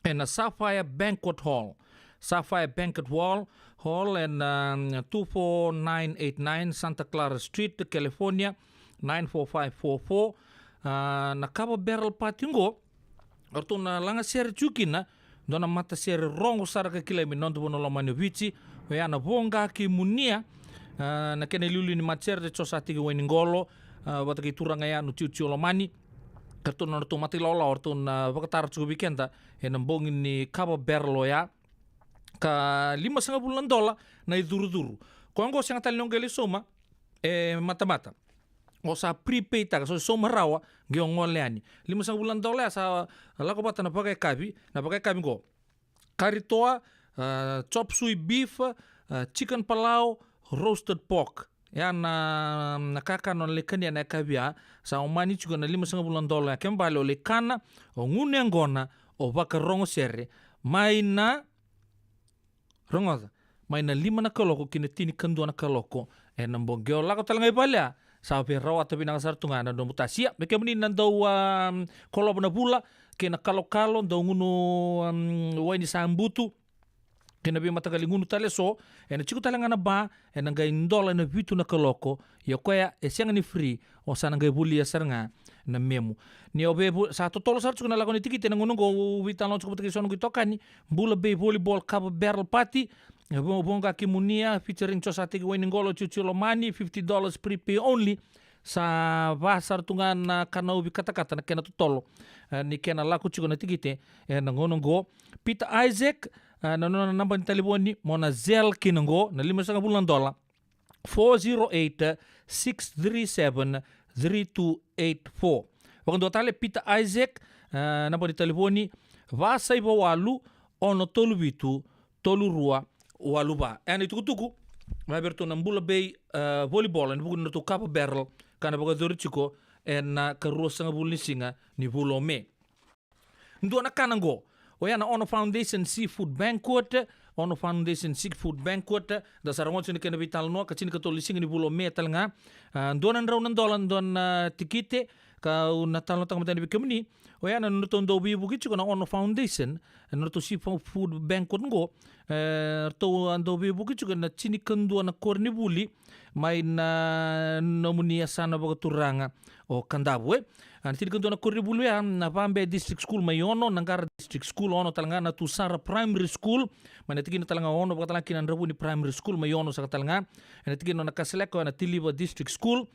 Ena Sapphire Banquet Hall. Sapphire Banquet Hall, Hall ena, um, two four nine eight nine Santa Clara Street, California, nine four five four four. Ah, na kava barrel party qo, o ratou na lagasere tiko kina dua na matasere rogo sara ka kilai mai na noda vanua lomani o Viti, oya na Voqa kei Munia. Ah, na kena iliuliu ni matasere, Josateki Wainiqolo, ah, vata kei turaga ya na Tiotio Lomani. Ka ratou na nodratou mata ilawalawa o ratou na vakatara tiko vei keda ena bogi ni kava barrel oya. Ka limasagavulu na dola na icurucuru. Koya oqo sega tale ni o qai lai sauma e matamata. O sa prepaid taka, so sauma rawa qai o gole yani. Limasagavulu na dola ya sa lako vata na vakayakavi, na vakayakavi qo. Kari toa, ah, chop suey beef, ah, chicken palau, roasted pork. Ya na, na kakana o na lai kania na yakavi ya, sa omani tiko na limasagavulu na dola ya. Kena ibalebale o lai kana, o gunu yaqona, o vakarogosere mai na, rogoca, mai na lima na kaloko ki na tinikadua na kaloko ena bogi. O lako tale ga i vale ya, sa veirawata vinaka sara tu ga na nomu tasi. Ia, me kemuni na dau, um, kolova na vula kei na kalokalo, dau gunu, um, wai ni sa butu kei na veimataqali gunu tale eso, ena tiko tale ga na ba, ena qai dola ena vitu na kaloko. Ia o koya e sega ni free, o sa na qai volia sara ga na memu. Ni o vei vu-, sa totolo sara tiko na lako ni tikite ena gauna oqo, au veitalanoa tiko vata kei so noqu itokani, Bula Bay Volleyball Kava Barrel Party, e Vo-, Voqa kei Munia, featuring Josateki Wainiqolo, Tiotio Lomani, fifty dollars prepay only. Sa va sara tu ga na kanauvi katakata na kena totolo, e, ni kena lako tiko na tikite ena gauna oqo. Peter Isaac, a, na nona naba ni talevoni mo na Zelle kina qo, na limasagavulu na dola, four zero eight, six three seven, three two eight four. Vakadua tale Peter Isaac, a, naba ni talevoni, va saiva walu, ono tolu vitu, tolu rua walu va. E na itukutuku mai vei iratou na Bula Bay, a, volleyball, ena vuku ni nodratou kava barrel ka na vakayacori tiko ena ikaruasagavulu ni siga ni vula o Me. Dua na kana qo, oya na Ono Foundation Seafood Banquet. Ono Foundation Seafood Banquet, da sa rogoca tiko na kena veitalanoa, ka tinikatolu ni siga ni vula o Me tale ga. A, dua na drau na dola dua na tikite, ka au na talanoataka mada yani vei kemuni. Oya na nodratou dau veivuke tiko na Ono Foundation, na nodratou Seafood Banquet qo, e, ratou a dau veivuke tiko na tinikadua na koronivuli mai na nomuni yasana vakaturaga o Kadavu, e. A, na tinikadua na koronivuli oya, na Vabea District School mai Ono, na Qara District School, Ono tale ga, na Tusara Primary School mai na tikina tale ga o Ono, vakatale ga kina na Dravuni Primary School mai Ono saka tale ga. E na tikina o Nakasaleka, na Tiliva District School,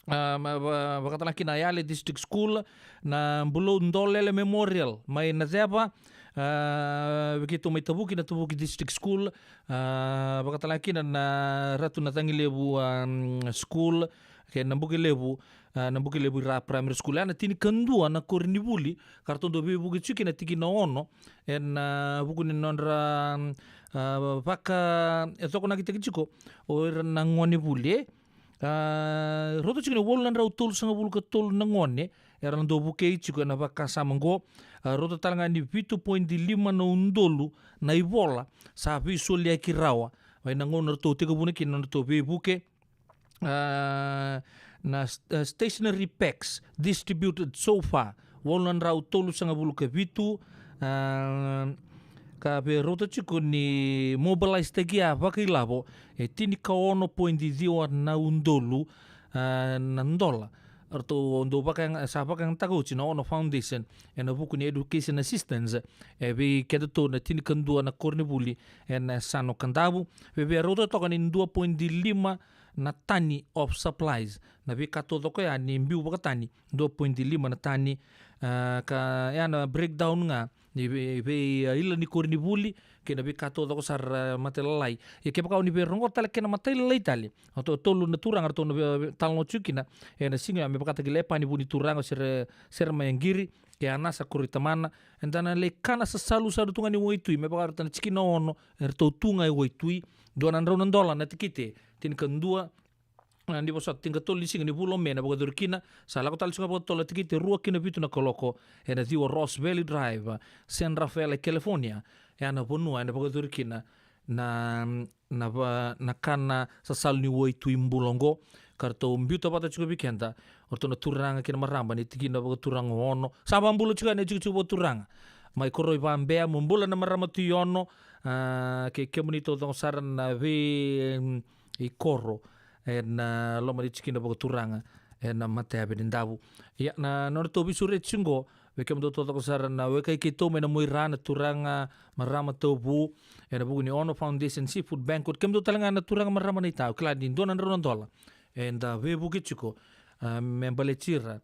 a, ma, va-, vakatale ga kina na Yale District School, na Bulou Dolele Memorial mai Naceva, a, vei keitou mai Tavuki, na Tavuki District School, a, vakatale ga kina na Ratu Nacagilevu, a, School, kei na Bukelevu, a, na Bukelevu Ira Primary School. Oya na tinikadua na koronivuli ka ratou dau veivuke tiko kina na tikina o Ono ena vuku ni nodra, a, vaka, e, cokonakitaki tiko o ira na gonevuli, e. A, rauta tiko ni walu na drau tolusagavulu ka tolu na gone era na dau vukei tiko ena vakasama qo. A, rauta tale ga ni vitu poidi lima na udolu na ivola sa veisoliyaki rawa mai na gauna ratou tekivuna kina na nodratou veivuke. A, na st-, a, stationery packs distributed so far, walu na drau tolusagavulu ka vitu, a, ka vei rauta tiko ni mobilize-taki ya vakailavo e tinikaono poidi ciwa na udolu, a, na dola. Ratou dau vakayaga-, sa vakayagataka oti na Ono Foundation ena vuku ni education assistance e vei kedatou na tinikadua na koronivuli ena yasana o Kadavu. Vei, vei rauta toka ni dua poidi lima na tani of supplies. Na veika taucoko ya ni biu vakatani, dua poidi lima na tani, a, ka ya na breakdown ga ni vei, vei, a, ila ni koronivuli kei na veika taucoko sara, a, matailalai. Ia kevaka o ni veirogoca tale kena matailalai tale, o to-, tolu na turaga ratou na vei, vei, talanoa tiko kina ena siga ya me vakatakila e Pani Vunituraga, Sere, Sere Mayaqiri, kei Anasa Koroitamana. Eda na lai kana sasalu sara tu ga ni waitui me vaka ratou na tikina ono, eratou tu ga e waitui. Dua na drau na dola na tikite, tinikadua, a, ni vosota, tinikatolu ni siga ni vula o Me na vakayacori kina. Sa lako tale tiko ga vakatotolo na tikite, rua ki na vitu na kaloko, ena ciwa Ross Valley Drive, San Rafael, California. Oya na vanua ena vakayacori kina na, na va-, na kana sasalu ni waitui bula oqo, ka ratou biuta vata tiko vei keda o ratou na turaga kei na marama ni tikina vakaturaga o Ono. Sa vakabula tiko yani na itikotiko vakaturaga mai Koroi Vabea, mo bula na marama Tui Ono, a, kei kemuni taucoko sara na vei, mm, i koro ena loma ni tikina vakaturaga ena matayave ni Davu. Ia, na nodratou veisureti tiko qo vei kemudou taucoko sara na wekai keitou mai na Muaira, na turaga, marama Tauvu, ena vuku ni Ono Foundation Seafood Banquet. Kemudou tale ga na turaga, marama na ita, au kila ni dua na drau na dola eda veivuke tiko, a, me baleti ira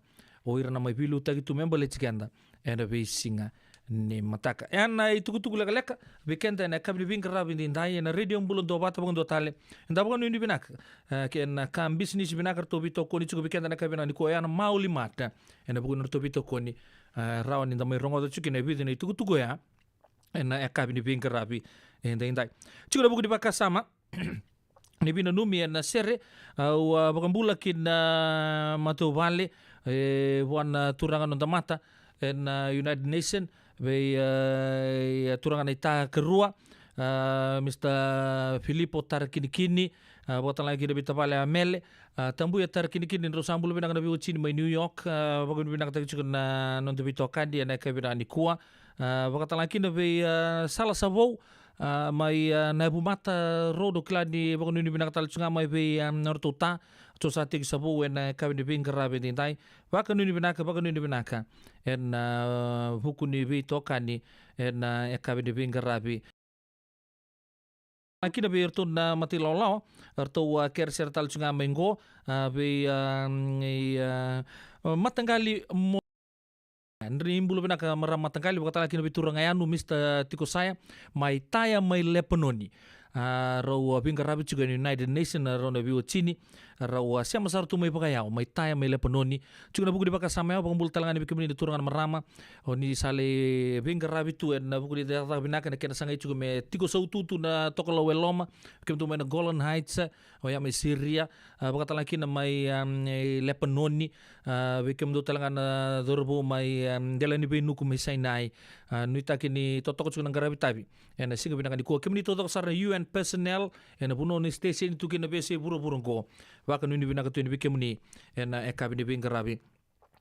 o ira na mai veiliutaki tu me baleti keda ena veisiga ni mataka. Ena itukutuku lekaleka vei keda ena yakavi ni veiqaravi edaidai ena Radio Bula Duavata vakadua tale. Eda vakanuinui vinaka, e, kei na ka bisinisi vinaka ratou veitokoni tiko vei keda ena yakavi nikua, oya na Maoli Mart, ena vuku ni ratou veitokoni, e, rawa ni da mai rogoca tiko kina e vica na itukutuku oya ena yakavi ni veiqaravi edaidai. Tiko na vuku ni vakasama ni veinanumi ena sere, au, a, vakabula ki na matavuvale, e, vua na turaga noda mata ena United Nation, vei, e, turaga na ita karua, a, Mister Filipo Tarakinikini, a, vakatalega kina vei tavale Amele, a, Tabuya Tarakinikini, drau sa bula vinaka na veiwatini mai New York, a, vakanuinui vinakataki tiko na noda veitokani ena yakavi nikua, a, vakatalega kina vei, a, Sala Savou, a, mai, a, Nayavumata Road, au kila ni vakanuinui vinaka tale tiko ga mai vei, a, na nodratou ta, ratou sa tiko i Savou ena yakavi ni veiqaravi edaidai. Vakanuinui vinaka, vakanuinui vinaka ena, a, vuku ni veitokani ena yakavi ni veiqaravi. A, kina vei iratou na matailawalawa, ratou, a, keresere tale tiko ga mai qo, a, vei, a, mm, i, a, mataqali mo- Ni bula vinaka marama mataqali, vakatalega kina vei turaga Yanu, Mister Tiko Saya, mai Taya mai Lepanoni. A, rau a veiqaravi tiko ena United Nation, a, rau na veiwatini, a, rau a sema sara tu mai vakayawa, mai Taya mai Lepanoni. Tiko ena vuku ni vakasama yawa, vakabula talega yani vei kemuni na turaga na marama. O ni sa lai veiqaravi tu ena vuku ni cakacaka vinaka ena kena sagai tiko me tiko sautu tu na tokalau e loma. Kemudou mai na Golan Heights, oya mai Syria, a, vakatalega kina mai, um, e, Lepanoni, a, vei kemudou talega na cauravou mai, um, dela ni veinuku mai Sinai, a, nuitaki ni totoka tiko na qaravi tavi ena siga vinaka nikua. Kemuni taucoko sara na U N personnel ena vanua ni station tu kina veiyasai vuravura oqo, vakanuinui vinaka tu yani vei kemuni ena yakavi ni veiqaravi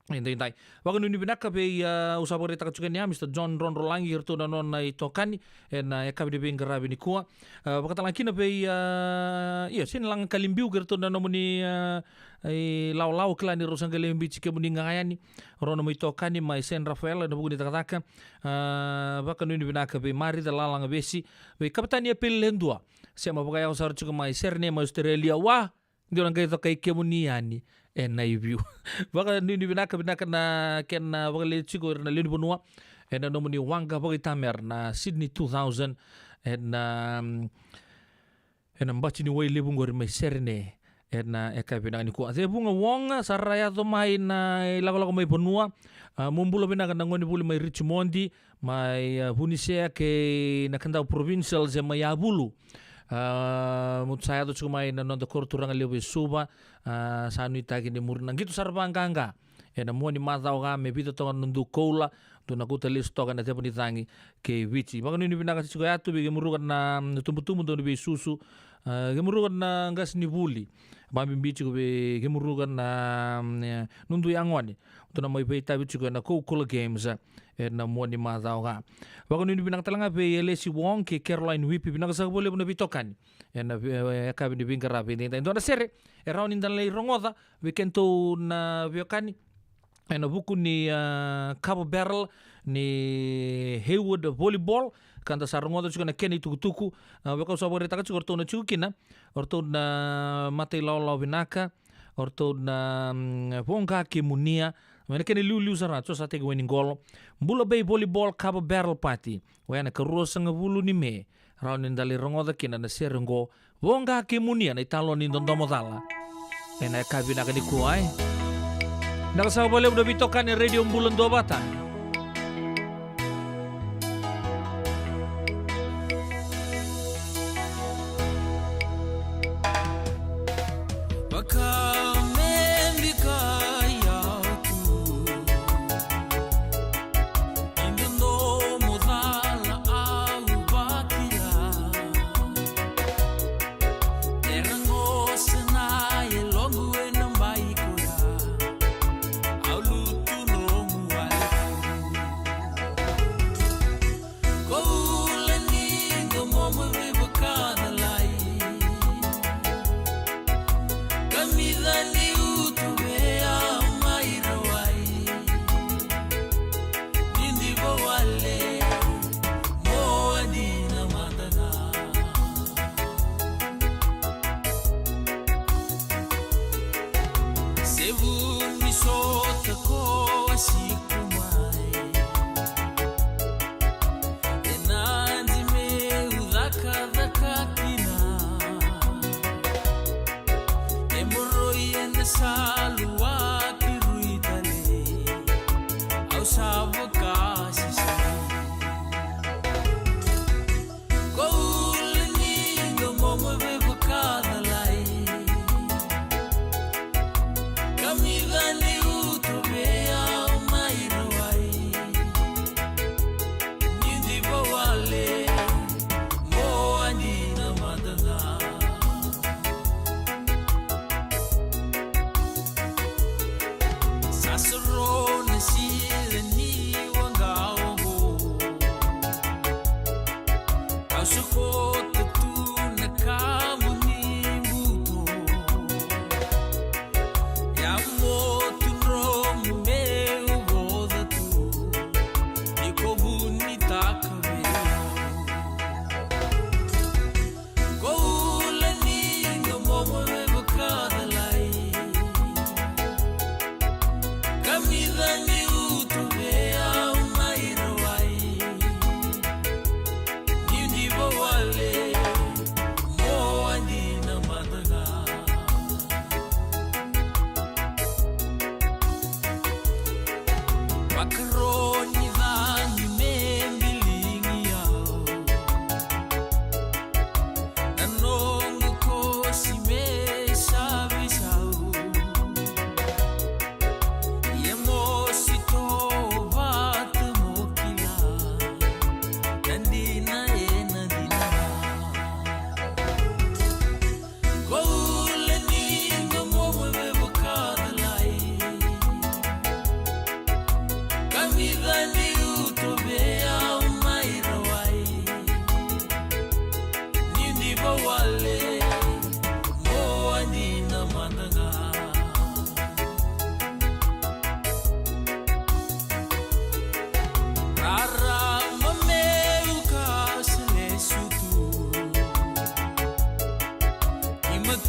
edaidai. Vakanuinui vinaka vei, a, au sa vakaraitaka tiko yani ya, Mister John Drodrolagi kei ratou na nona itokani ena yakavi ni veiqaravi nikua. A, vakatalega kina vei, a, io, sega ni laga Kalibiu kei ratou na nomuni, a, ilawalawa, kila ni rau sa qai lai biuti kemuni ga yani. Rau na nomuni itokani mai San Rafael ena vuku ni cakacaka. A, vakanuinui vinaka vei Marica Lalaga Vesi, vei Kavetani Epeli Ledua, sema vakayawa sara tiko mai Sydney mai Australia. Wa, dou na qai cokai kemuni yani ena iviu. Vakanuinui vinaka, vinaka na kena, a, vakalewe tiko ira na lewe ni vanua ena nomuni waqa vakaitamera na Sydney two thousand ena, um, ena bati ni wai levu oqori mai Serene ena yakavi vinaka nikua. Cevuga Woga, sa ra yaco mai na ilakolako mai vanua. A, mo bula vinaka na gonevuli mai Richmond, mai, a, Vunisea kei na Kadavu Provincials e mai Yavulu. A, mo sa yaco tiko mai na noda koro turaga levu e Suva. A, sa nuitaki ni muri na qito sara vaqaqa ena mua ni macawa ga me vica toka na dua koula, dou na kauta lesu toka ena ceva ni cagi kei Viti. Vakanuinui vinaka tiko ya tu vei kemuru ga na, na tubutubu, dau ni veisusu, a, kemuru ga na qasenivuli, vakabibi tiko vei kemuru ga na, mm, e, nudu yagone, dou na mai veitavi tiko ena Coca-Cola Games, e, ena mua ni macawa ga. Vakanuinui vinaka talega vei Elesi Wong kei Caroline Whippi, vinaka saka vakalevu na veitokani ena ve-, e, yakavi ni veiqaravi edaidai. Dua na sere e rawa ni da lai rogoca vei kedatou na veiwekani ena vuku ni, a, cover barrel ni Hayward Volleyball, ka da sa rogoca tiko na kena itukutuku. A, vaka au sa vakaraitaka tiko, o ratou na tiko kina, o ratou na mata ilawalawa vinaka, o ratou na, mm, Voqa kei Munia, mai na kena iliuliu sara, Josateki Wainiqolo. Bula Bay Volleyball Cover Barrel Party, oya na ikaruasagavulu ni Me, rawa ni da lai rogoca kina na sere oqo, Voqa kei Munia, na italanoa ni dodomo cala ena yakavi vinaka nikua, e. Vinaka saka vakalevu na veitokani e Radio Bula Duavata. Vaka me bika i au tu, i dodomo cala au vakila. Era gosa na yaloqu ena bai koya, au lutu nomu wale. Ko ula ni domomu veivakacalai, kamica ni utu vea mai rawai. Ni diva wale mo adi na mata ga. Se vu ni sota ko a siku mai, e na di meu cakacaka kina. E moroi ena salu a kirui tale, au sa vakasisai. Ko ula ni domomu veivakacalai, kamica ni utu vea mai rawai. Ni diva wale mo adi na mata ga.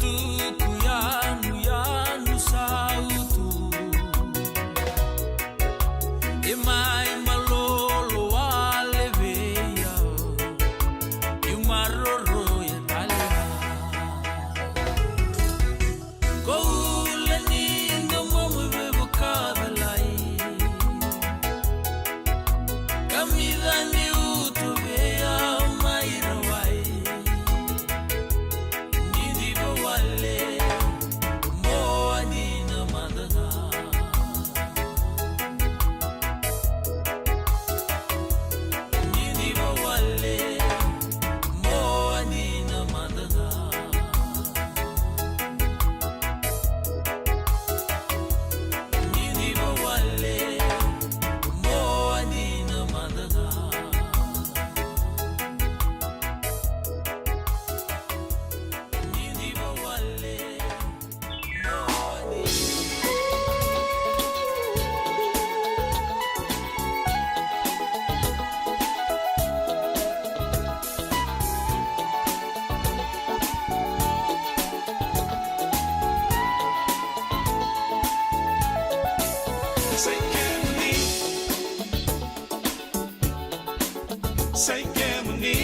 Tuku yanuyanu sautu. E mai malolo wale vei au. Niu maroroya tale ga. Ko ule ni domomu e veivakacalai. Kamica ni uto vei au mai Rawai. Ni diva wale, mo a dina mada ga. Ni diva wale, mo a dina mada ga. Ni diva wale, mo a dina mada ga. Sa i kemuni. Sa i kemuni.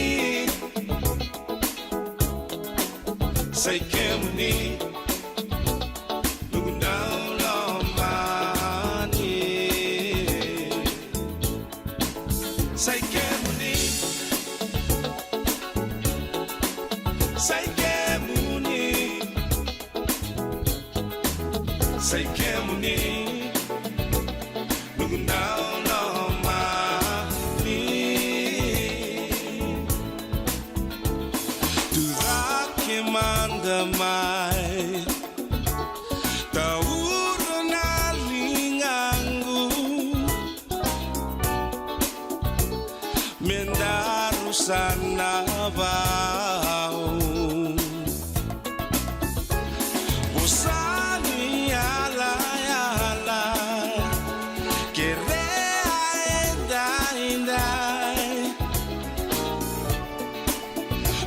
Sa i kemuni. Noqu dau lomani. Sa i kemuni. Sa i kemuni. Sa i kemuni. Noqu dau lomani. Tu cake mada mai. Taura na ligaqu. Me daru sa na vau. Vosa ni yalayala. Kerea edaidai.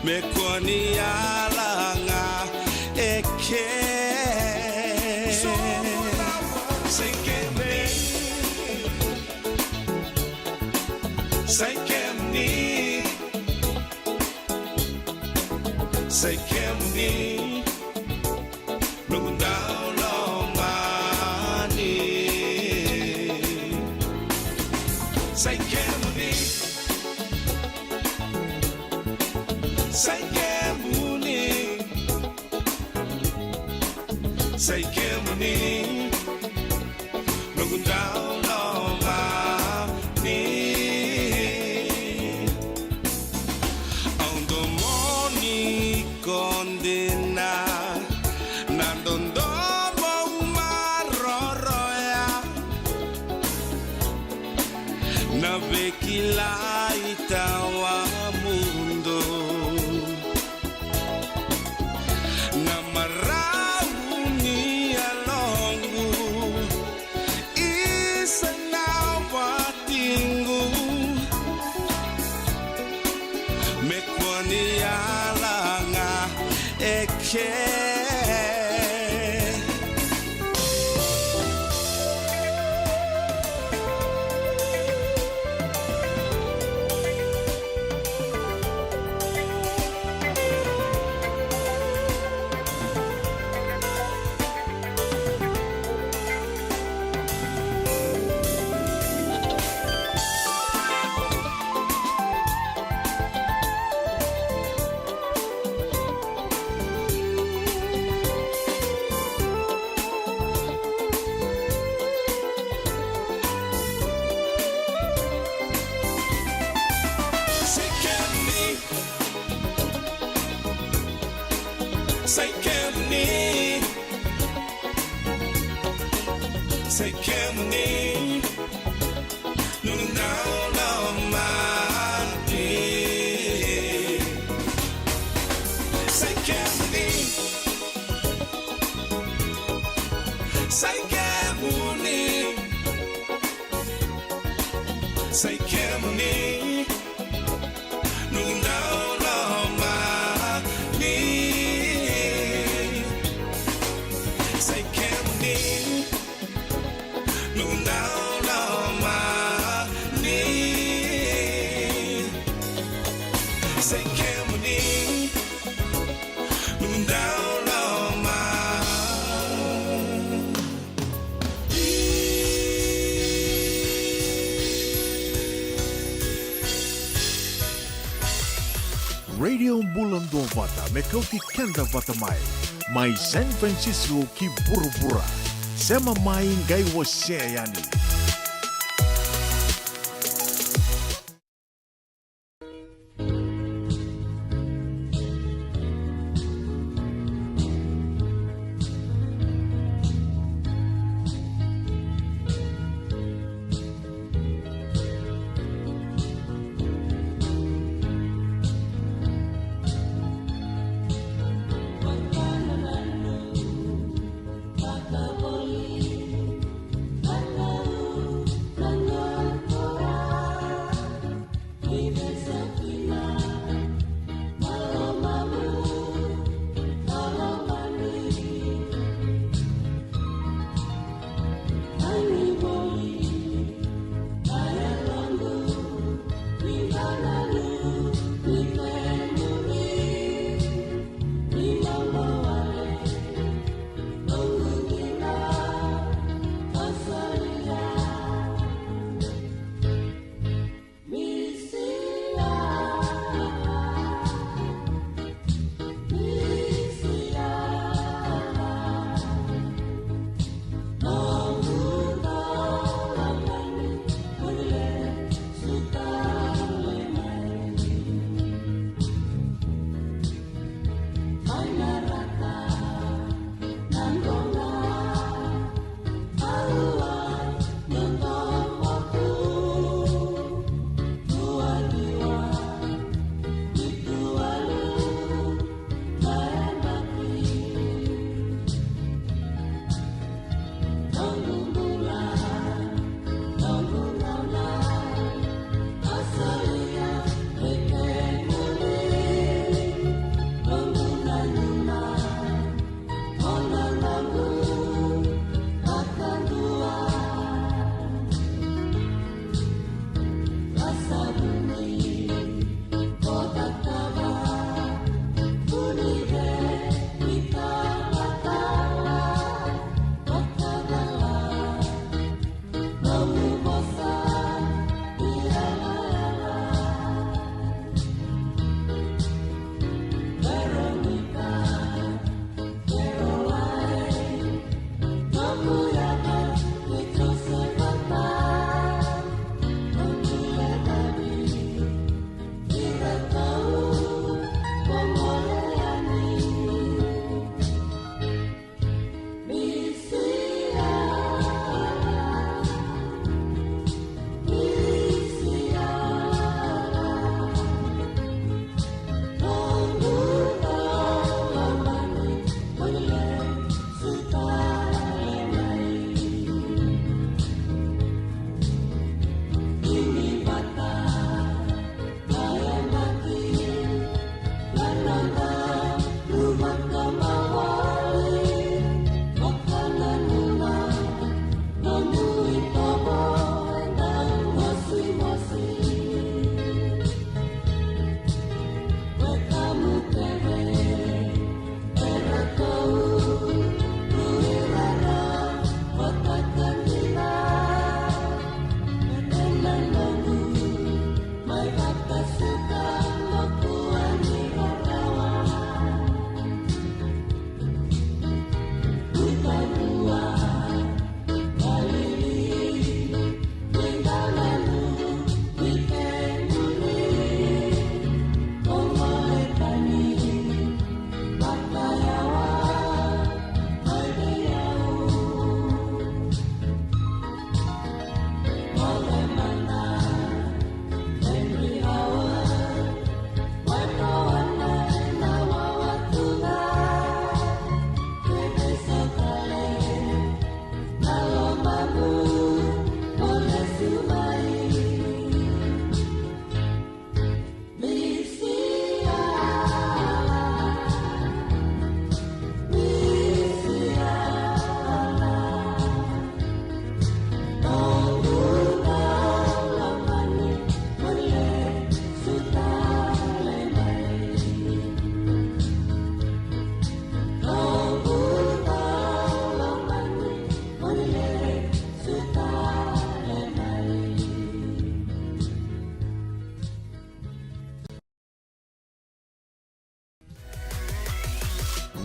Me kua ni yala ga e ke. Sa i kemuni. Sa i kemuni. Sa i kemuni. Noqu dau lomani. Sa i kemuni. Sa i kemuni. Sa i kemuni. Noqu dau lomani. Au domoni ko dina. Na dodomo au maroroya. Na veikilai tawamudu. Na marau ni yaloqu. Isa na watiqu. Me kua ni yala ga e ke. Sa i kemuni. Sa i kemuni. Noqu dau lomani. Sa i kemuni. Sa i kemuni. Sa i kemuni. Noqu dau lomani. Bula duavata me kauti keda vata mai, mai San Francisco ki vuravura. Sema mai, qai wasea yani.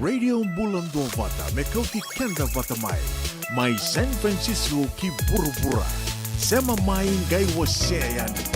Radio Bula Duavata, me kauti keda vata mai. Mai San Francisco ki vuravura. Sema mai, qai wasea yani.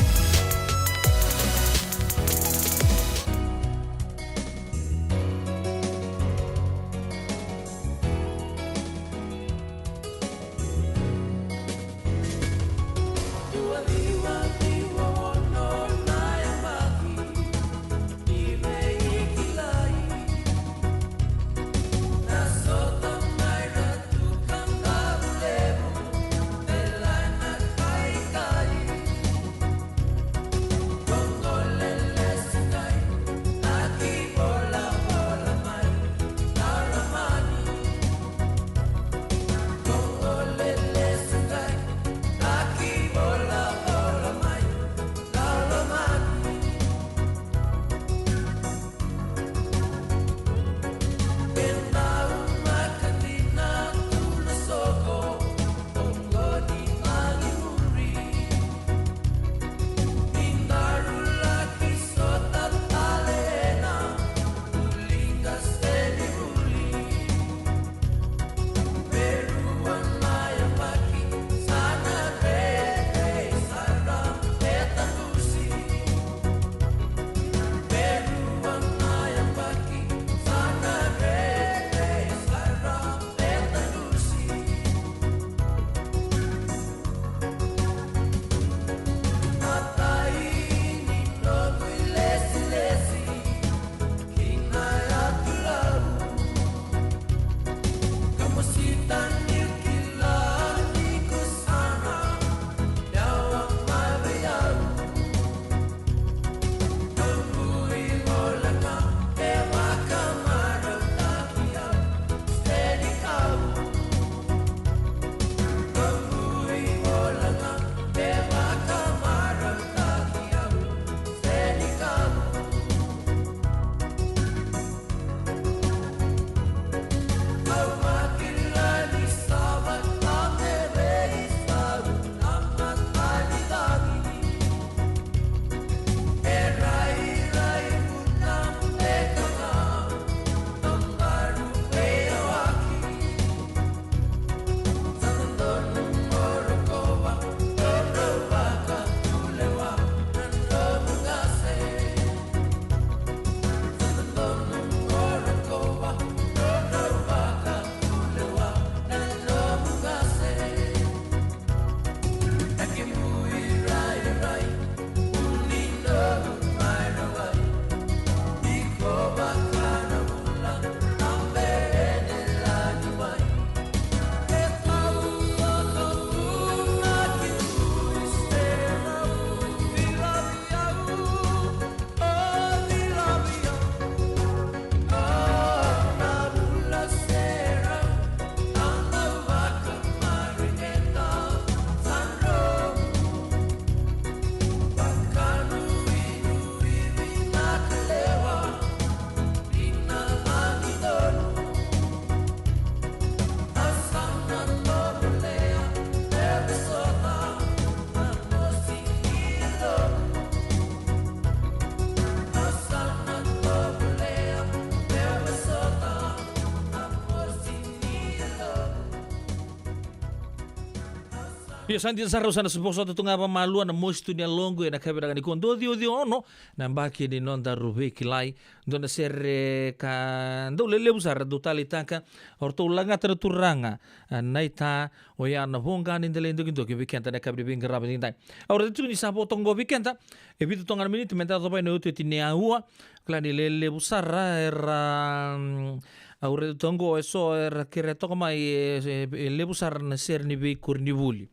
Io, sa dina sara, au sa na vosota tu ga vamalua na Mosi Tu Ni Yaloqu ena kavinaka nikua. Dua ciwa ciwa ono na yabaki ni nodaru veikilai. Dua na sere ka dau lelevu sara dau taleitaka, o ratou lagata na turaga, a, na ita, oya na voqa ni dela i dokidoki vei keda na yakavi ni veiqaravi edaidai. Au raica tiko ni sa vo toka qo vei keda e vica toka na miniti meda yaco mai na iotioti ni aua. Kila ni lelevu sara era, mm, au raica toka qo eso era kerea toka mai, e, e, e levu sara na sere ni veikoronivuli.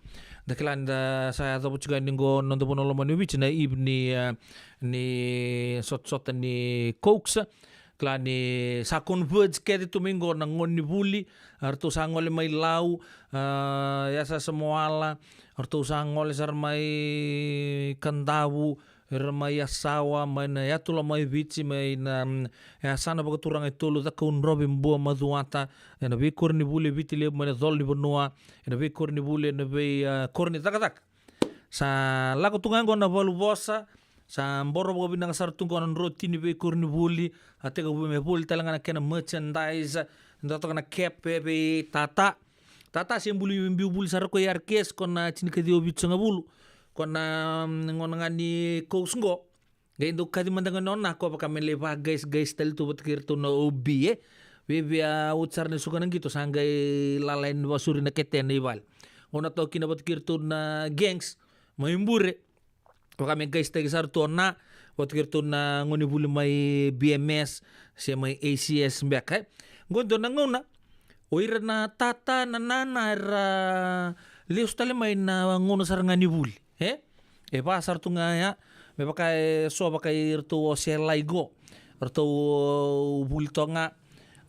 Da kila ni da sa yacova tiko yani qo na noda vanua lomani o Viti na eve ni, e, ni sotasota ni Cokes. Kila ni sa converge kece tu mai qo na gone ni vuli, a, ratou sa gole mai Lau, a, Yasayasa Moala, ratou sa gole sara mai Kadavu, era mai Yasawa, mai na yatu lomai Viti, mai na, mm, yasana vakaturaga e tolu, Cakaudrove, Bua, Macuata, ena veikoronivuli e Viti Levu, mai na colo ni vanua, ena veikoronivuli, ena vei, a, koro ni cakacaka. Sa lako tu ga qo na valuvosa, Sa boro vakavinaka sara tu qo na drotini veikoronivuli, a tekivu me voli tale ga na kena merchandise, dua toka na cap e vei Tata. Tata se buli biu vuli sara ko i R K S, ko na tinikaciwa vitusagavulu, ko na, mm, gona ga ni coach qo. Qai dau kaci mada ga nona, ko vaka me lai vaqaisqais tale tu vata kei ratou na O B, e. Via, via oti sara na suka na qito, sa qai lala yani vasuri na ketena i vale. Gona toka kina vata kei ratou na gangs, mai Bure. Vaka me qaisitaki sara tu o Na, vata kei ratou na gonevuli mai B M S, se mai A C S beka, e. Qo dua na gauna, o ira na tata, na nana, era lesu tale mai na gauna sara ga ni vuli, e? E va sara tu ga ya, me vaka e so vaka i ratou o Selai qo, ratou o vuli toga,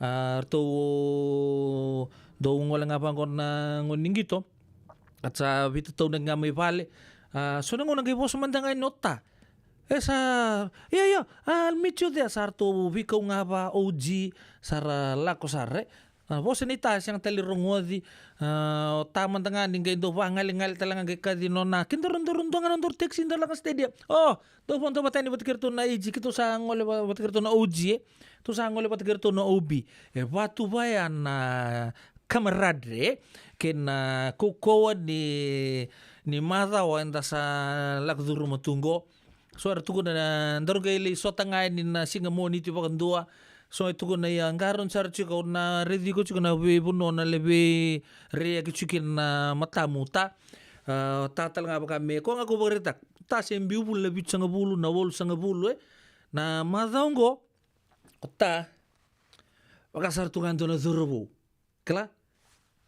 a, ratou o dou gole ga vaqo na gauna ni qito, a sa veitataunaki ga mai vale, a, so na gauna qai vosa mada ga yani o Ta. E sa, ia, ia, I'll meet you there, sa ratou veikau ga va O G, sa ra lako sara, e. A, vosa nei Ta, sega tale rogoci, a, o Ta mada ga ni qai dau vagalegale tale ga qai kaci nona, ke daru, daru dua ga na daru taxi, daru lako stadium. O, dou vodo vata yani vata kei ratou na A G, keitou sa gole va-, vata kei ratou na O G, e. Tou sa gole vata kei ratou na O B. E va tu va ya na camaraderie, e. Kei na kaukauwa ni, ni macawa eda sa lako curuma tu qo. So era tukuna na, daru qai lai sota ga yani na siga Moniti vakadua. So e tukuna ia, qarauna sara tiko, au na raici iko tiko na veivanua o na lai veireaki tiko kina na matamu, Ta. A, Ta tale ga vaka me, ko ga ko vakaraitaka. Ta se biu vuli na vitusagavulu, na walusagavulu, e. Na macawa qo, o Ta, vaka sara tu ga dua na cauravou. Kila,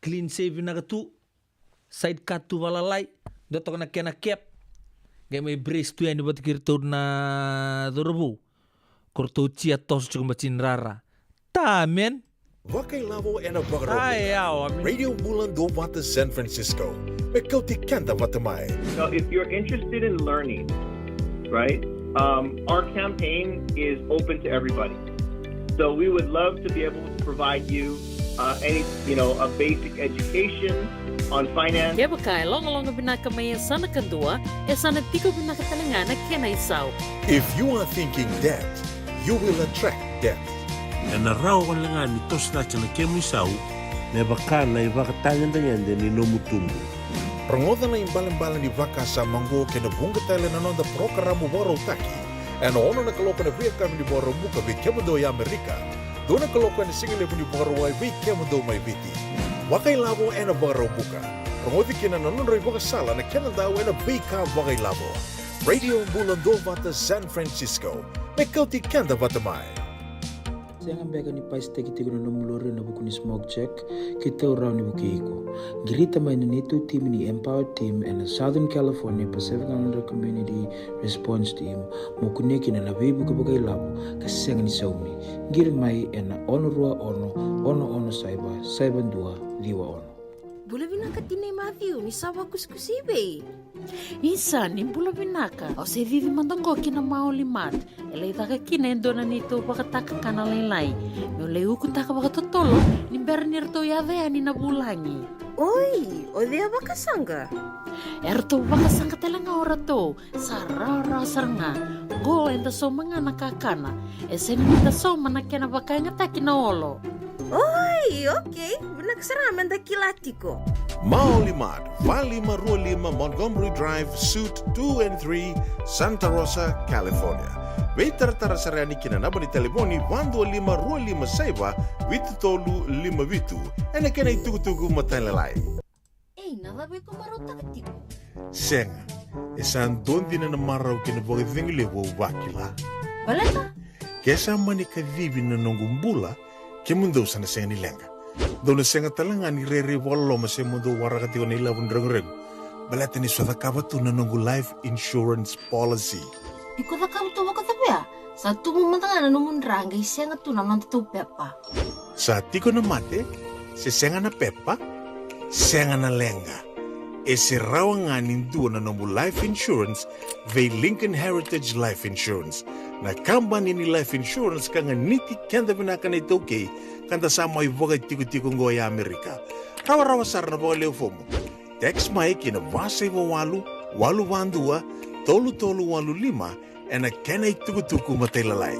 clean shave vinaka tu, side cut tu valalai, dua toka na kena cap. Qai mai brace tu yani vata kei ratou na cauravou. Ko ratou tia toso tiko bati ni rara. Ta, man. Vakailavo ena Vakaraubuka. Ai, yawa, man. Radio Bula Duavata San Francisco. Me kauti keda vata mai. So if you're interested in learning, right, um, our campaign is open to everybody. So we would love to be able to provide you, uh, any, you know, a basic education on finance. Kevaka e logaloga vinaka mai yasana kadua, e sa na tiko vinaka tale ga na kena isau. If you are thinking debt, you will attract debt. Ena rawa wale ga ni toso cake na kemu isau me vaka na ivakatagedegede ni nomu tubu. Rogoca na ibalebale ni vakasama oqo kei na vuqa tale na noda parokaramu vakarautaki ena ono na kaloko ena veiyakavi ni Vakaraubuka vei kemudou e Amerika, dua na kaloko ena sigalevu ni Vakarauwai vei kemudou mai Viti. Vakailavo ena Vakaraubuka. Rogoci kina na nodra ivakasala na Kenadau ena veika vakailavo. Radio Bula Duavata San Francisco. Me kauti keda vata mai. Sega beka ni pasitaki tiko na nomu lori ena vuku ni smoke check? Keitou rawa ni vukei iko. Qirita mai na neitou timi ni Empower Team ena Southern California Pacific Islander Community Response Team mo kunea kina na veivuke vakailavo ka sega ni saumi. Qiri mai ena ono rua ono, ono ono saiva, saiva dua, ciwa ono. Bula vinaka tinai Matthew, ni sa vakusikusi i vei? Isa, ni bula vinaka. Au se cici mada qo ki na Maoli Mart. E lai caka kina e dua na neitou vakatakakana lailai. Meu lai ukutaka vakatotolo ni bera ni ratou yaco yani na vulagi. Oi, o cei a vakasaqa? E ratou vakasaqa tale ga o ratou. Sa rawarawa sara ga. Qo eda sauma ga na kakana. E sega ni da sauma na kena vakayagataki na olo. Oi, okay. Vinaka sara ga me da kila tiko. Maoli Mart, va lima rua lima Montgomery Drive, Suite two and three, Santa Rosa, California. Veitaratara sara yani ki na naba ni talevoni va dua lima rua lima saiva vitu tolu lima vitu. Ena kena itukutuku matailalai. Ei, na cava iko marautaka tiko? Sega, e sa dua dina na marau kei na vakacegu levu au vakila. Baleta? Ke sa mani kacivi na noqu bula, kemudou sa na sega ni leqa. Dou na sega tale ga ni rairai vakaloloma se mo dou waraka tiko na ilavo ni reguregu. Baleta niu sa cakava tu na noqu life insurance policy. Iko cakava tu vakacavia? Sa tubu mada ga na nomu dra qai sega tu na nodatou pepa. Sa tiko na mate, se sega na pepa, sega na leqa. E se rawa ga ni dua na nomu life insurance vei Lincoln Heritage Life Insurance. Na kabani ni life insurance ka ganiti keda vinaka na iTaukei, ka da sa mai vakatikotiko qo e Amerika. Rawarawa sara na vakaleu fomu. Text mai ki na va saiva walu, walu va dua, tolu tolu walu lima, Ena kena itukutuku matailalai.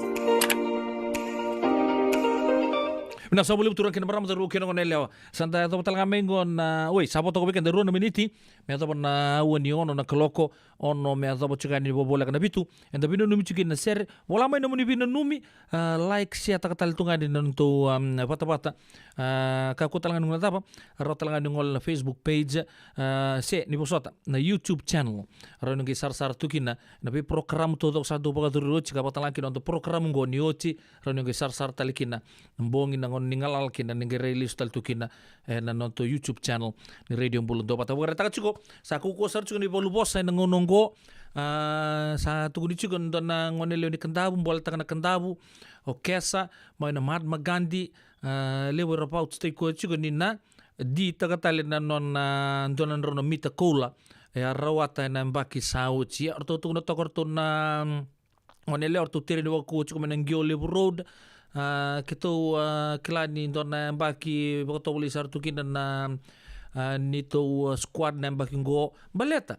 Vinaka sa voli turaga kei na marama, cauravou kei na goneyalewa. Sa da yacova tale ga mai qo na, oi, sa vo toka vei keda rua na miniti me yacova na aua ni ono na kaloko, ono me yacova tiko yani ni vo voleka na vitu. Eda veinanumi tiko kina na sere. Vola mai nomuni veinanumi, ah, like, share taka tale tu ga yani na nodatou, um, vatavata. Ah, kakua tale ga ni guilecava, rawa tale ga ni gole na Facebook page, ah, se ni vosota na YouTube channel. Rawa ni qai sarasara tu kina na veiprogram taucoko sa dau vakacururi oti, ka vaka tale ga kina noda program qo ni oti, rawa ni qai sarasara tale kina na bogi, na gauna ni galala kina ni qai rai lesu tale tu kina, eh, na nodatou YouTube channel ni Radio Bula Duavata. Vakaraitaka tiko, sa kaukauwa sara tiko na ivaluvosa ena gauna oqo. Ah, sa tukuni tiko e dua na gonelewa ni Kadavu, boletaka na Kadavu, o Kesa, mai na Mahatma Gandhi, ah, levu era vauci tiko ni na ditaka tale na nona dua na drau na mita koula e a rawata ena yabaki sa oti. Ia, ratou tukuna toka ratou na, mm, gonelewa, ratou tere ni vakau tiko mai na Qio Levu Road. Ah, keitou, ah, kila ni dua na yabaki vakatovolei sara tu kina na, ah, neitou, ah, squad na yabaki qo. Baleta,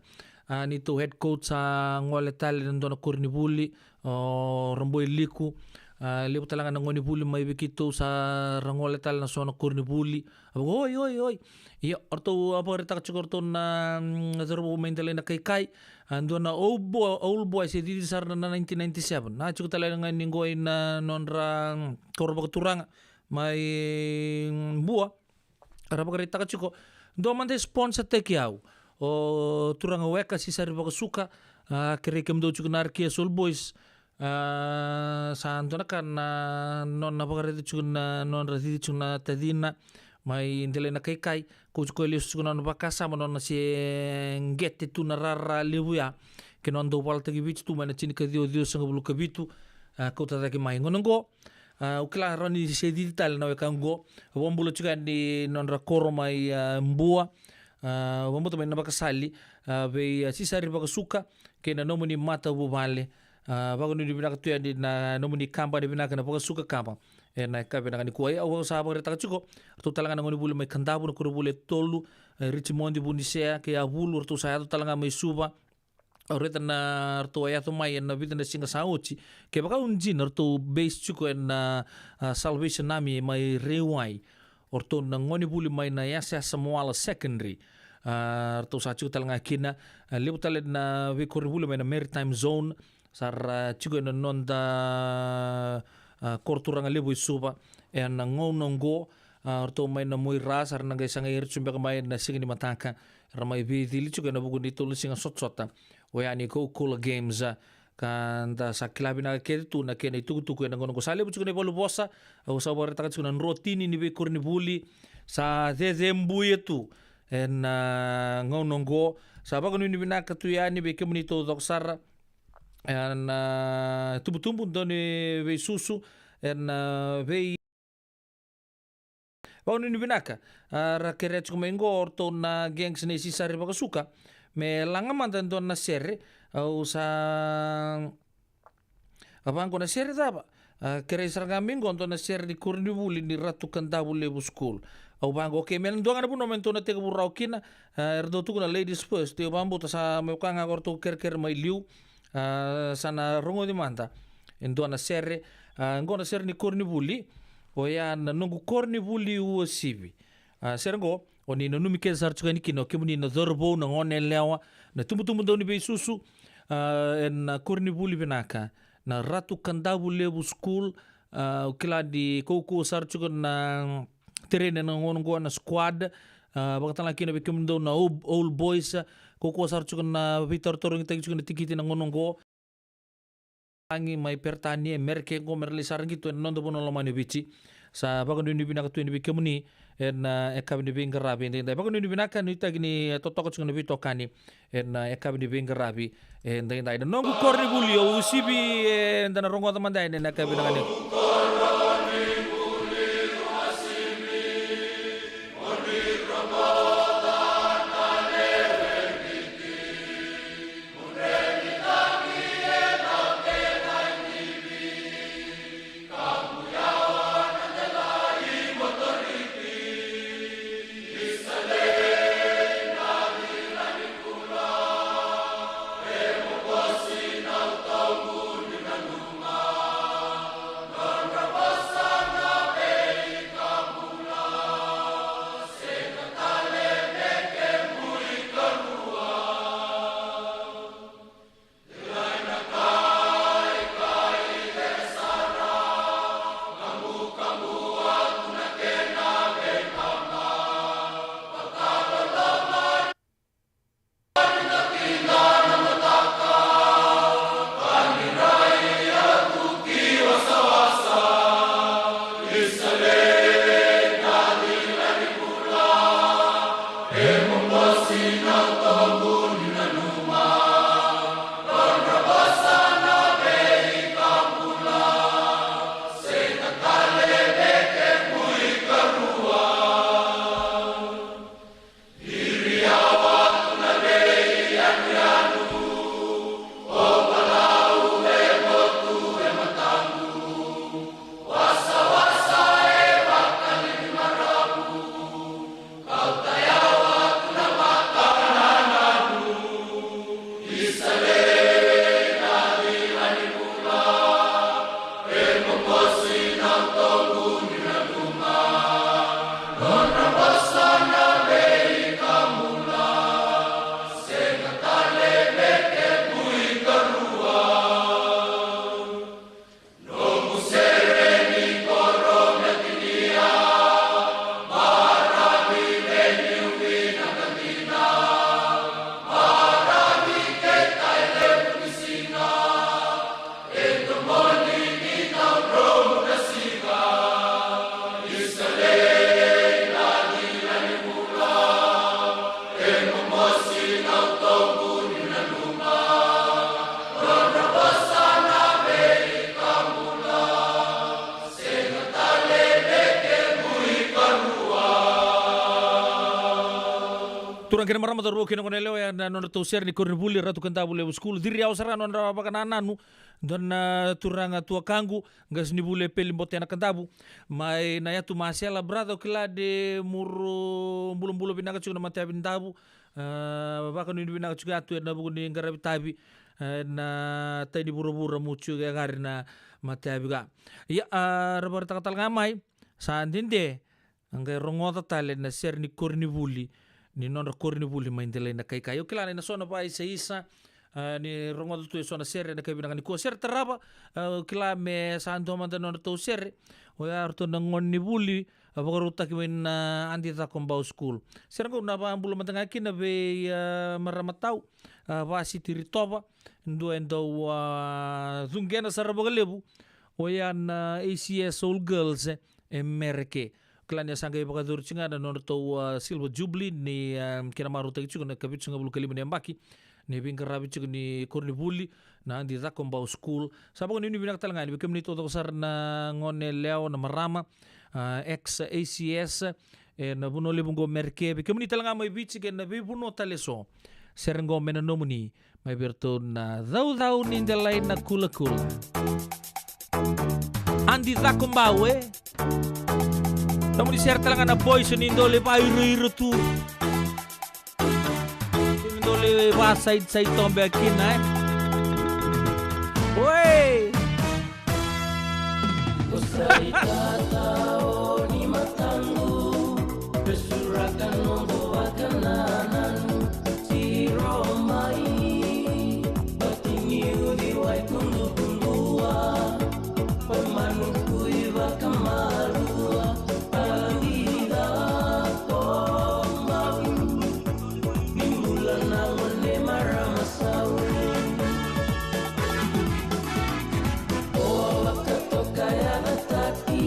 ah, neitou head coach sa gole tale na dua na koronivuli, o Raboi Liku. Ah, levu tale ga na gonevuli mai vei keitou sa ra gole tale na so na koronivuli. A vaka, oi, oi, oi. Ia, o ratou a vakaraitaka tiko o ratou na, mm, cauravou mai Delainakaikai. Ah, dua na old boy, old boy se cici sara na nineteen ninety-seven. Na tiko tale ga ni qo ina nodra, mm, koro vakaturaga mai, mm, Bua. Ra vakaraitaka tiko, dua mada e sponsor taki au. O turaga Weka Sisari Vakasuka, ah, kerei kemudou tiko na R K S Old Boys. Ah, sa dua na ka na nona vakaraica tiko na nodra cici tiko na tacina mai Delainakaikai. Kau tiko e lesu tiko na nona vakasama, nona se qete tu na rara levu ya. Kei na nona dau valataki Viti tu mai na tinikaciwa ciwasagavulu ka vitu. Ah, kauta cake mai gauna qo. Ah, au kila rawa ni se cici tale na weka qo. Au vakabula tiko yani nodra koro mai, ah, Bua. Ah, au vakabula mai na vakasali, ah, vei, ah, Sisari Vakasuka kei na nomuni matavuvale. Ah, vakanuinui vinaka tu yani na nomuni kabani vinaka na Vakasuka Kaba. Ena yakavi vinaka nikua, au sa vakaraitaka tiko, ratou tale ga na gonevuli mai Kadavu, na koronivuli e tolu, eh, Richmond, Vunisea kei Yavulu, ratou sa yaco tale ga mai Suva. Au raica na ratou a yaco mai ena vica na siga sa oti. Kevaka au dina, ratou base tiko ena, ah, Salvation Army mai Rewai. O ratou na gonevuli mai na Yasayasa Moala Secondary. Ah, ratou sa tiko tale ga kina, ah, levu tale na veikoronivuli mai na Maritime Zone. Sa ra tiko ena noda, ah, koro turaga levu i Suva ena gauna oqo. Ah, o ratou mai na Moira, sa ra na qai sagai ira tiko beka mai na siga ni mataka. Ra mai veicili tiko ena vuku ni tolu na siga sotasota. Oya ni Coca-Cola Games, ah, ka da sa kila vinaka kece tu na kena itukutuku ena gauna oqo. Sa levu tiko na ivaluvosa, au sa vakaraitaka tiko na drotini ni veikoronivuli. Sa cecebuya tu ena, ah, gauna oqo. Sa vakanuinui vinaka tu yani vei kemuni taucoko sara. Ena, ah, tubutubu dau ni veisusu, ena, ah, vei vakanuinui vinaka. Ah, ra kerea tiko mai qo o ratou na gangs nei Sisari Vakasuka me laga mada e dua na sere. Au sa, ah, vaqo na sere cava? Ah, kerei sara ga mai qo dua na sere ni koronivuli ni Ratu Kadavulevu School. Au vaqo, okay, me na dua ga na vanua me datou na tekivu rawa kina. Ah, era dau tukuna ladies first. Au vakabauta sa mai vaka ga o ratou kerekere mai liu. Ah, sa na rogoci mada e dua na sere. Ah, qo na sere ni koronivuli, oya na Noqu Koronivuli Uasivi. Ah, sere qo o ni nanumi kece sara tiko yani kina o kemuni na cauravou, na goneyalewa, na tubutubu dau ni veisusu, ah, ena koronivuli vinaka na Ratu Kadavulevu School. Ah, au kila ni kaukauwa sara tiko na tereni ena gauna oqo na squad. Ah, vaka tale ga kina vei kemudou na old, old boys, ah, kaukauwa sara tiko na veitarotarogitaki tiko na tikiti ena gauna oqo. Agi mai Peritania, Merika, qo me ra lai sara qito ena noda vanua lomani o Viti. Sa vakanuinui vinaka tu yani vei kemuni ena, ah, yakavi ni veiqaravi edaidai. Vakanuinui vinaka, nuitaki ni, eh, totoka tiko na veitokani ena, ah, yakavi ni veiqaravi edaidai. Na Noqu Koronivuli Uasivi, eh, eda na rogoca mada yani ena yakavi vinaka nikua. Turaga kei na marama, cauravou kei na goneyalewa, ya na nodratou sere ni koronivuli, Ratu Kadavulevu School. Ciri yawa sara nodra vakanananu dua na turaga tuakaqu, qasenivuli e Peli Botena Kadavu, mai na yatu Masela. Brother, o kila de muru bulabula vinaka tiko na matayavi ni Davu. A, vakanuinui vinaka tiko yatu ena vuku ni qaravi tavi, e, na tai ni vuravura, mucu e qari na matayavi ga. Ia, a, ra vakaraitaka tale ga mai, sa dede a qai rogoca tale na sere ni koronivuli, ni nodra koronivuli mai Delainakaikai. O kila ni na so na vakaisaisa, a, ni rogoca tu e so na sere ena kai vinaka nikua. Sere tarava, a, o kila me sa dua mada na nodratou sere, oya ratou na gonevuli, a, vakarautaki mai na Adi Cakobau School. Sere qo na vakabula mada ga kina vei, a, marama tau, a, Vasiti Ritova, dua e dau, a, cuqena sara vakalevu oya na A C S All Girls, e, e Mereke. Kila ni a sa qai vakayacori tiko ga na nodratou, a, Silver Jubilee ni, a, kena marautaki tiko na ikavitusagavulu ka lima ni yabaki ni veiqaravi tiko ni koronivuli na Adi Cakobau School. Sa vakanuinui vinaka tale ga yani vei kemuni taucoko sara na goneyalewa, na marama, a, ex A C S, ena vanua levu qo Mereke, vei kemuni tale ga mai Viti kei na veivanua tale eso. Sere qo me na nomuni, mai vei iratou na Caucau ni Delai na Kulakula. Adi Cakobau, e. Nomuni sere tale ga na boys, ni dau lai vairoiro tu, ni dau lai vasaisai tobe kina, e. Oi! Ko sa itatao ni mataqu, vesuraka noqu vakanananu, siro mai, vati ni uciwai kudukudua, vamanu kui vakamalua, a, Adi Cakobau. Ni bula na gone marama sau. O vakatokayagataki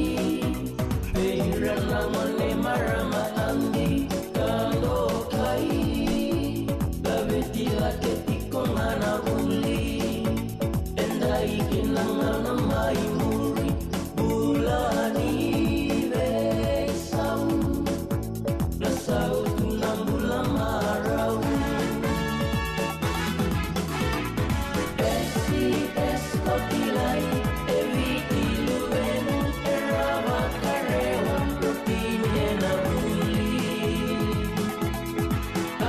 vei ira na gone marama Adi ka dokai. Laveti cake tiko ga na vuli, edai kina ga na mai muri. Bula ni veisau, na sautu na bula marau. S C S ko kilai, e Viti luvemu, e rawa ka rewa, rotini ena vuli.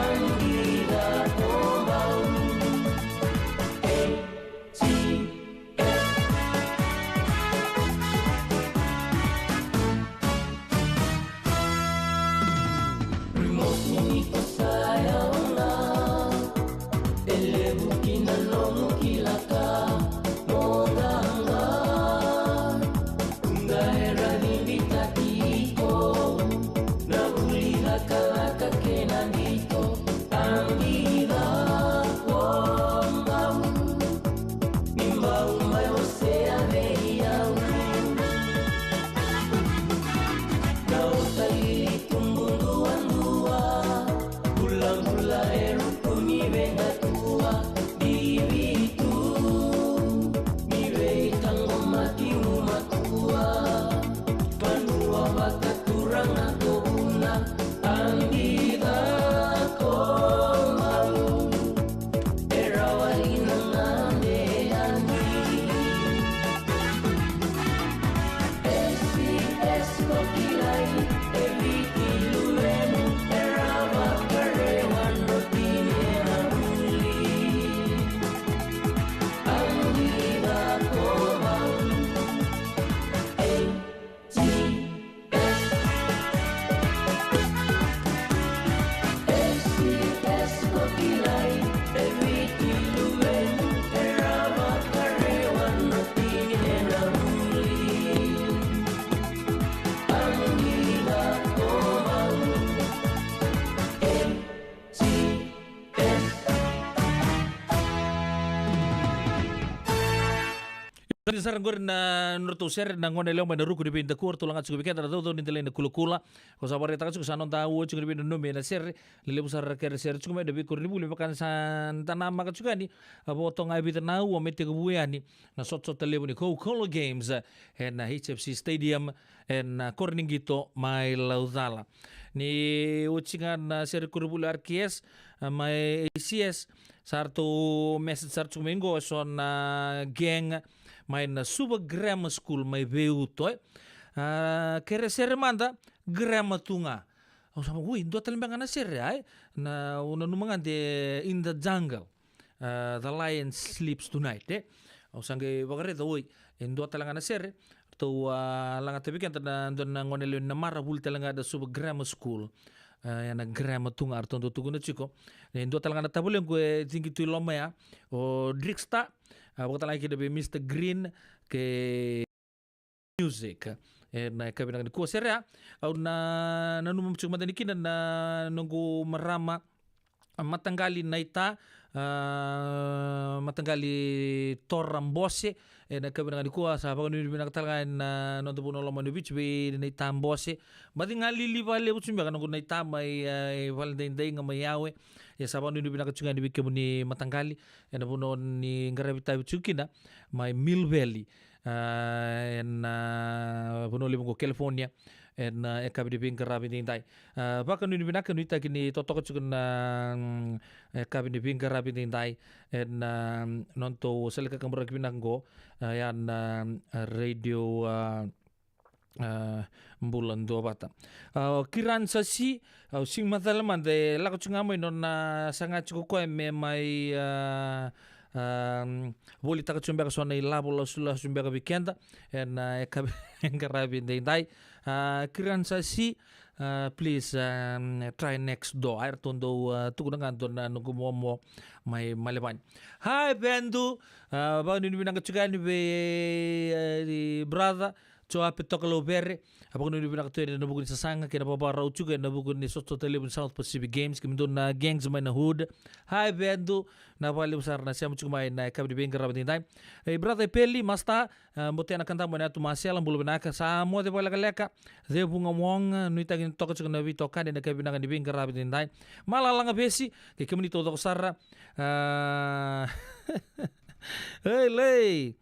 Adi Cakobau. Ni bau mai wasea vei au. Kau tali tubu duadua, bulabula e ruku ni veidatua, divitu ni veitaqomaki gumatua, vanua vakaturaga ko Vuna. Adi Cakobau, e rawa li na gade yani? S C S ko kilai, e Viti luvemu, e rawa ka rewa, rotini ena vuli. Adi Cakobau, e. Sa oti sara qori na nodratou sere na gone yalewa mai na ruku ni veidakua, ratou laga tiko vei keda na Caucau ni Delai na Kulakula. Ko sa vakaraitaka tiko, sa noda aua tiko ni veinanumi ena sere. Lelevu sara na kere sere tiko mai na veikoronivuli, me vaka ni sa da namaka tiko yani, a vo toka ga e vica na aua me tekivu yani na sotasota levu ni Coca-Cola Games, e, ena H F C Stadium, ena, a, koro ni qito mai Laucala. Ni oti ga na sere koronivuli R K S, a, mai A C S, sa ratou message sara tiko mai qo eso na gang mai na Suva Grammar School mai Veiuto, e. A, kere sere mada, grammar tu ga. Au sa vaka, ui, dua tale beka ga na sere, ai? Na, au nanuma ga de In the Jungle. A, The Lion Sleeps Tonight, e? Au sa qai vakaraica, oi, e dua tale ga na sere, ratou a lagata vei keda na dua na gone lewe ni Namara, vuli tale ga na Suva Grammar School. A, ia na grammar tu ga ratou dau tukuna tiko. E dua tale ga na tavalequ e cigi tu i loma ya, o Drixta, a, vakatalega kina vei Mister Green, kei Music. E na yakavi vinaka nikua, sere ya, au na nanuma tiko mada ni kina na noqu marama, a, mataqali Naita, a, mataqali Tora Bose, e na yakavi vinaka nikua, sa vakanuinui vinaka tale ga e na noda vanua lomani o Viti vei Naita Bose. Baci ga lili vakalevu tiko beka noqu Naita mai, e, Valedaidai ga mai Yawe. Ia sa vakanuinui vinaka tiko ga yani vei kemuni mataqali, e na vanua ni qaravi tavi tiko kina, mai Mill Valley. A, e na, a, vanua levu qo California, e na, a, yakavi ni veiqaravi edaidai. A, vakanuinui vinaka, nuitaki ni totoka tiko na, mm, yakavi ni veiqaravi edaidai, e na, mm, nodatou sala ni kakaburaki vinaka qo, a, ya na, a, Radio, a, a, Bula Duavata. A, o Kiran Sasi, au sega ni macala mada, e lako tiko ga mai nona saga tiko koya me mai, a, a, volitaka tiko beka so na ilavo lasulasu beka vei keda, e na, a, yakavi qaravi edaidai. A, Kiran Sasi, a, please, um, try next door. Ai, ratou dau, a, tukuna ga dua na noqu momo mai Malevani. Hi, Vendu. A, vakanuinui vinaka tiko yani vei, e, brother Joape Tokalauvere. A, vakanuinui vinaka tu yani ena vuku ni sasaga kei na vavarau tiko ena vuku ni sotasota levu ni South Pacific Games. Kemudou na gangs mai na hood. Hi, Vendu. Vinaka vakalevu sara na sema tiko mai na yakavi ni veiqaravi edaidai. E, brother Peli, Master, a, Botea Nakadamu ena yatu Masela, bula vinaka. Sa moce vakalekaleka, Cevuga Wong, nuitaki ni toka tiko na veitokani ena yakavi vinaka ni veiqaravi edaidai. Malalaga Vesi, kei kemuni taucoko sara. A, ei, lei.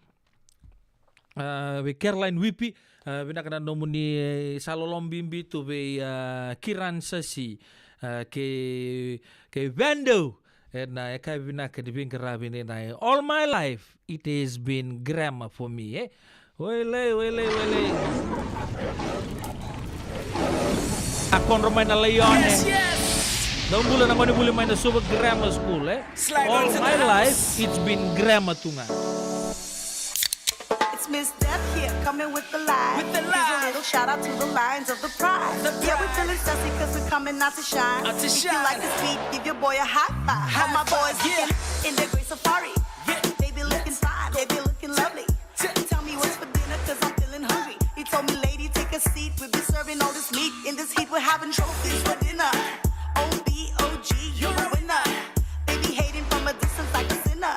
A, vei Caroline Wipi, a, vinaka na nomuni, e, sa loloma bibi tu vei, a, Kiran Sasi, a, kei, kei Vendo. E na yakavi vinaka ni veiqaravi edaidai. All my life, it has been grammar for me, e? Oilei, oilei, oilei. A kodro mai na laione. Yes, yes. Dau bula na gone vuli mai na Suva Grammar School, e? Slide on to the house. All my life, it's been grammar tu ga. It's Miss Deb here, coming with the line. With the line. Here's a little shout out to the lines of the prize. The prize. Yeah, we feeling sassy 'cause we're coming out to shine. Out to shine. If you like this beat, give your boy a high five. High five, yeah. All my boys looking in their gray safari. Yeah. They be looking fine, they be looking lovely. Check. Tell me what's for dinner 'cause I'm feeling hungry. He told me, "Lady, take a seat. We'll be serving all this meat. In this heat, we're having trophies for dinner." O B O G, you're a winner. They be hating from a distance like a sinner.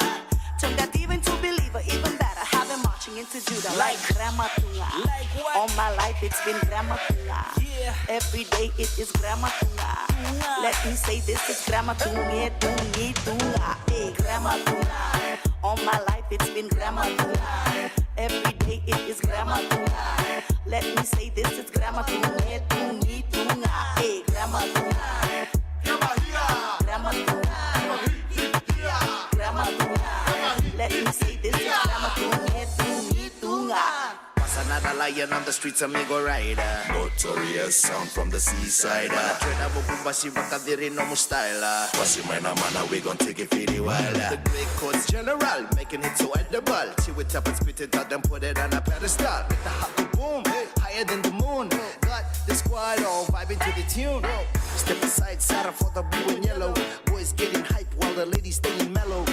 Turn that diva into believer, even better. Have them marching into Judah like Grama Tunga. Like what? All my life it's been Grama Tunga. Yeah. Every day it is Grama Tunga. Tunga. Let me say this, it's Grama Tunga, Tunga, Tunga. Hey, Grama Tunga. All my life it's been Grama Tunga. Every day it is Grama Tunga. Let me say this, it's Grama Tunga, Tunga, Tunga. Hey, Grama Tunga. Grama Tunga. Grama Tunga. Let me say this, it's Grama Tunga, Tunga, Tunga. Pasa another lion on the streets, amigo rider. Notorious sound from the seaside. Mana trena vuku basi vakaciri nomu style. Basi mai na mana, we gon take it fiti wilder. The great coach general, making it so edible. Chew it up and spit it out, then put it on a pedestal. With the hot boom, higher than the moon. Got the squad all vibing to the tune. Step aside, Sarah, for the blue and yellow. Boys getting hype while the ladies staying mellow.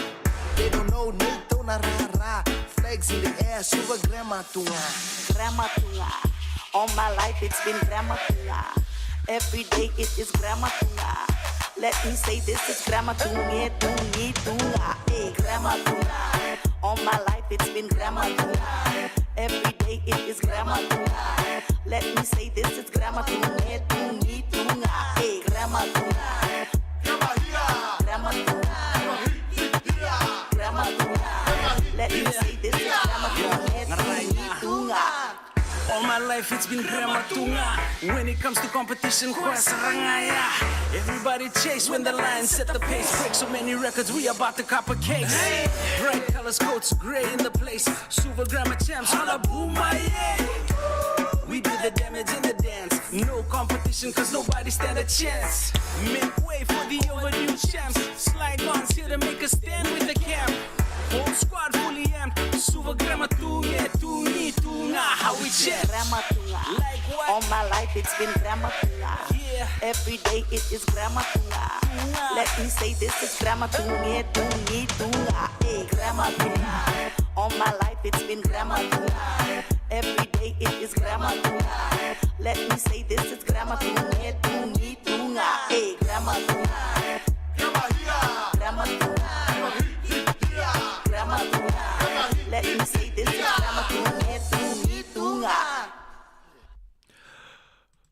They don't know, Nate on a rah rah. Flags in the air, Suva Grama Tunga. Grama Tunga. All my life it's been Grama Tunga. Every day it is Grama Tunga. Let me say this, it's Grama Tunga, Tunga, Tunga. Hey, Grama Tunga. All my life it's been Grama Tunga. Every day it is Grama Tunga. Let me say this, it's Grama Tunga, Tunga, Tunga. Hey, Grama Tunga. Grama Tunga. Grama Tunga. Let me say this, it's Grama Tunga, Tunga, Tunga. All my life If it's been grama tu ga. When it comes to competition, koya sara ga ya. Everybody chase when the lion set the pace. Break so many records, we about to cop a case. Bright colors, coats, gray in the place. Suva grama champs, holla boom, my yeah. We do the damage in the dance. No competition, cause nobody stand a chance. Make way for the overdue champs. Sly Guns here to make a stand with the camp. Whole squad fully amped. Suva grama tu ga, tu ga, tu ga, how we chant. Grama tu ga. Like what? All my life it's been grama tu ga. Yeah. Every day it is grama tu ga. Tu ga. Let me say this is grama tu ga, tu ga, tu ga. Hey, grama tu ga. All my life it's been grama tu ga. Every day it is grama tu ga. Let me say this is grama tu ga, tu ga, tu ga. Hey, grama tu ga. Grama tu ga. Grama tu ga. Let me say this is grama tu ga, tu ga, tu ga.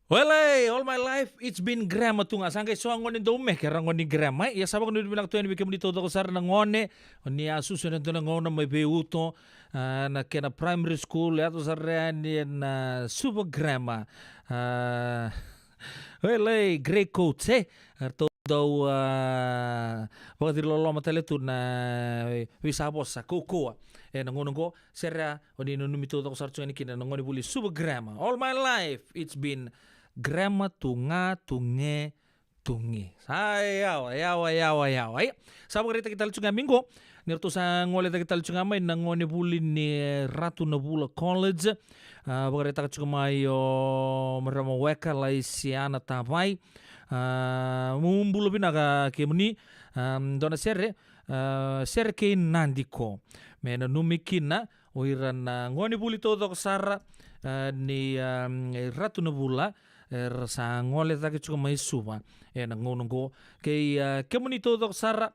Well, hey, all my life it's been grama tu ga. Sa qai so a gone dau meke, ra gone grama. Ia sa vakanuinui vinaka tu yani vei kemuni taucoko sara na gone. O ni a susu ena dua na gauna mai vei uto, ah, na kena primary school, yaco sara yani ena Suva grama. Ah, well, hey, grey coats, eh? Ratou dau, ah, vakaciriloloma tale tu na veisavosa kaukauwa. Ena gauna oqo, sere a, o ni nanumi taucoko sara tu ga yani kina na gone vuli Suva grama. All my life, it's been grama tu ga, tu ga, tu ga. Sa yawa, yawa, yawa, yawa. Ia, sa vakaraitaki tale tu ga mai qo. Ni ratou sa gole cake tale tu ga mai na gone vuli ni, eh, Ratu na Vula College. Ah, vakaraitaka tu ga mai o marama weka Laisiana Tavai. Ah, mo bula vinaka kemuni. Ah, dua na sere, ah, sere kei Nadi ko. Me nanumi kina o ira na gone vuli taucoko sara, ah, ni, ah, Ratu na Vula, era sa gole cake tu ga mai Suva ena gauna oqo. Kei, ah, kemuni taucoko sara,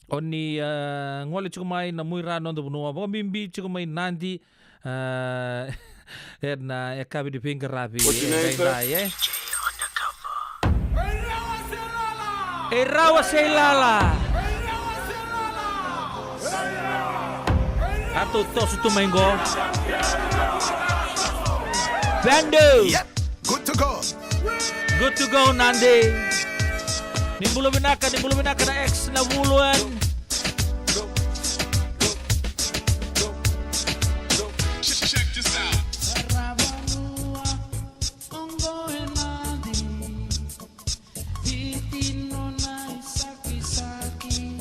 o ni, ah, gole tu ga mai na muira noda vanua, vakabibi tu ga mai Nadi, ah, ena, ah, yakavi ni veiqaravi, eh, daidai, eh. E rawa se i lala. Ratou toso tu mai qo. Bando. Yep, good to go. Good to go, Nadi. Ni bula vinaka, ni bula vinaka na ex na Vuluan. Check this out. Oqo e Nadi, Viti nona isakisaki,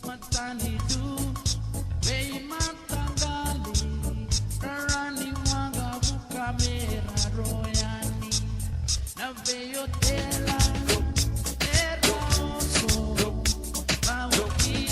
matanitu, veimataqali, rarani waqavuka me raro yani, na veiotela, e roso, vauti.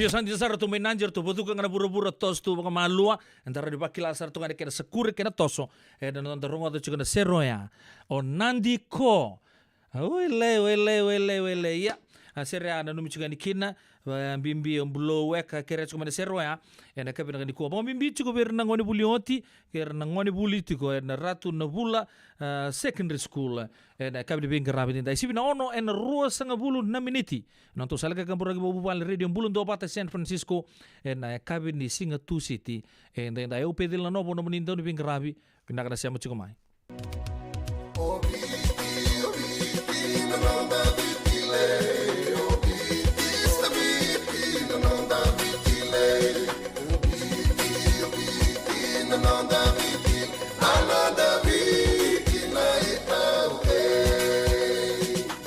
Io, sa dina sara, ratou mai Nadi, ratou vacuka ga na vuravura, toso tu vakamalua. Eda rawa ni vakila sara tu ga na kena sakure, kena toso. Eda na noda rogoca tiko na sere oya, o Nadi ko. Wele, wele, wele, wele. Ia, a sere a nanumi tiko yani kina, a, bibi o Bulou Weka, kerea tiko mai na sere oya. Ena yakavi vinaka nikua, vakabibi tiko vei ira na gone vuli oti, kei ira na gone vuli tiko ena Ratu na Vula, a, Secondary School. Ena yakavi ni veiqaravi edaidai, sivi na ono ena ruasagavulu na miniti. Na nodatou sala ni kakaburaki vakavuvale, Radio Bula Duavata, San Francisco, ena yakavi ni siga Tusiti edaidai. Au Peceli Nanovo, nomuni dauniveiqaravi. Vinaka na sema tiko mai.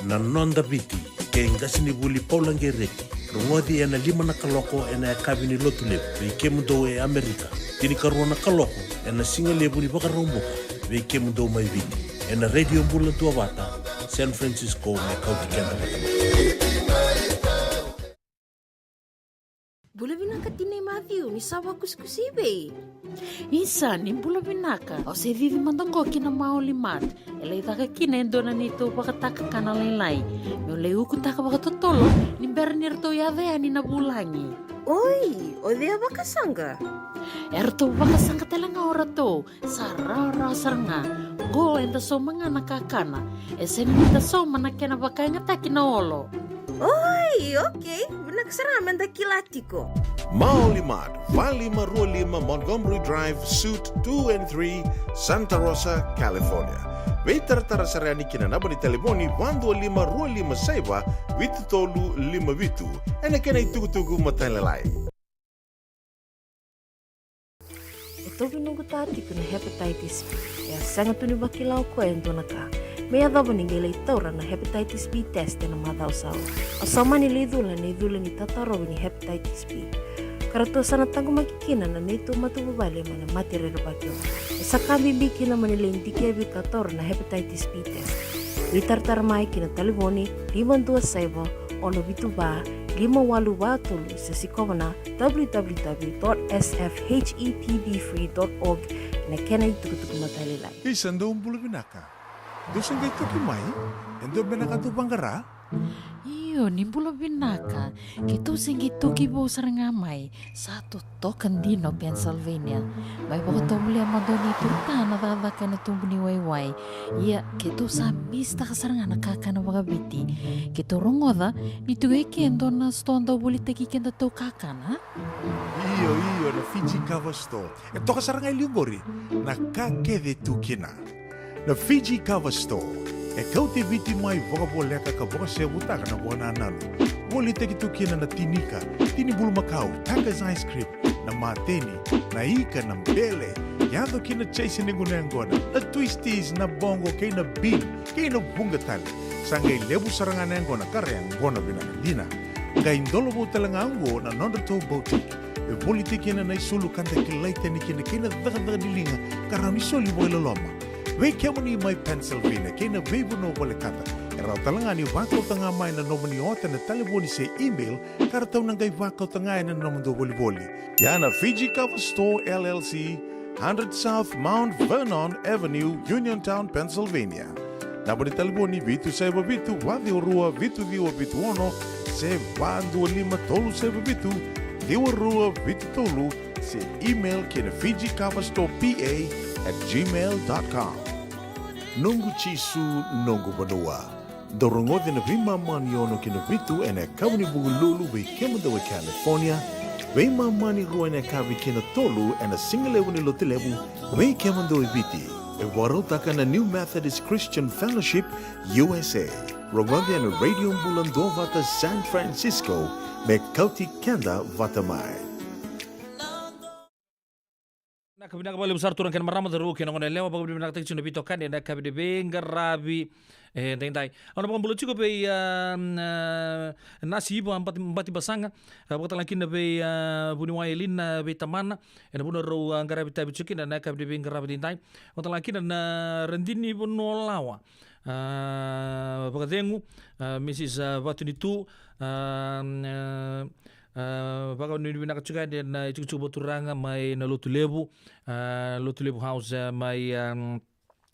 Na Noda Viti, kei qasenivuli Paula Qereti. Rogoci ena lima na kaloko ena yakavi ni Lotulevu vei kemudou e Amerika. Tinikarua na kaloko ena sigalevu ni Vakaraubuka vei kemudou mai Viti, ena Radio Bula Duavata, San Francisco, me kauti keda vata mai. Bula vinaka tinai Mathiu, ni sa vakusikusi i vei? Isa, ni bula vinaka. Au se cici mada qo ki na Maoli Mart. E lai caka kina e dua na neitou vakatakakana lailai. Meu lai ukutaka vakatotolo ni bera ni ratou yaco yani na vulagi. Oi, o cei a vakasaqa? E ratou vakasaqa tale ga o ratou. Sa rawarawa sara ga. Qo eda sauma ga na kakana. E sega ni meda sauma na kena vakayagataki na olo. Oi, okei. Vinaka sara ga meda kila tiko. Maoli Mart, va lima rua lima Montgomery Drive, Suite two and three, Santa Rosa, California. Veitaratara sara yani ki na naba ni talevoni va dua lima rua lima saiva vitu tolu lima vitu. Ena kena itukutuku matailalai. E tauvi noqu ta tiko na hepatitis B. E a sega tu ni vakila o koya e dua na ka. Me yacova ni qai lai taura na hepatitis B test ena macawa sa oti. Au sa mani lai cula na icula ni tatarovi ni hepatitis B. Ka ratou sa na taqomaki kina na neitou matavuvale mai na mate rerevaki oqo. E sa ka bibi kina mo ni lai dikevi ka taura na hepatitis B test. Veitaratara mai ki na talevoni lima dua saiva, ono vitu va, lima walu va tolu, se sikova na w w w dot s f h e p b free dot org, na kena itukutuku matailalai. Isa, dou bula vinaka. Dou se qai toki mai? E dua beka na ka dou vaqara? Io, ni bula vinaka. Keitou se qai toki vou sara ga mai. Sa totoka dina o Pennsylvania. Mai vakatovolea mada o neitou ta na cakacaka ena tubu ni waiwai. Ia, keitou sa misitaka sara ga na kakana vakaviti. Keitou rogoca ni tiko e ke e dua na sitoa dau volitaki kedatou kakana. Io, io, na Fiji Cover Store. E toka sara ga e liu qori na ka kece e tu kina. Na Fiji Cover Store e kauti Viti mai vakavoleka ka vakasevutaka na vakanananu. Volitaki tu kina na tinika, tini bulumakau, Taka's ice cream, na mateni, na ika, na bele, yaco ki na chase ni gunu yaqona, na twisties, na boqo kei na bean, kei na vuqa tale. Sa qai levu sara ga na yaqona ka ra yaqona vinaka dina. Qai dolovou tale ga oqo na nodratou boutique. E volitaki kina na isulu ka da kilai tani kina kei na cakacaka ni liga ka rawa ni soli vakailoloma. Vei kemuni mai Pennsylvania kei na veivanua volekata, e rawa tale ga ni vakauta ga mai na nomuni ota ena talevoni se email ka ratou na qai vakauta ga ena nomudou volivoli. Ia na Fiji Cover Store L L C, hundred South Mount Vernon Avenue, Uniontown, Pennsylvania. Naba ni talevoni vitu saiva vitu, va ciwa rua, vitu ciwa vitu ono, se va dua lima tolu saiva vitu, ciwa rua vitu tolu, se email ki na Fiji Cover Store P A at gmail dot com. Noqu Jisu, noqu vanua. Dou rogoci na veimama ni ono ki na vitu ena yakavi ni Vukelulu vei kemudou e California, veimama ni rua ena yakavi ki na tolu ena sigalevu ni Lotulevu vei kemudou e Viti. E vakarautaka na New Methodist Christian Fellowship U S A. Rogoci ena Radio Bula Duavata San Francisco, me kauti keda vata mai. Vinaka, vinaka vakalevu sara turaga kei na marama, cauravou kei na goneyalewa, vakavinavinakataki tiko na veitokani ena yakavi ni veiqaravi edaidai. Au na vakabula tiko vei, a, a, Nasi Iva Bati, Bati Basaga, a, vakatalega kina vei, a, vuniwai Elina, vei tamana, ena vanua rau, a, qaravi tavi tiko kina ena yakavi ni veiqaravi edaidai. Vakatalega kina na radini vanua o Lawa, a, vakacegu, a, Mrs, a, Vatunitu, a, a, A, vakanuinui vinaka tiko yani ena itikotiko vakaturaga mai na Lotulevu, a, Lotulevu House, a, mai, a,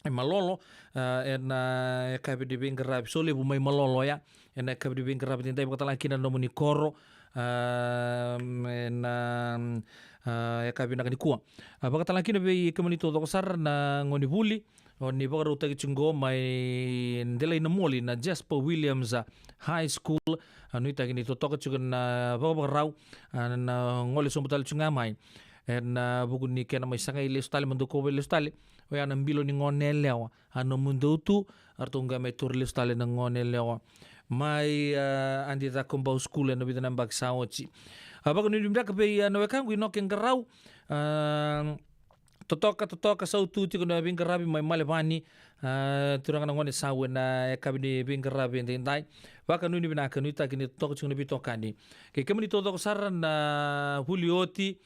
e Malolo, a, ena yakavi ni veiqaravi, Solevu mai Malolo oya, ena yakavi ni veiqaravi edaidai, vakatalega kina na nomuni koro, a, ena, a, yakavi vinaka nikua. A, vakatalega kina vei kemuni taucoko sara na gonevuli, o ni vakarautaki tiko qo mai Delainamoli na Jasper Williams, a, High School, a, nuitaki ni totoka tiko na vakavakarau, a, na gole sobu tale tiko ga mai. Ena, a, vuku ni kena mai sagai lesu tale, mada kauwai lesu tale, oya na bilo ni gone yalewa, a nomudou tu, a ratou qai mai tauri lesu tale na gone yalewa mai, a, Adi Cakobau School ena vica na yabaki sa oti. A, vakanuinui vinaka vei, a, na wekaqu Inoke Qarau, a, totoka, totoka, sautu tiko na veiqaravi mai Malevani, a, turaga na gone sau ena yakavi ni veiqaravi edaidai. Vakanuinui vinaka, nuitaki ni totoka tiko na veitokani. Kei kemuni taucoko sara na vuli oti,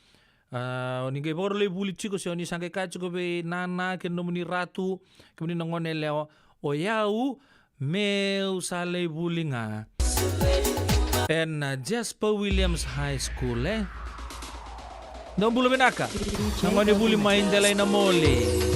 a, o ni qai vakarau lai vuli tiko se o ni sa qai kaya tiko vei nana kei na nomuni ratu, kemuni na gone yalewa, o yau meu sa lai vuli ga ena Jasper Williams High School, e. Dou bula vinaka. Na gonevuli mai Delainamoli.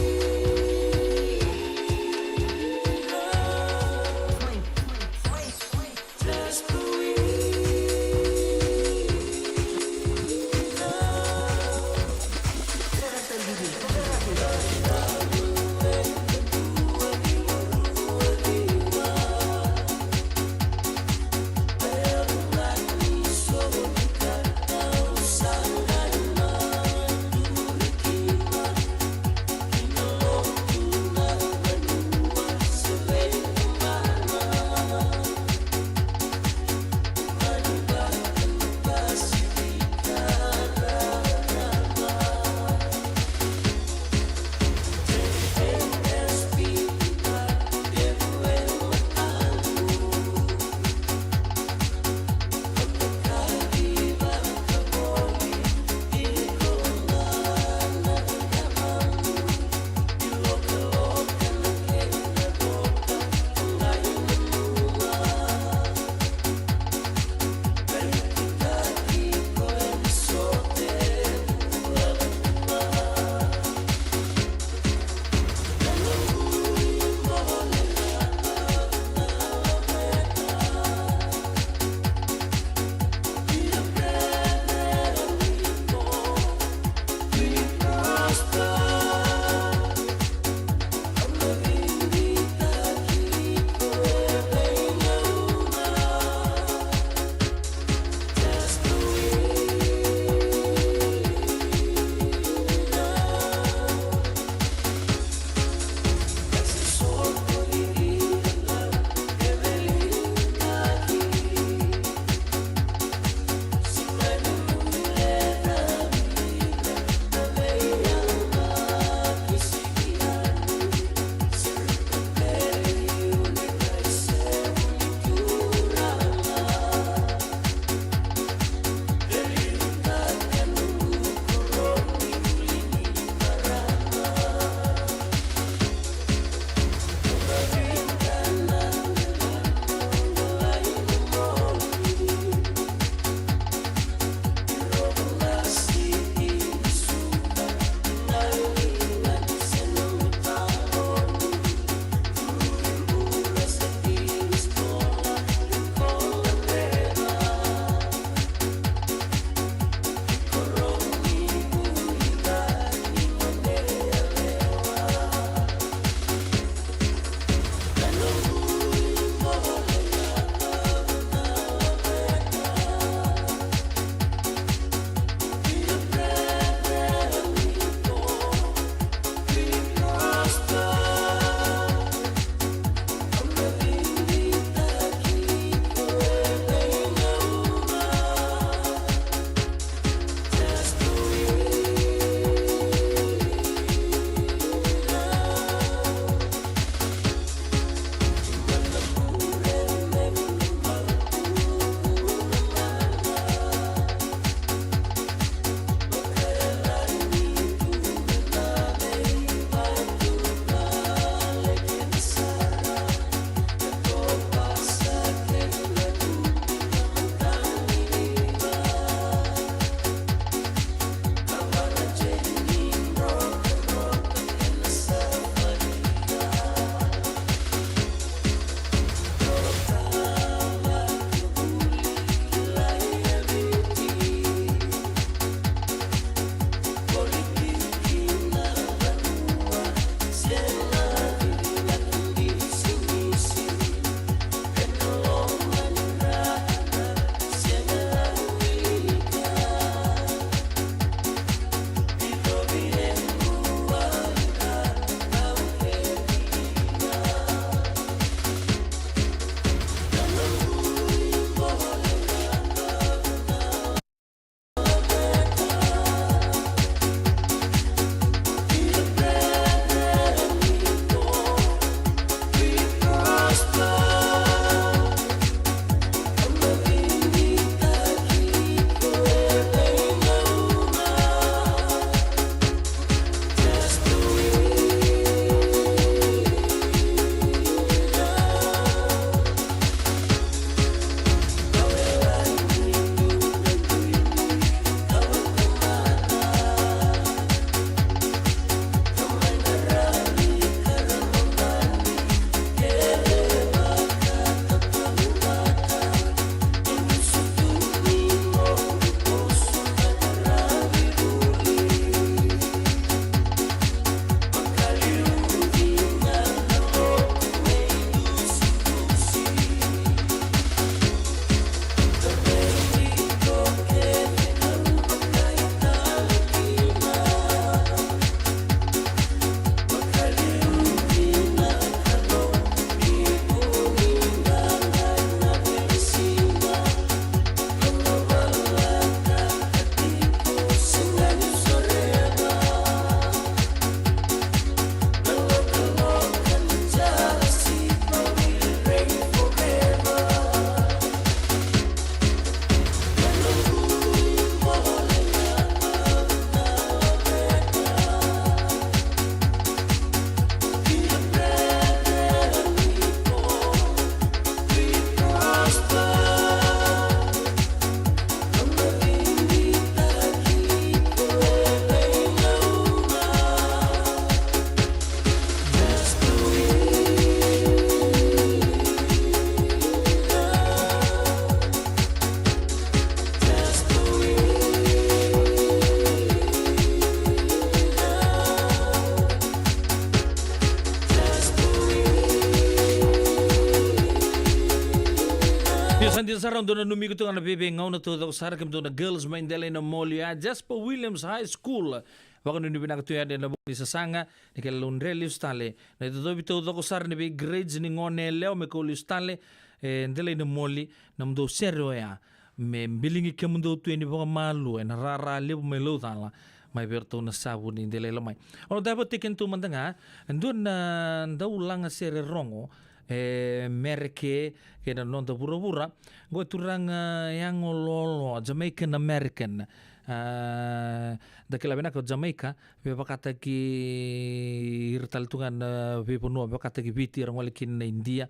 Io, sa dina sara, dou nanumi iko tu ga na veiveigauna taucoko sara kemudou na girls mai Delainamoli, a Jasper Williams High School. Vakanuinui vinaka tu yani ena vuku ni sasaga ni kena laudre lesu tale na icocovi taucoko sara ni vei grades ni gone yalewa me kau lesu tale e Delainamoli, na nomudou sere oya me biligi kemudou tu yani vakamalua ena rara levu mai Laucala, mai vei iratou na Savu ni Delailamai. O na davo tei kedatou mada ga e dua na daulaga sere rogo e Mereke kei na noda vuravura. Qo e turaga yago loaloa, Jamaican American. A, da kila vinaka o Jamaica, veivakataki ira tale tu ga na veivanua veivakataki Viti, era gole kina na Idia.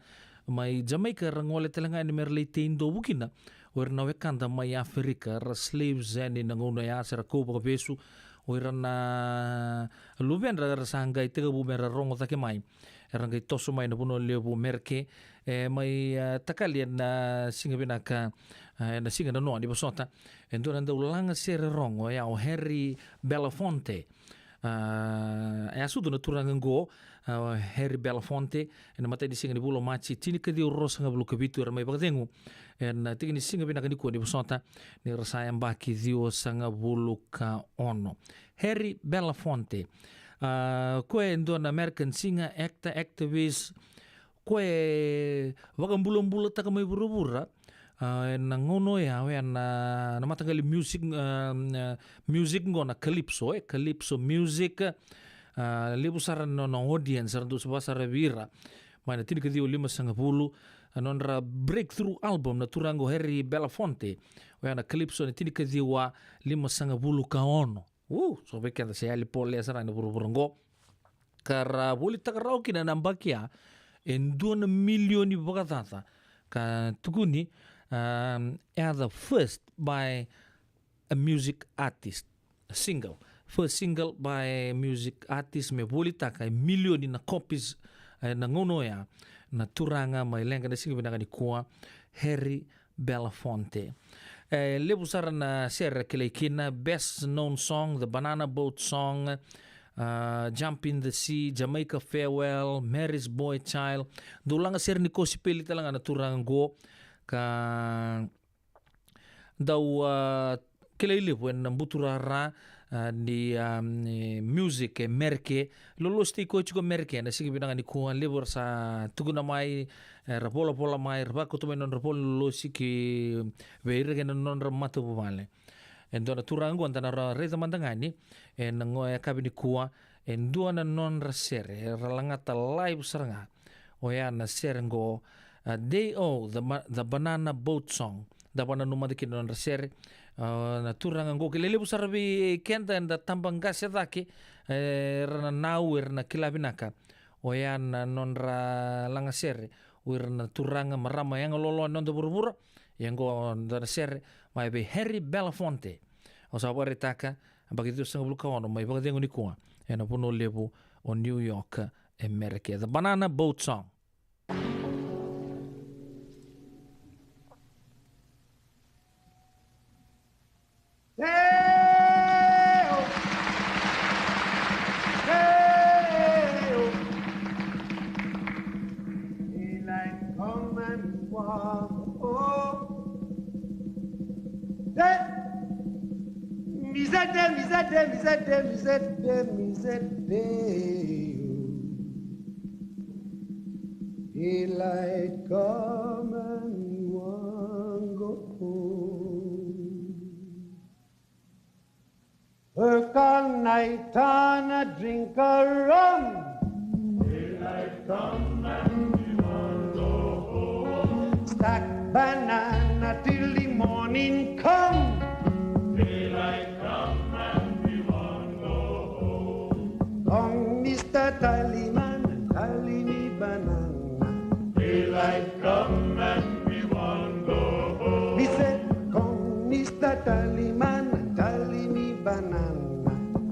Mai Jamaica era gole tale ga yani me ra lai tei dovu kina o ira na wekada mai Aferika, era slaves yani na gauna ya, se ra kau vakavesu. O ira na luvedra era sa qai tekivu me ra rogo cake mai, era qai toso mai na vanua levu Mereke. E mai, e, takali ena siga vinaka, e, ena siga nanoa ni vosota, e dua na daulaga sere rogo, oya o Harry Belafonte. A, e a sucu na turaga qo, a, Harry Belafonte, ena imatai ni siga ni vula o Maji, tinikaciwa ruasagavulu ka vitu, era mai vakacegu ena tiki ni siga vinaka nikua ni vosota, ni ra sa yabaki ciwasagavulu ka ono. Harry Belafonte, a, koya e dua na American singer, actor, activist, koya e vakabulabulataka mai vuravura, a, ena gauna oya, oya na, na mataqali music, a, a, music qo na calypso, e, calypso music. A, levu sara na, na audience era dau savasara vei ira. Mai na tinikaciwa limasagavulu, a, nodra breakthrough album na turaga o Harry Belafonte, oya na calypso, na tinikaciwa limasagavulu ka ono. U, so vei keda se yali polea sara ena vuravura qo. Ka ra volitaka rawa kina na yabaki ya e dua na milioni vakacaca. Ka tukuni, um, e a the first by a music artist, a single. First single by a music artist me volitaka e milioni na copies, e, na gauna oya, na turaga mai leqa na siga vinaka nikua, Harry Belafonte. E levu sara na sere kilai kina, best known song, The Banana Boat Song, a, Jump in the Sea, Jamaica Farewell, Mary's Boy Child. Dau laga sere ni kosipeli tale ga na turaga qo, ka dau, a, kilai levu ena buturara, a, ni, a, ni music e Mereke. Lolosi tiko tiko Mereke ena siga vinaka nikua, levu era sa tukuna mai, era volavola mai, era vakauta mai nodra vola ni lolosi ki vei ira kei na nodra matavuvale. E dua na turaga qo da na ra-, raica mada ga ni ena gauna e kavi nikua, e dua na nodra sere era lagata live sara ga. Oya na sere qo, a, Day O, the, ma-, the Banana Boat Song. Da vakananuma mada kina nodra sere. A, na turaga qo, kilai levu sara vei keda eda tabaqase cake, e, era na nau, era na kila vinaka. Oya na nodra laga sere o ira na turaga, marama yaga loaloa ni noda vuravura. Ia qo na sere mai vei Harry Belafonte. Au sa vakaraitaka, yabaki ciwasagavulu ka ono, mai vakacegu nikua ena vanua levu o New York e Mereke. The Banana Boat Song. Hey-o. Hey-o. Daylight come and we wan go home. Hey. Mizete, mizete, mizete, mizete, mizete. Daylight come and we wan go home. Work all night and a drink a rum. Daylight come and we wan go home. Stack banana till the morning come. Daylight come and we wan go home. Come, Mister Tallyman, and tally me banana. Daylight come and we wan go home. Me say, come, Mister Tallyman, and tally me banana.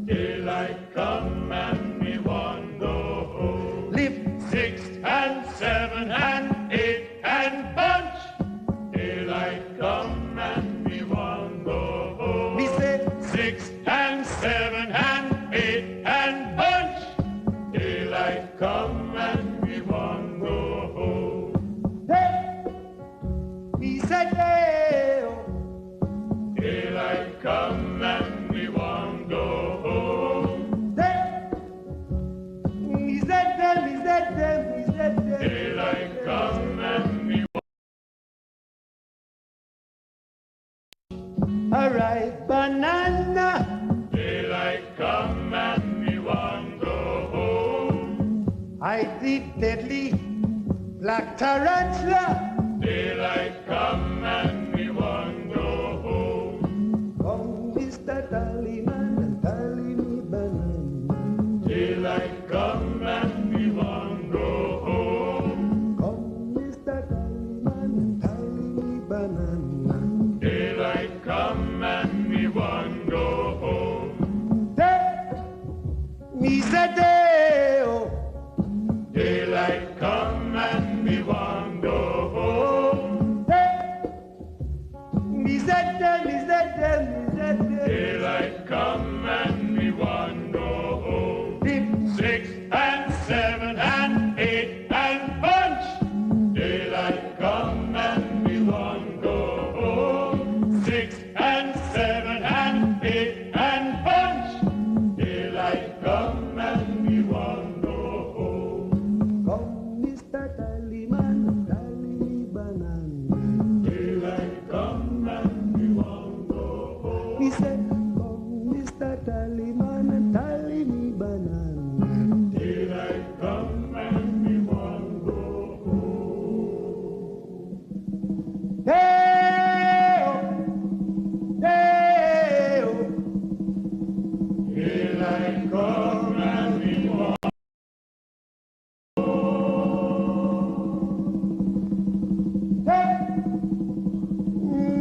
Daylight come and we wan go home. Lift six and seven and eight and bunch. Daylight come and we wan go home. Me say, six and seven and eight and bunch. Daylight come and we wan go home. Hey! Me say, A ripe banana. Daylight come and we want go home. I the deadly black tarantula. Daylight come and we want go home. Come, mister Tallyman, and tally me banana. Daylight come and we want go home. Come, mister Tallyman, and tally me banana. Daylight come and we want go home. Day, mi se day, oh. Daylight come and we want go home. Day, mi se day, mi se day, mi se day. Daylight come and we want go home. Six and seven and eight and punch. Daylight come and we want go home. Six and seven and eight and punch. Daylight come and we want go home. Come, mister Tallyman, tally me banana. Daylight come and we want go home. He said, come, mister Tallyman, and tally me banana. Daylight come and we want go home. Day-o, day-o. Daylight come and we want. Hey!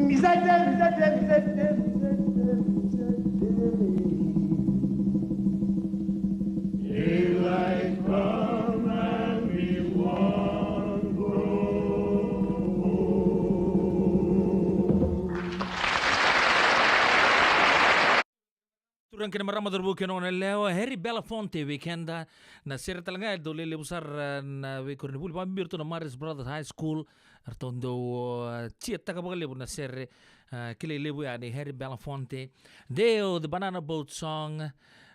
Mizete, mizete, mizete, mizete, mizete. Daylight come and we want go home. Turaga kei na marama, cauravou kei na goneyalewa, Harry Belafonte vei keda. Na sere tale ga e dau lelevu sara na veikoronivuli, vakabibi iratou na Marist Brothers High School. Eratou dau, uh, tiataka vakalevu na sere, uh, kilai levu yani, Harry Belafonte. Day-o, the Banana Boat Song.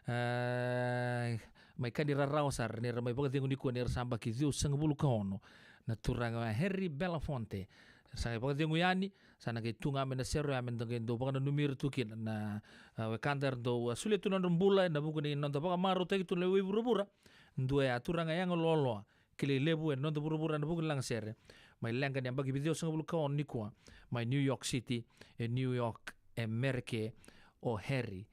Uh, mai ka ni rarawa sara, ni ra mai vakacegu nikua ni ra sa yabaki ciwasagavulu ka ono. Na turaga o Harry Belafonte. Era sa qai vakacegu yani, sa na qai tu ga mai na sere oya me da qai dau vakananumi ira tu kina na, a, wekada era dau, a, solia tu na nodra bula ena vuku ni noda vakamarautaki tu na lewe i vuravura. Dua ya turaga yaga loaloa, kilai levu ena noda vuravura ena vuku ni lagasere. Mai leqa ni yabaki vitusagavulu ka ono nikua, mai New York City, e New York, e Merika, o Harry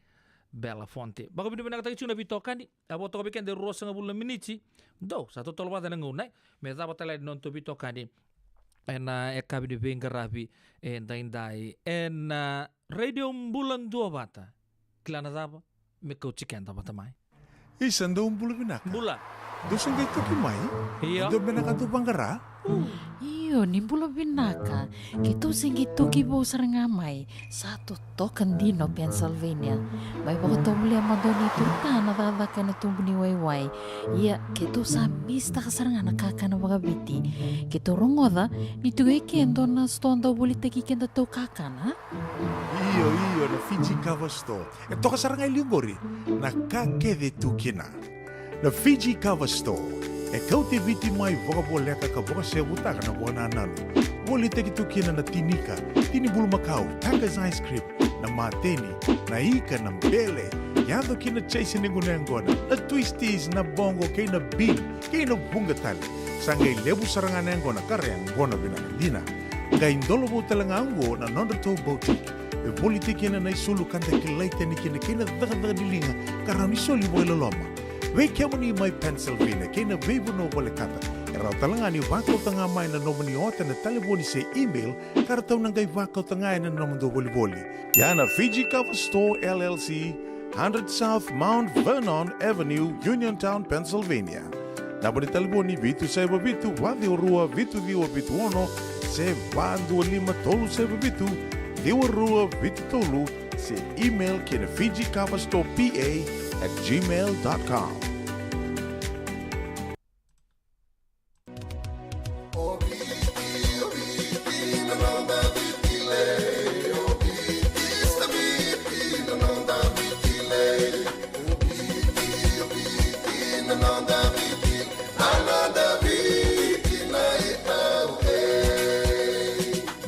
Belafonte. Vakavinavinakataki tiko na veitokani. A vo toka vei keda e ruasagavulu na miniti. Dou sa totolo vata na gauna, e? Me cava tale yani na nodatou veitokani ena, e, yakavi ni veiqaravi edaidai ena, a, Radio Bula Duavata. Kila na cava? Me kauti keda vata mai. Isa, dou bula vinaka. Bula. Dou se qai toki mai? Io. Dou vinaka, dou vaqara? Io, ni bula vinaka. Keitou se qai toki vou sara ga mai. Sa totoka dina o Pennsylvania. Mai vakatovolea mada o neitou ta na cakacaka ena tubu ni waiwai. Ia, keitou sa misitaka sara ga na kakana vakaviti. Keitou rogoca ni tu e ke e dua na sitoa dau volitaki kedatou kakana. Io, io, na Fiji Cover Store. E toka sara ga e liu qori na ka kece tu kina. Na Fiji Cover Store e kauti Viti mai vakavoleka ka vakasevutaka na vakanananu. Volitaki tu kina na tinika, tini bulumakau, Tucker's ice cream, na mateni, na ika, na bele, yaco kina na chase ni gunu yaqona, na twisties, na boqo kei na bean, kei na vuqa tale. Sa qai levu sara ga na yaqona ka ra yaqona vinaka dina. Qai dolovou tale ga oqo na nodratou boutique. E volitaki kina na isulu ka da kilai tani kina kei na cakacaka ni liga ka rawa ni soli vakailoloma. Vei kemuni mai Pennsylvania kei na veivanua volekata, e rawa tale ga ni vakauta ga mai na nomuni ota ena talevoni se email ka ratou na qai vakauta ga ena nomudou volivoli. Ia na Fiji Cover Store L L C, hundred South Mount Vernon Avenue, Uniontown, Pennsylvania. Naba ni talevoni vitu saiva vitu, va ciwa rua, vitu ciwa vitu ono, se va dua lima tolu saiva vitu, ciwa rua vitu tolu, se email ki na Fiji Cover Store P A at gmail dot com.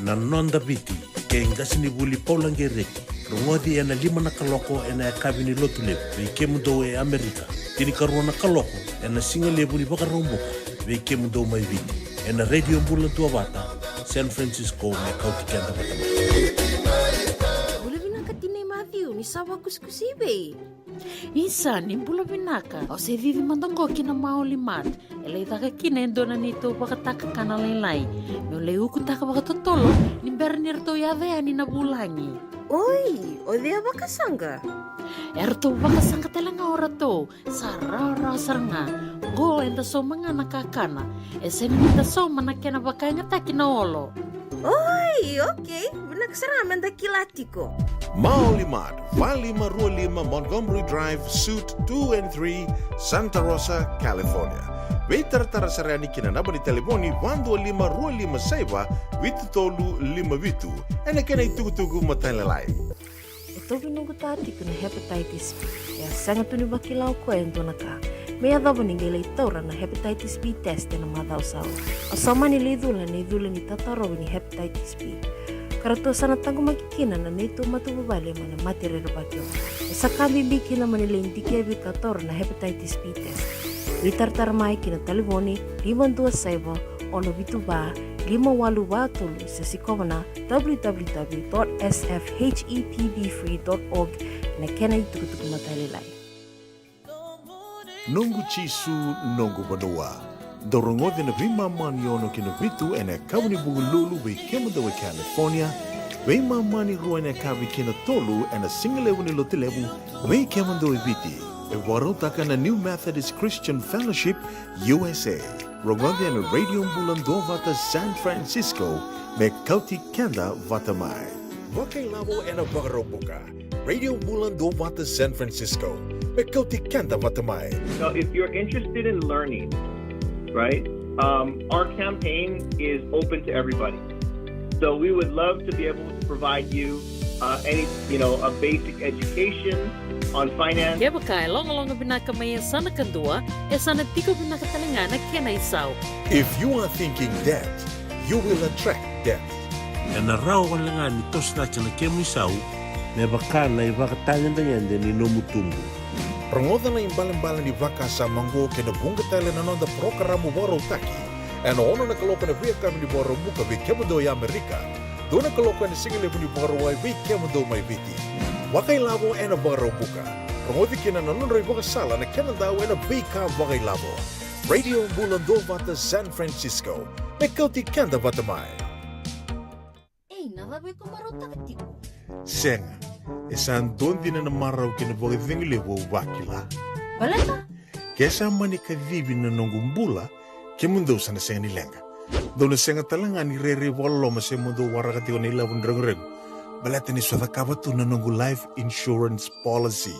Na Noda Viti, kei qasenivuli Paula Qereti. Rogoci ena lima na kaloko ena yakavi ni Lotulevu vei kemudou e Amerika, tinikarua na kaloko ena sigalevu ni Vakaraubuka vei kemudou mai Viti, ena Radio Bula Duavata San Francisco, me kauti keda vata mai. Bula vinaka tinai Matthew, ni sa vakusikusi i vei? Isa, ni bula vinaka. Au se cici mada qo ki na Maoli Mart. E lai caka kina e dua na neitou vakatakakana lailai. Meu lai ukutaka vakatotolo ni bera ni ratou yaco yani na vulagi. Oi, o cei a vakasaqa? E ratou vakasaqa tale ga o ratou. Sa rawarawa sara ga. Qo eda sauma ga na kakana. E sega ni da sauma na kena vakayagataki na olo. Oi, okay. Vinaka sara ga me da kila tiko. Maoli Mart, va lima rua lima Montgomery Drive, Suite two and three, Santa Rosa, California. Veitaratara sara yani ki na naba ni talevoni va dua lima rua lima saiva vitu tolu lima vitu. Ena kena itukutuku matailalai. E tauvi noqu ta tiko na hepatitis B. E a sega tu ni vakila o koya e dua na ka. Me yacova ni qai lai taura na hepatitis B test ena macawa sa oti. Au sa mani lai cula na icula ni tatarovi ni hepatitis B. Ka ratou sa na taqomaki kina na neitou matavuvale mai na mate rerevaki oqo. E sa ka bibi kina mo ni lai dikevi ka taura na hepatitis B test. Veitaratara mai ki na talevoni lima dua saiva, ono vitu va, lima walu va tolu, se sikova na w w w dot s f h e p b free dot org, na kena itukutuku matailalai. Noqu Jisu, noqu vanua. Dou rogoci na veimama ni ono ki na vitu ena yakavi ni Vukelulu vei kemudou e California, veimama ni rua ena yakavi ki na tolu ena sigalevu ni Lotulevu vei kemudou e Viti. E vakarautaka na New Methodist Christian Fellowship, U S A. Rogoci ena Radio Bula Duavata San Francisco, me kauti keda vata mai. Vakailavo ena Vakaraubuka. Radio Bula Duavata San Francisco, me kauti keda vata mai. So if you're interested in learning, right, um, our campaign is open to everybody. So we would love to be able to provide you, uh, any, you know, a basic education on finance. Kevaka e logaloga vinaka mai yasana kadua, e sa na tiko vinaka tale ga na kena isau. If you are thinking debt, you will attract debt. Ena rawa wale ga ni toso cake na kemu isau, me vaka na ivakatagedegede ni nomu tubu. Rogoca na ibalebale ni vakasama oqo kei na vuqa tale na noda parokaramu vakarautaki ena ono na kaloko ena veiyakavi ni Vakaraubuka vei kemudou e Amerika, dua na kaloko ena sigalevu ni Vakarauwai vei kemudou mai Viti. Vakailavo ena Vakaraubuka. Rogoci kina na nodra ivakasala na kena dau ena veika vakailavo. Radio Bula Duavata San Francisco, me kauti keda vata mai. Ei, na cava iko marautaka tiko? Sega, e sa dua dina na marau kei na vakacegu levu au vakila. Baleta? Ke sa mani kacivi na noqu bula, kemudou sa na sega ni leqa. Dou na sega tale ga ni rairai vakaloloma se mo dou waraka tiko na ilavo ni reguregu, baleta ni sa cakava tu na noqu life insurance policy.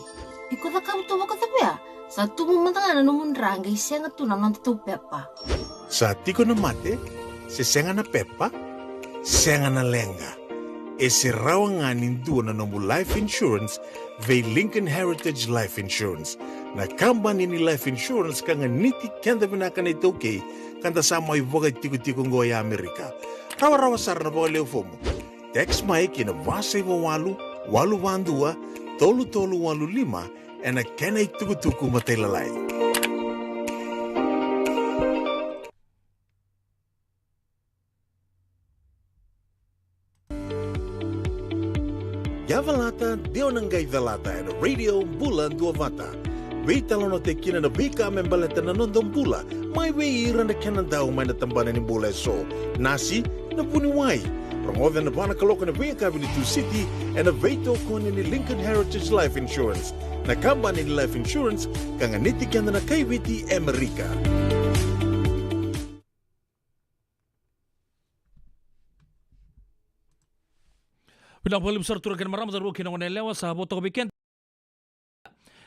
Iko cakava tu vakacava ya? Sa tubu mada ga na nomu dra qai sega tu na nodatou pepa. Sa tiko na mate, se sega na pepa, sega na leqa. E se rawa ga ni dua na nomu life insurance vei Lincoln Heritage Life Insurance, na kabani ni life insurance ka ganiti keda vinaka na iTaukei, ka da sa mai vakaitikotiko oqo e Amerika. Rawarawa sara na vakalewe fomu. Text mai ki na va saiva walu, walu va dua, tolu tolu walu lima, ena kena itukutuku matailalai. Yavalata, dewa na qai calata ena Radio Bula Duavata. Veitalanoataki kina na veika me baleta na noda bula, mai vei ira na kena dau mai na tabana ni bula eso. Nasi, na vuniwai. Rogoca ena va na kaloko ena veiyakavi ni Tusiti, ena veitokoni ni Lincoln Heritage Life Insurance, na kabani ni life insurance ka ganiti keda na kai Viti e Amerika. Vinaka vakalevu sara turaga kei na marama, cauravou kei na goneyalewa, sa vo toka vei keda.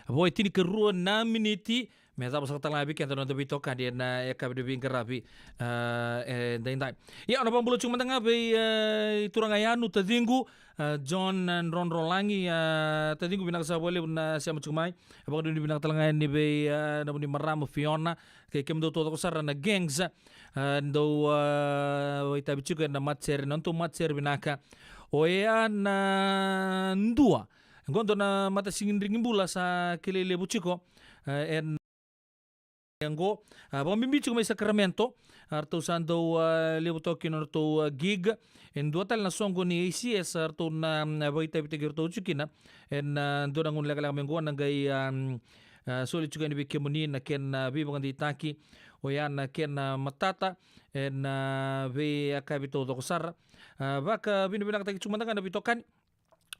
Vo e tinikarua na miniti Me cava saka tale ga vei keda na noda veitokani ena yakavi ni veiqaravi, ah, edaidai. Ia, au na vakabula tiko mada ga vei, eh, turaga Yanu, taciqu, ah, John, eh, Drodrolagi, ah, taciqu, vinaka saka vakalevu na sema tiko mai. E vakanuinui vinaka tale ga yani vei, ah, nomuni marama Fiona, kei kemudou taucoko sara na gangs, ah, dou, ah, vakaitavi tiko ena matasere, na nodatou matasere vinaka. Oya na dua. Qo dua na matasiga ni drigi bula sa kilai levu tiko, eh, ena qo, ah, vakabibi tiko mai Sacramento, ah, ratou sa dau, ah, levu toka kina ratou, ah, gig. E dua tale na soqo ni A C S, ah, ratou na, na vakaitavitaki ratou tiko kina. Ena, ah, dua na gauna lekaleka mai qo na qai, ah, ah, soli tiko yani vei kemuni na kena, ah, veivakadeitaki. Oya na kena, ah, matata ena veiyakavi taucoko sara. Ah, vakavinavinakataki tiko mada ga na veitokani.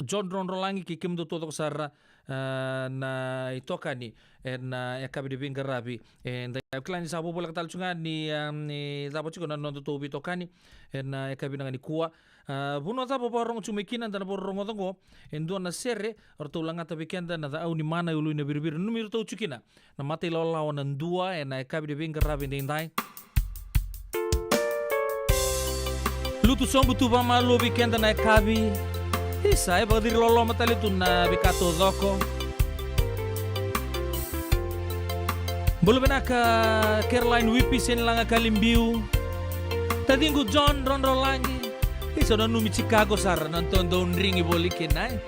John Drodrolagi kei kemudou taucoko sara, ah, na itokani ena, ah, yakavi ni veiqaravi. E da kila ni sa vakavoleka tale tiko ga ni, ah, ni cava tiko na nodatou veitokani ena, ah, yakavi vinaka nikua. Ah, vanua cava o vakarogo tiko mai kina, da na vakarogoca qo. E dua na sere o ratou lagata vei keda na Ca'au ni Mana e Ulu i Naviriviri. Nanumi iratou tiko kina na mata ilawalawa na dua ena yakavi ni veiqaravi edaidai. Lutu sobu tu vakamalua vei keda na yakavi. Isa, e vakaciri loloma tale tu na veika taucoko. Bula vinaka Caroline Wipi, Senilaga Kalibiu, taciqu John Drodrolagi. Isa, au nanumi Chicago sara na nodatou dau drigi voli kina, e.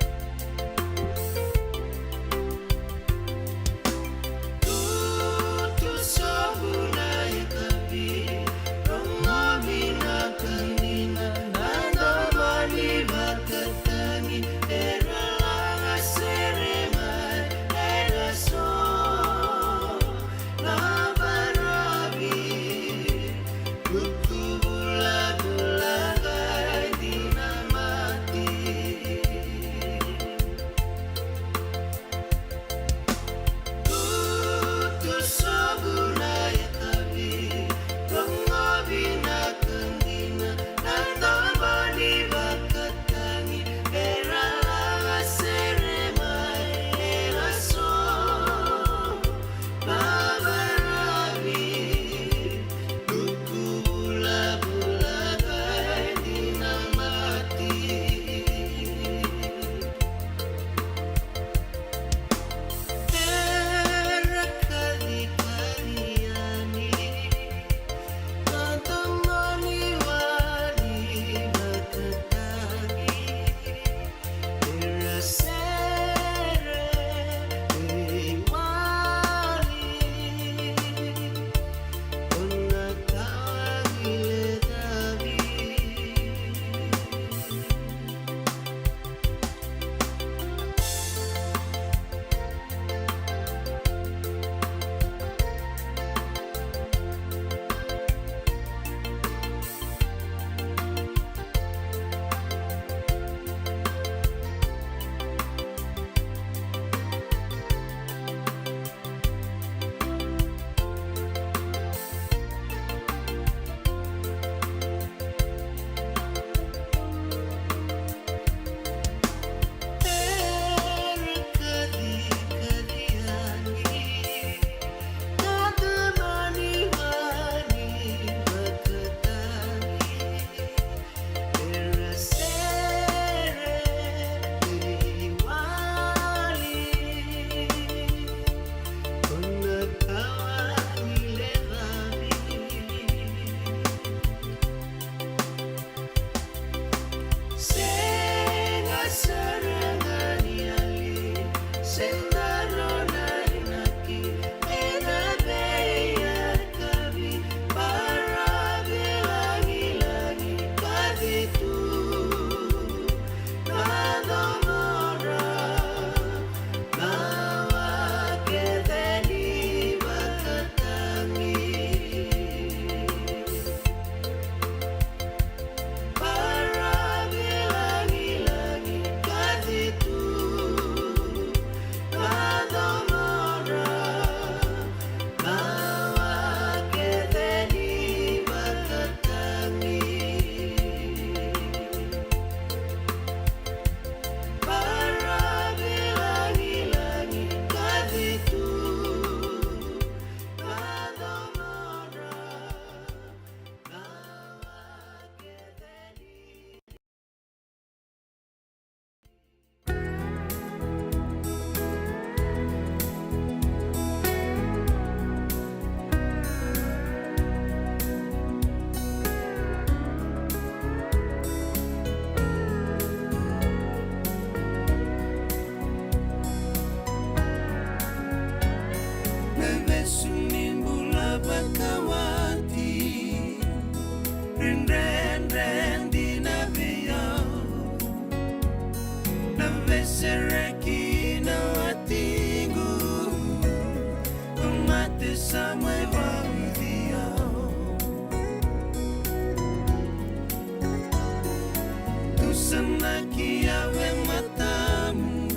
Ki ave matamu,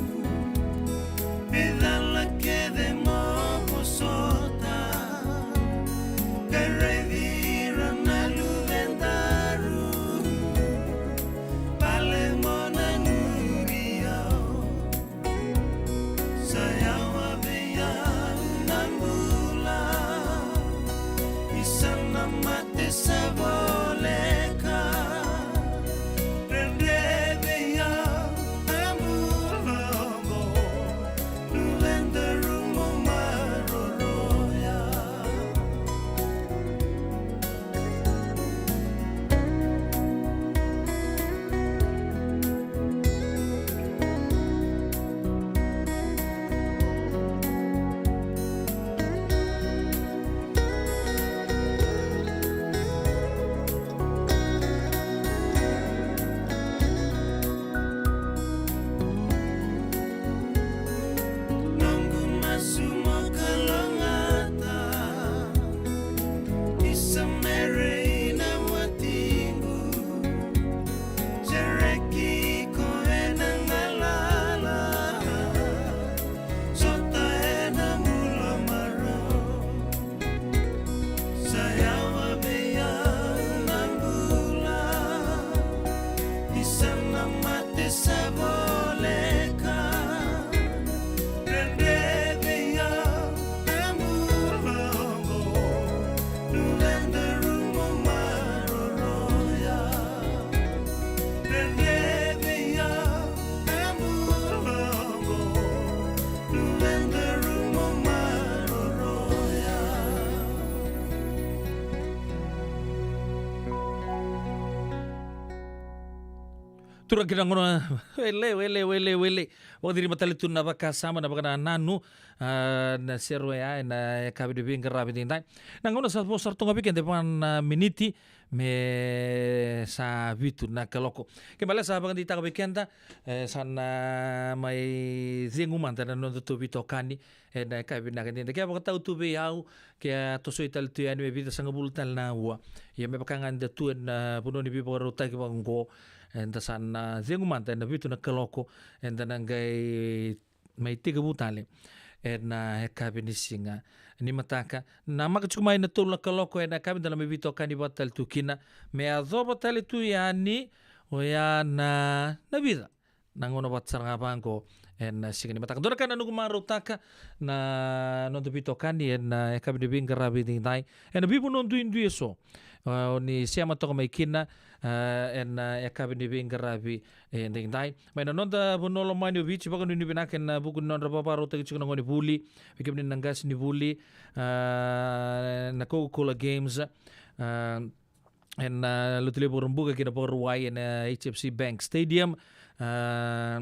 me cala kece mo vosota. Ka raici ira na luvedaru, vale mo nanumi au. Sa yawa vei au na bula, isa na mate sa voleka. Dredre vei au na bula oqo, luvedaru mo maroroya. Noqu masu mo kalougata, isa mere ina watiqu. Sereki iko ena galala, sota ena bula marau. Sa yawa vei au na bula, isa na mate sa voleka. Dredre vei au na bula oqo, luvedaru mo maroroya. Dredre vei au na bula oqo, luvedaru mo maroroya. Turaga, kei na gauna, wele, wele, wele, wele. Vakaciriki tale tu na vakasama, na vakanananu, ah, na sere oya ena yakavi ni veiqaravi edaidai. Na gauna sa vo sara tu ga vei keda e va na miniti me sa vitu na kaloko. Ke bale sa vakadeitaka vei keda, e, sa na mai cegu mada na nodatou veitokani ena yakavi vinaka edaidai. Ke a vakatau tu vei au, ke a tosoi tale tu yani me vica sagavulu tale na aua. Ia me vaka ga eda tu ena vanua ni veivakarautaki vaqo, eda sa na cegu mada ena vitu na kaloko, eda na qai mai tekivu tale ena yakavi ni siga ni mataka. Na maka tiko mai na tolu na kaloko ena yakavi, da na mai veitokani vata tale tu kina me yacova tale tu yani oya na, na vica na gauna vata sara ga vaqo ena siga ni mataka. Dua na ka na noqu marautaka na noda veitokani ena yakavi ni veiqaravi edaidai, ena veivanua duidui eso, ah, o ni sema toka mai kina, ah, ena yakavi ni veiqaravi edaidai. Mai na noda vanua lomani o Viti, vakanuinui vinaka ena vuku ni nodra vakarautaki tiko na gonevuli, vei kemuni na qasenivuli, ah, na Coca-Cola Games, ah, ena, ah, Lotulevu Vakaraubuka kei na Vakarauwai ena H F C Bank Stadium. Ah,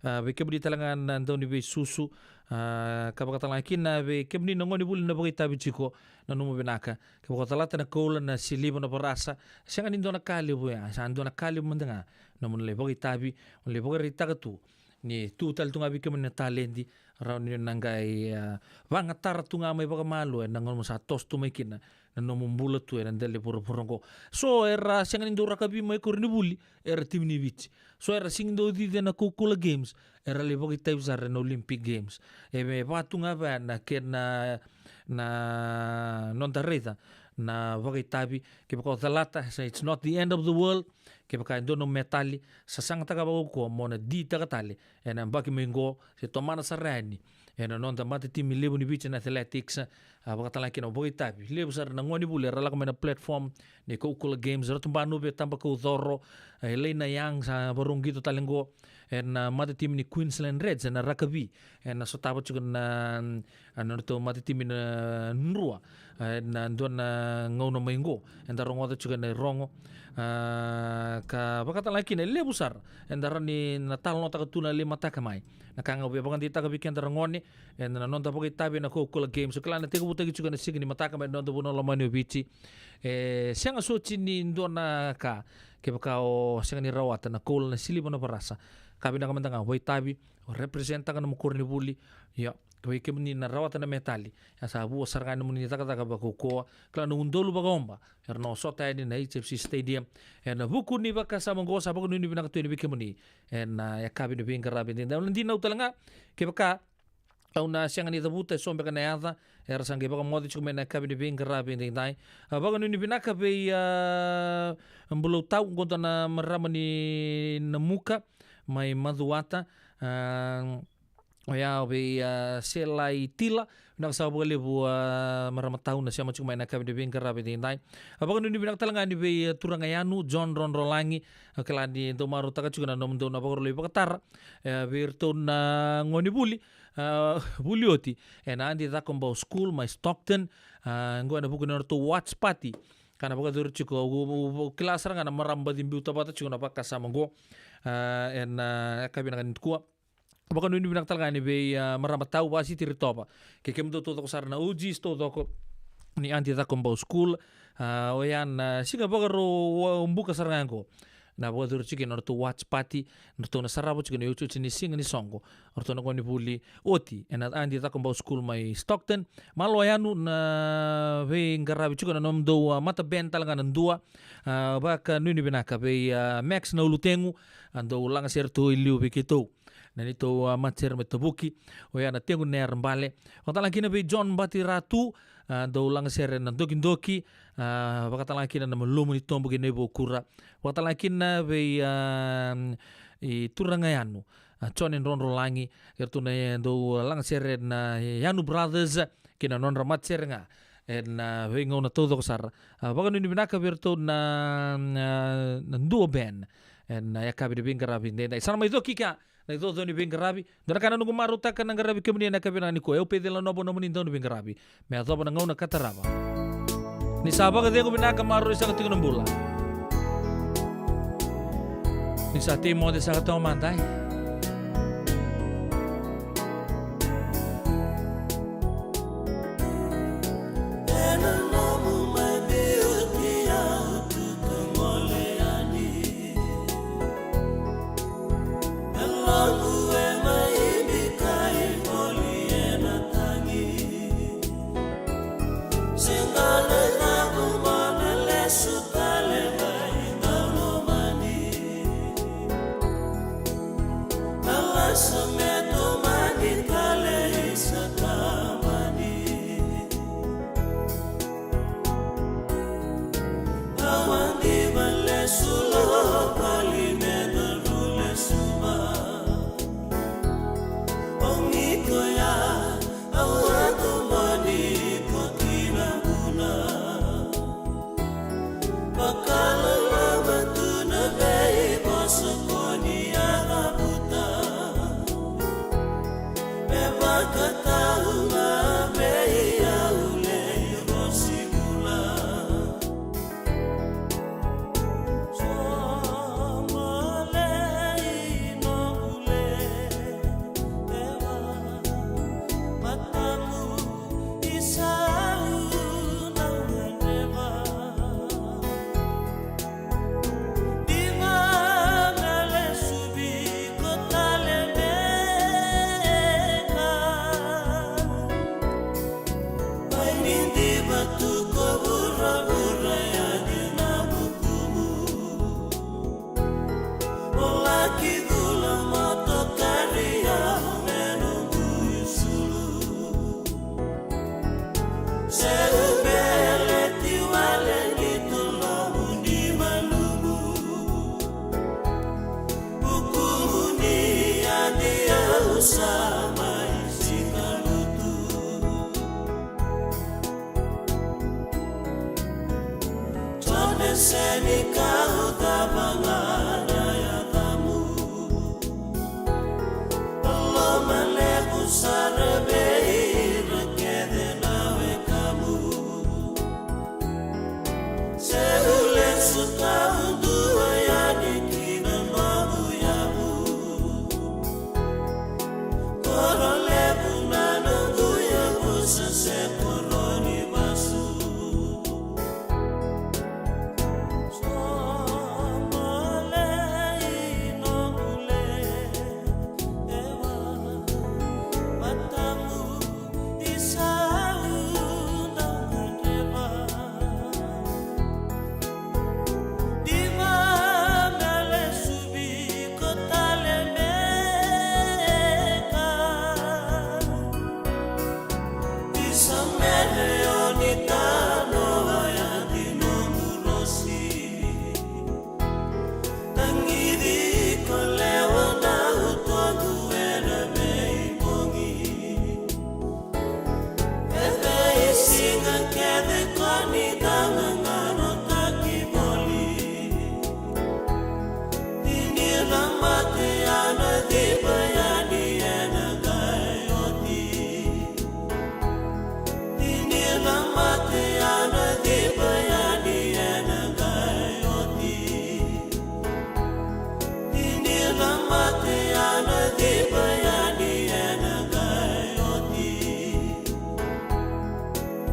ah, vei kemuni tale ga na dauniveisusu, ah, ka vakatalega kina vei kemuni na gonevuli na vakaitavi tiko, nanuma vinaka. Ke vakacalata na koula, na siliva, na varasa, sega ni dua na ka levu ya, sa dua na ka levu mada ga. Nomuni lai vakaitavi, mo lai vakaraitaka tu ni tu tale tu ga vei kemuni na taledi, rawa ni na qai, ah, vagatara tu ga mai vakamalua ena gauna mo sa toso tu mai kina na nomu bula tu ena dela ni vuravura oqo. So era sega ni dau rakavi mai koronivuli, era timi ni Viti. So era sega ni dau cici ena Coca-Cola Games, era lai vakaitavi sara ena Olympic Games. E me vaka tu ga vaya na kena, na noda raica na vakaitavi, kevaka o calata, sa it's not the end of the world. Kevaka e dua na metali, sa sagataka vakaukauwa mo na ditaka tale ena yabaki mai qo, se tomana sara yani ena noda matatimi levu ni Viti na athletics, ah, vakatalega kina vakaitavi. Levu sara na gonevuli era lako mai na platform ni Coca-Cola Games, Ratu Banuve, Tabakaucoro, eh, Leina Young, sa vakarau qito tale qo ena, ah, matatimi ni Queensland Reds ena rakavi, ena sotava tiko na, ah, nodratou matatimi na Drua, ah, ena dua na gauna mai qo eda rogoca tiko ena irogo, ah, ka vakatalega kina e levu sara eda rawa ni na talanoataka tu na lai mataka mai. Na ka ga au via vakadeitaka vei keda ragone, ena noda vakaitavi ena Coca-Cola Games, o kila na tekivutaki tiko ena siga ni mataka mai na noda vanua lomani o Viti. E sega soti ni dua na ka kevaka o sega ni rawata na koula, na siliva, na varasa. Ka vinaka mada ga o vakaitavi, o representaka nomu koronivuli. Ia, Ka vei kemuni na rawata na metali, e sa vua sara ga na nomuni cakacaka vakaukauwa. Kila na udolu vakaoba era na osota yani na H F C Stadium ena vuku ni vakasama oqo. Sa vakanuinui vinaka tu yani vei kemuni ena yakavi ni veiqaravi edaidai. Au na dinau tale ga kevaka au na sega ni cavuta eso beka na yaca era sa qai vakamoce tiko mai na yakavi ni veiqaravi edaidai. A, vakanuinui vinaka vei, a, Bulou Tau, qo dua na marama ni Namuka mai Macuata. A, oya vei, a, Selai Tila. Vinaka saka vakalevu, a, marama Tau, na sema tiko mai na yakavi ni veiqaravi edaidai. A, vakanuinui vinaka tale ga yani vei, a, turaga Yanu, John Rodrolagi. A, kila ni dau marautaka tiko na nomudou na vakarolai vakatara, e, vei iratou na gonevuli, a, vuli oti ena Adi Cakobau School mai Stockton. A, qo ena vuku ni nodratou watch party ka na vakayacori tiko. Au, au, au kila sara ga na marama baci biuta vata tiko na vakasama oqo, a, ena, a, yakavi vinaka nikua. Vakanuinui vinaka tale ga yani vei, a, marama Tau, Vasiti Ritova, kei kemudou taucoko sara na O Gs taucoko ni Adi Cakobau School. A, oya na siga Vakaraubuka sara ga oqo na vakayacori tiko na nodratou watch party, nodratou na sarava tiko na iotioti ni siga ni soqo o ratou na gonevuli oti ena Adi Cakobau School mai Stockton. Malo Yanu na veiqaravi tiko na nomudou, a, mata band tale ga na dua. A, vakanuinui vinaka vei, a, Max na Ulutegu, a, dou lagasere tu i liu vei keitou na neitou, a, matasere mai Tavuki, oya na Tegu Nera Bale. Vakatalega kina vei John Bati Ratu, a, dau lagasere na Dokidoki, a, vakatalega kina na Malumu ni Tobu kei Naivaukura. Vakatalega kina vei, a, i turaga Yanu, a, Jone Drodrolagi, eratou na, e, dau lagasere na Yanu Brothers kei na nodra matasere ga ena, a, veigauna taucoko sara. A, vakanuinui vinaka vei iratou na, na, na Duo Band ena, a, yakavi ni veiqaravi edaidai. Sa na mai coki kea na icoco ni veiqaravi. Dua na ka na noqu marautaka na qaravi kemuni ena yakavi vinaka nikua. E au Peceli Nanovo, nomuni dau ni veiqaravi, me yacova na gauna ka tarava. Ni sa vakacegu vinaka, maroroi saka tiko na bula. Ni sa tei moce saka taumada, e. Ena nomu mai biuti au tu ka gole yani. E logu e mai bika i goli ena tagi. Sega na cava mo na lesu tale mai dau lomani. Na lasa me tomani tale i sa tamani. Au a diva lesu lo pali me na ru lesu ma. O ni koya au a tomani ko kina vuna. Vakalalama tu na veivosa ko ni a cavuta. Me vakatau na veiau lei rosi bula. Somale i nomu lei. O laki cula motokari au me noqu isulu. Se u beleti wale ni tolomu ni malumu. Vukumuni a ni au sa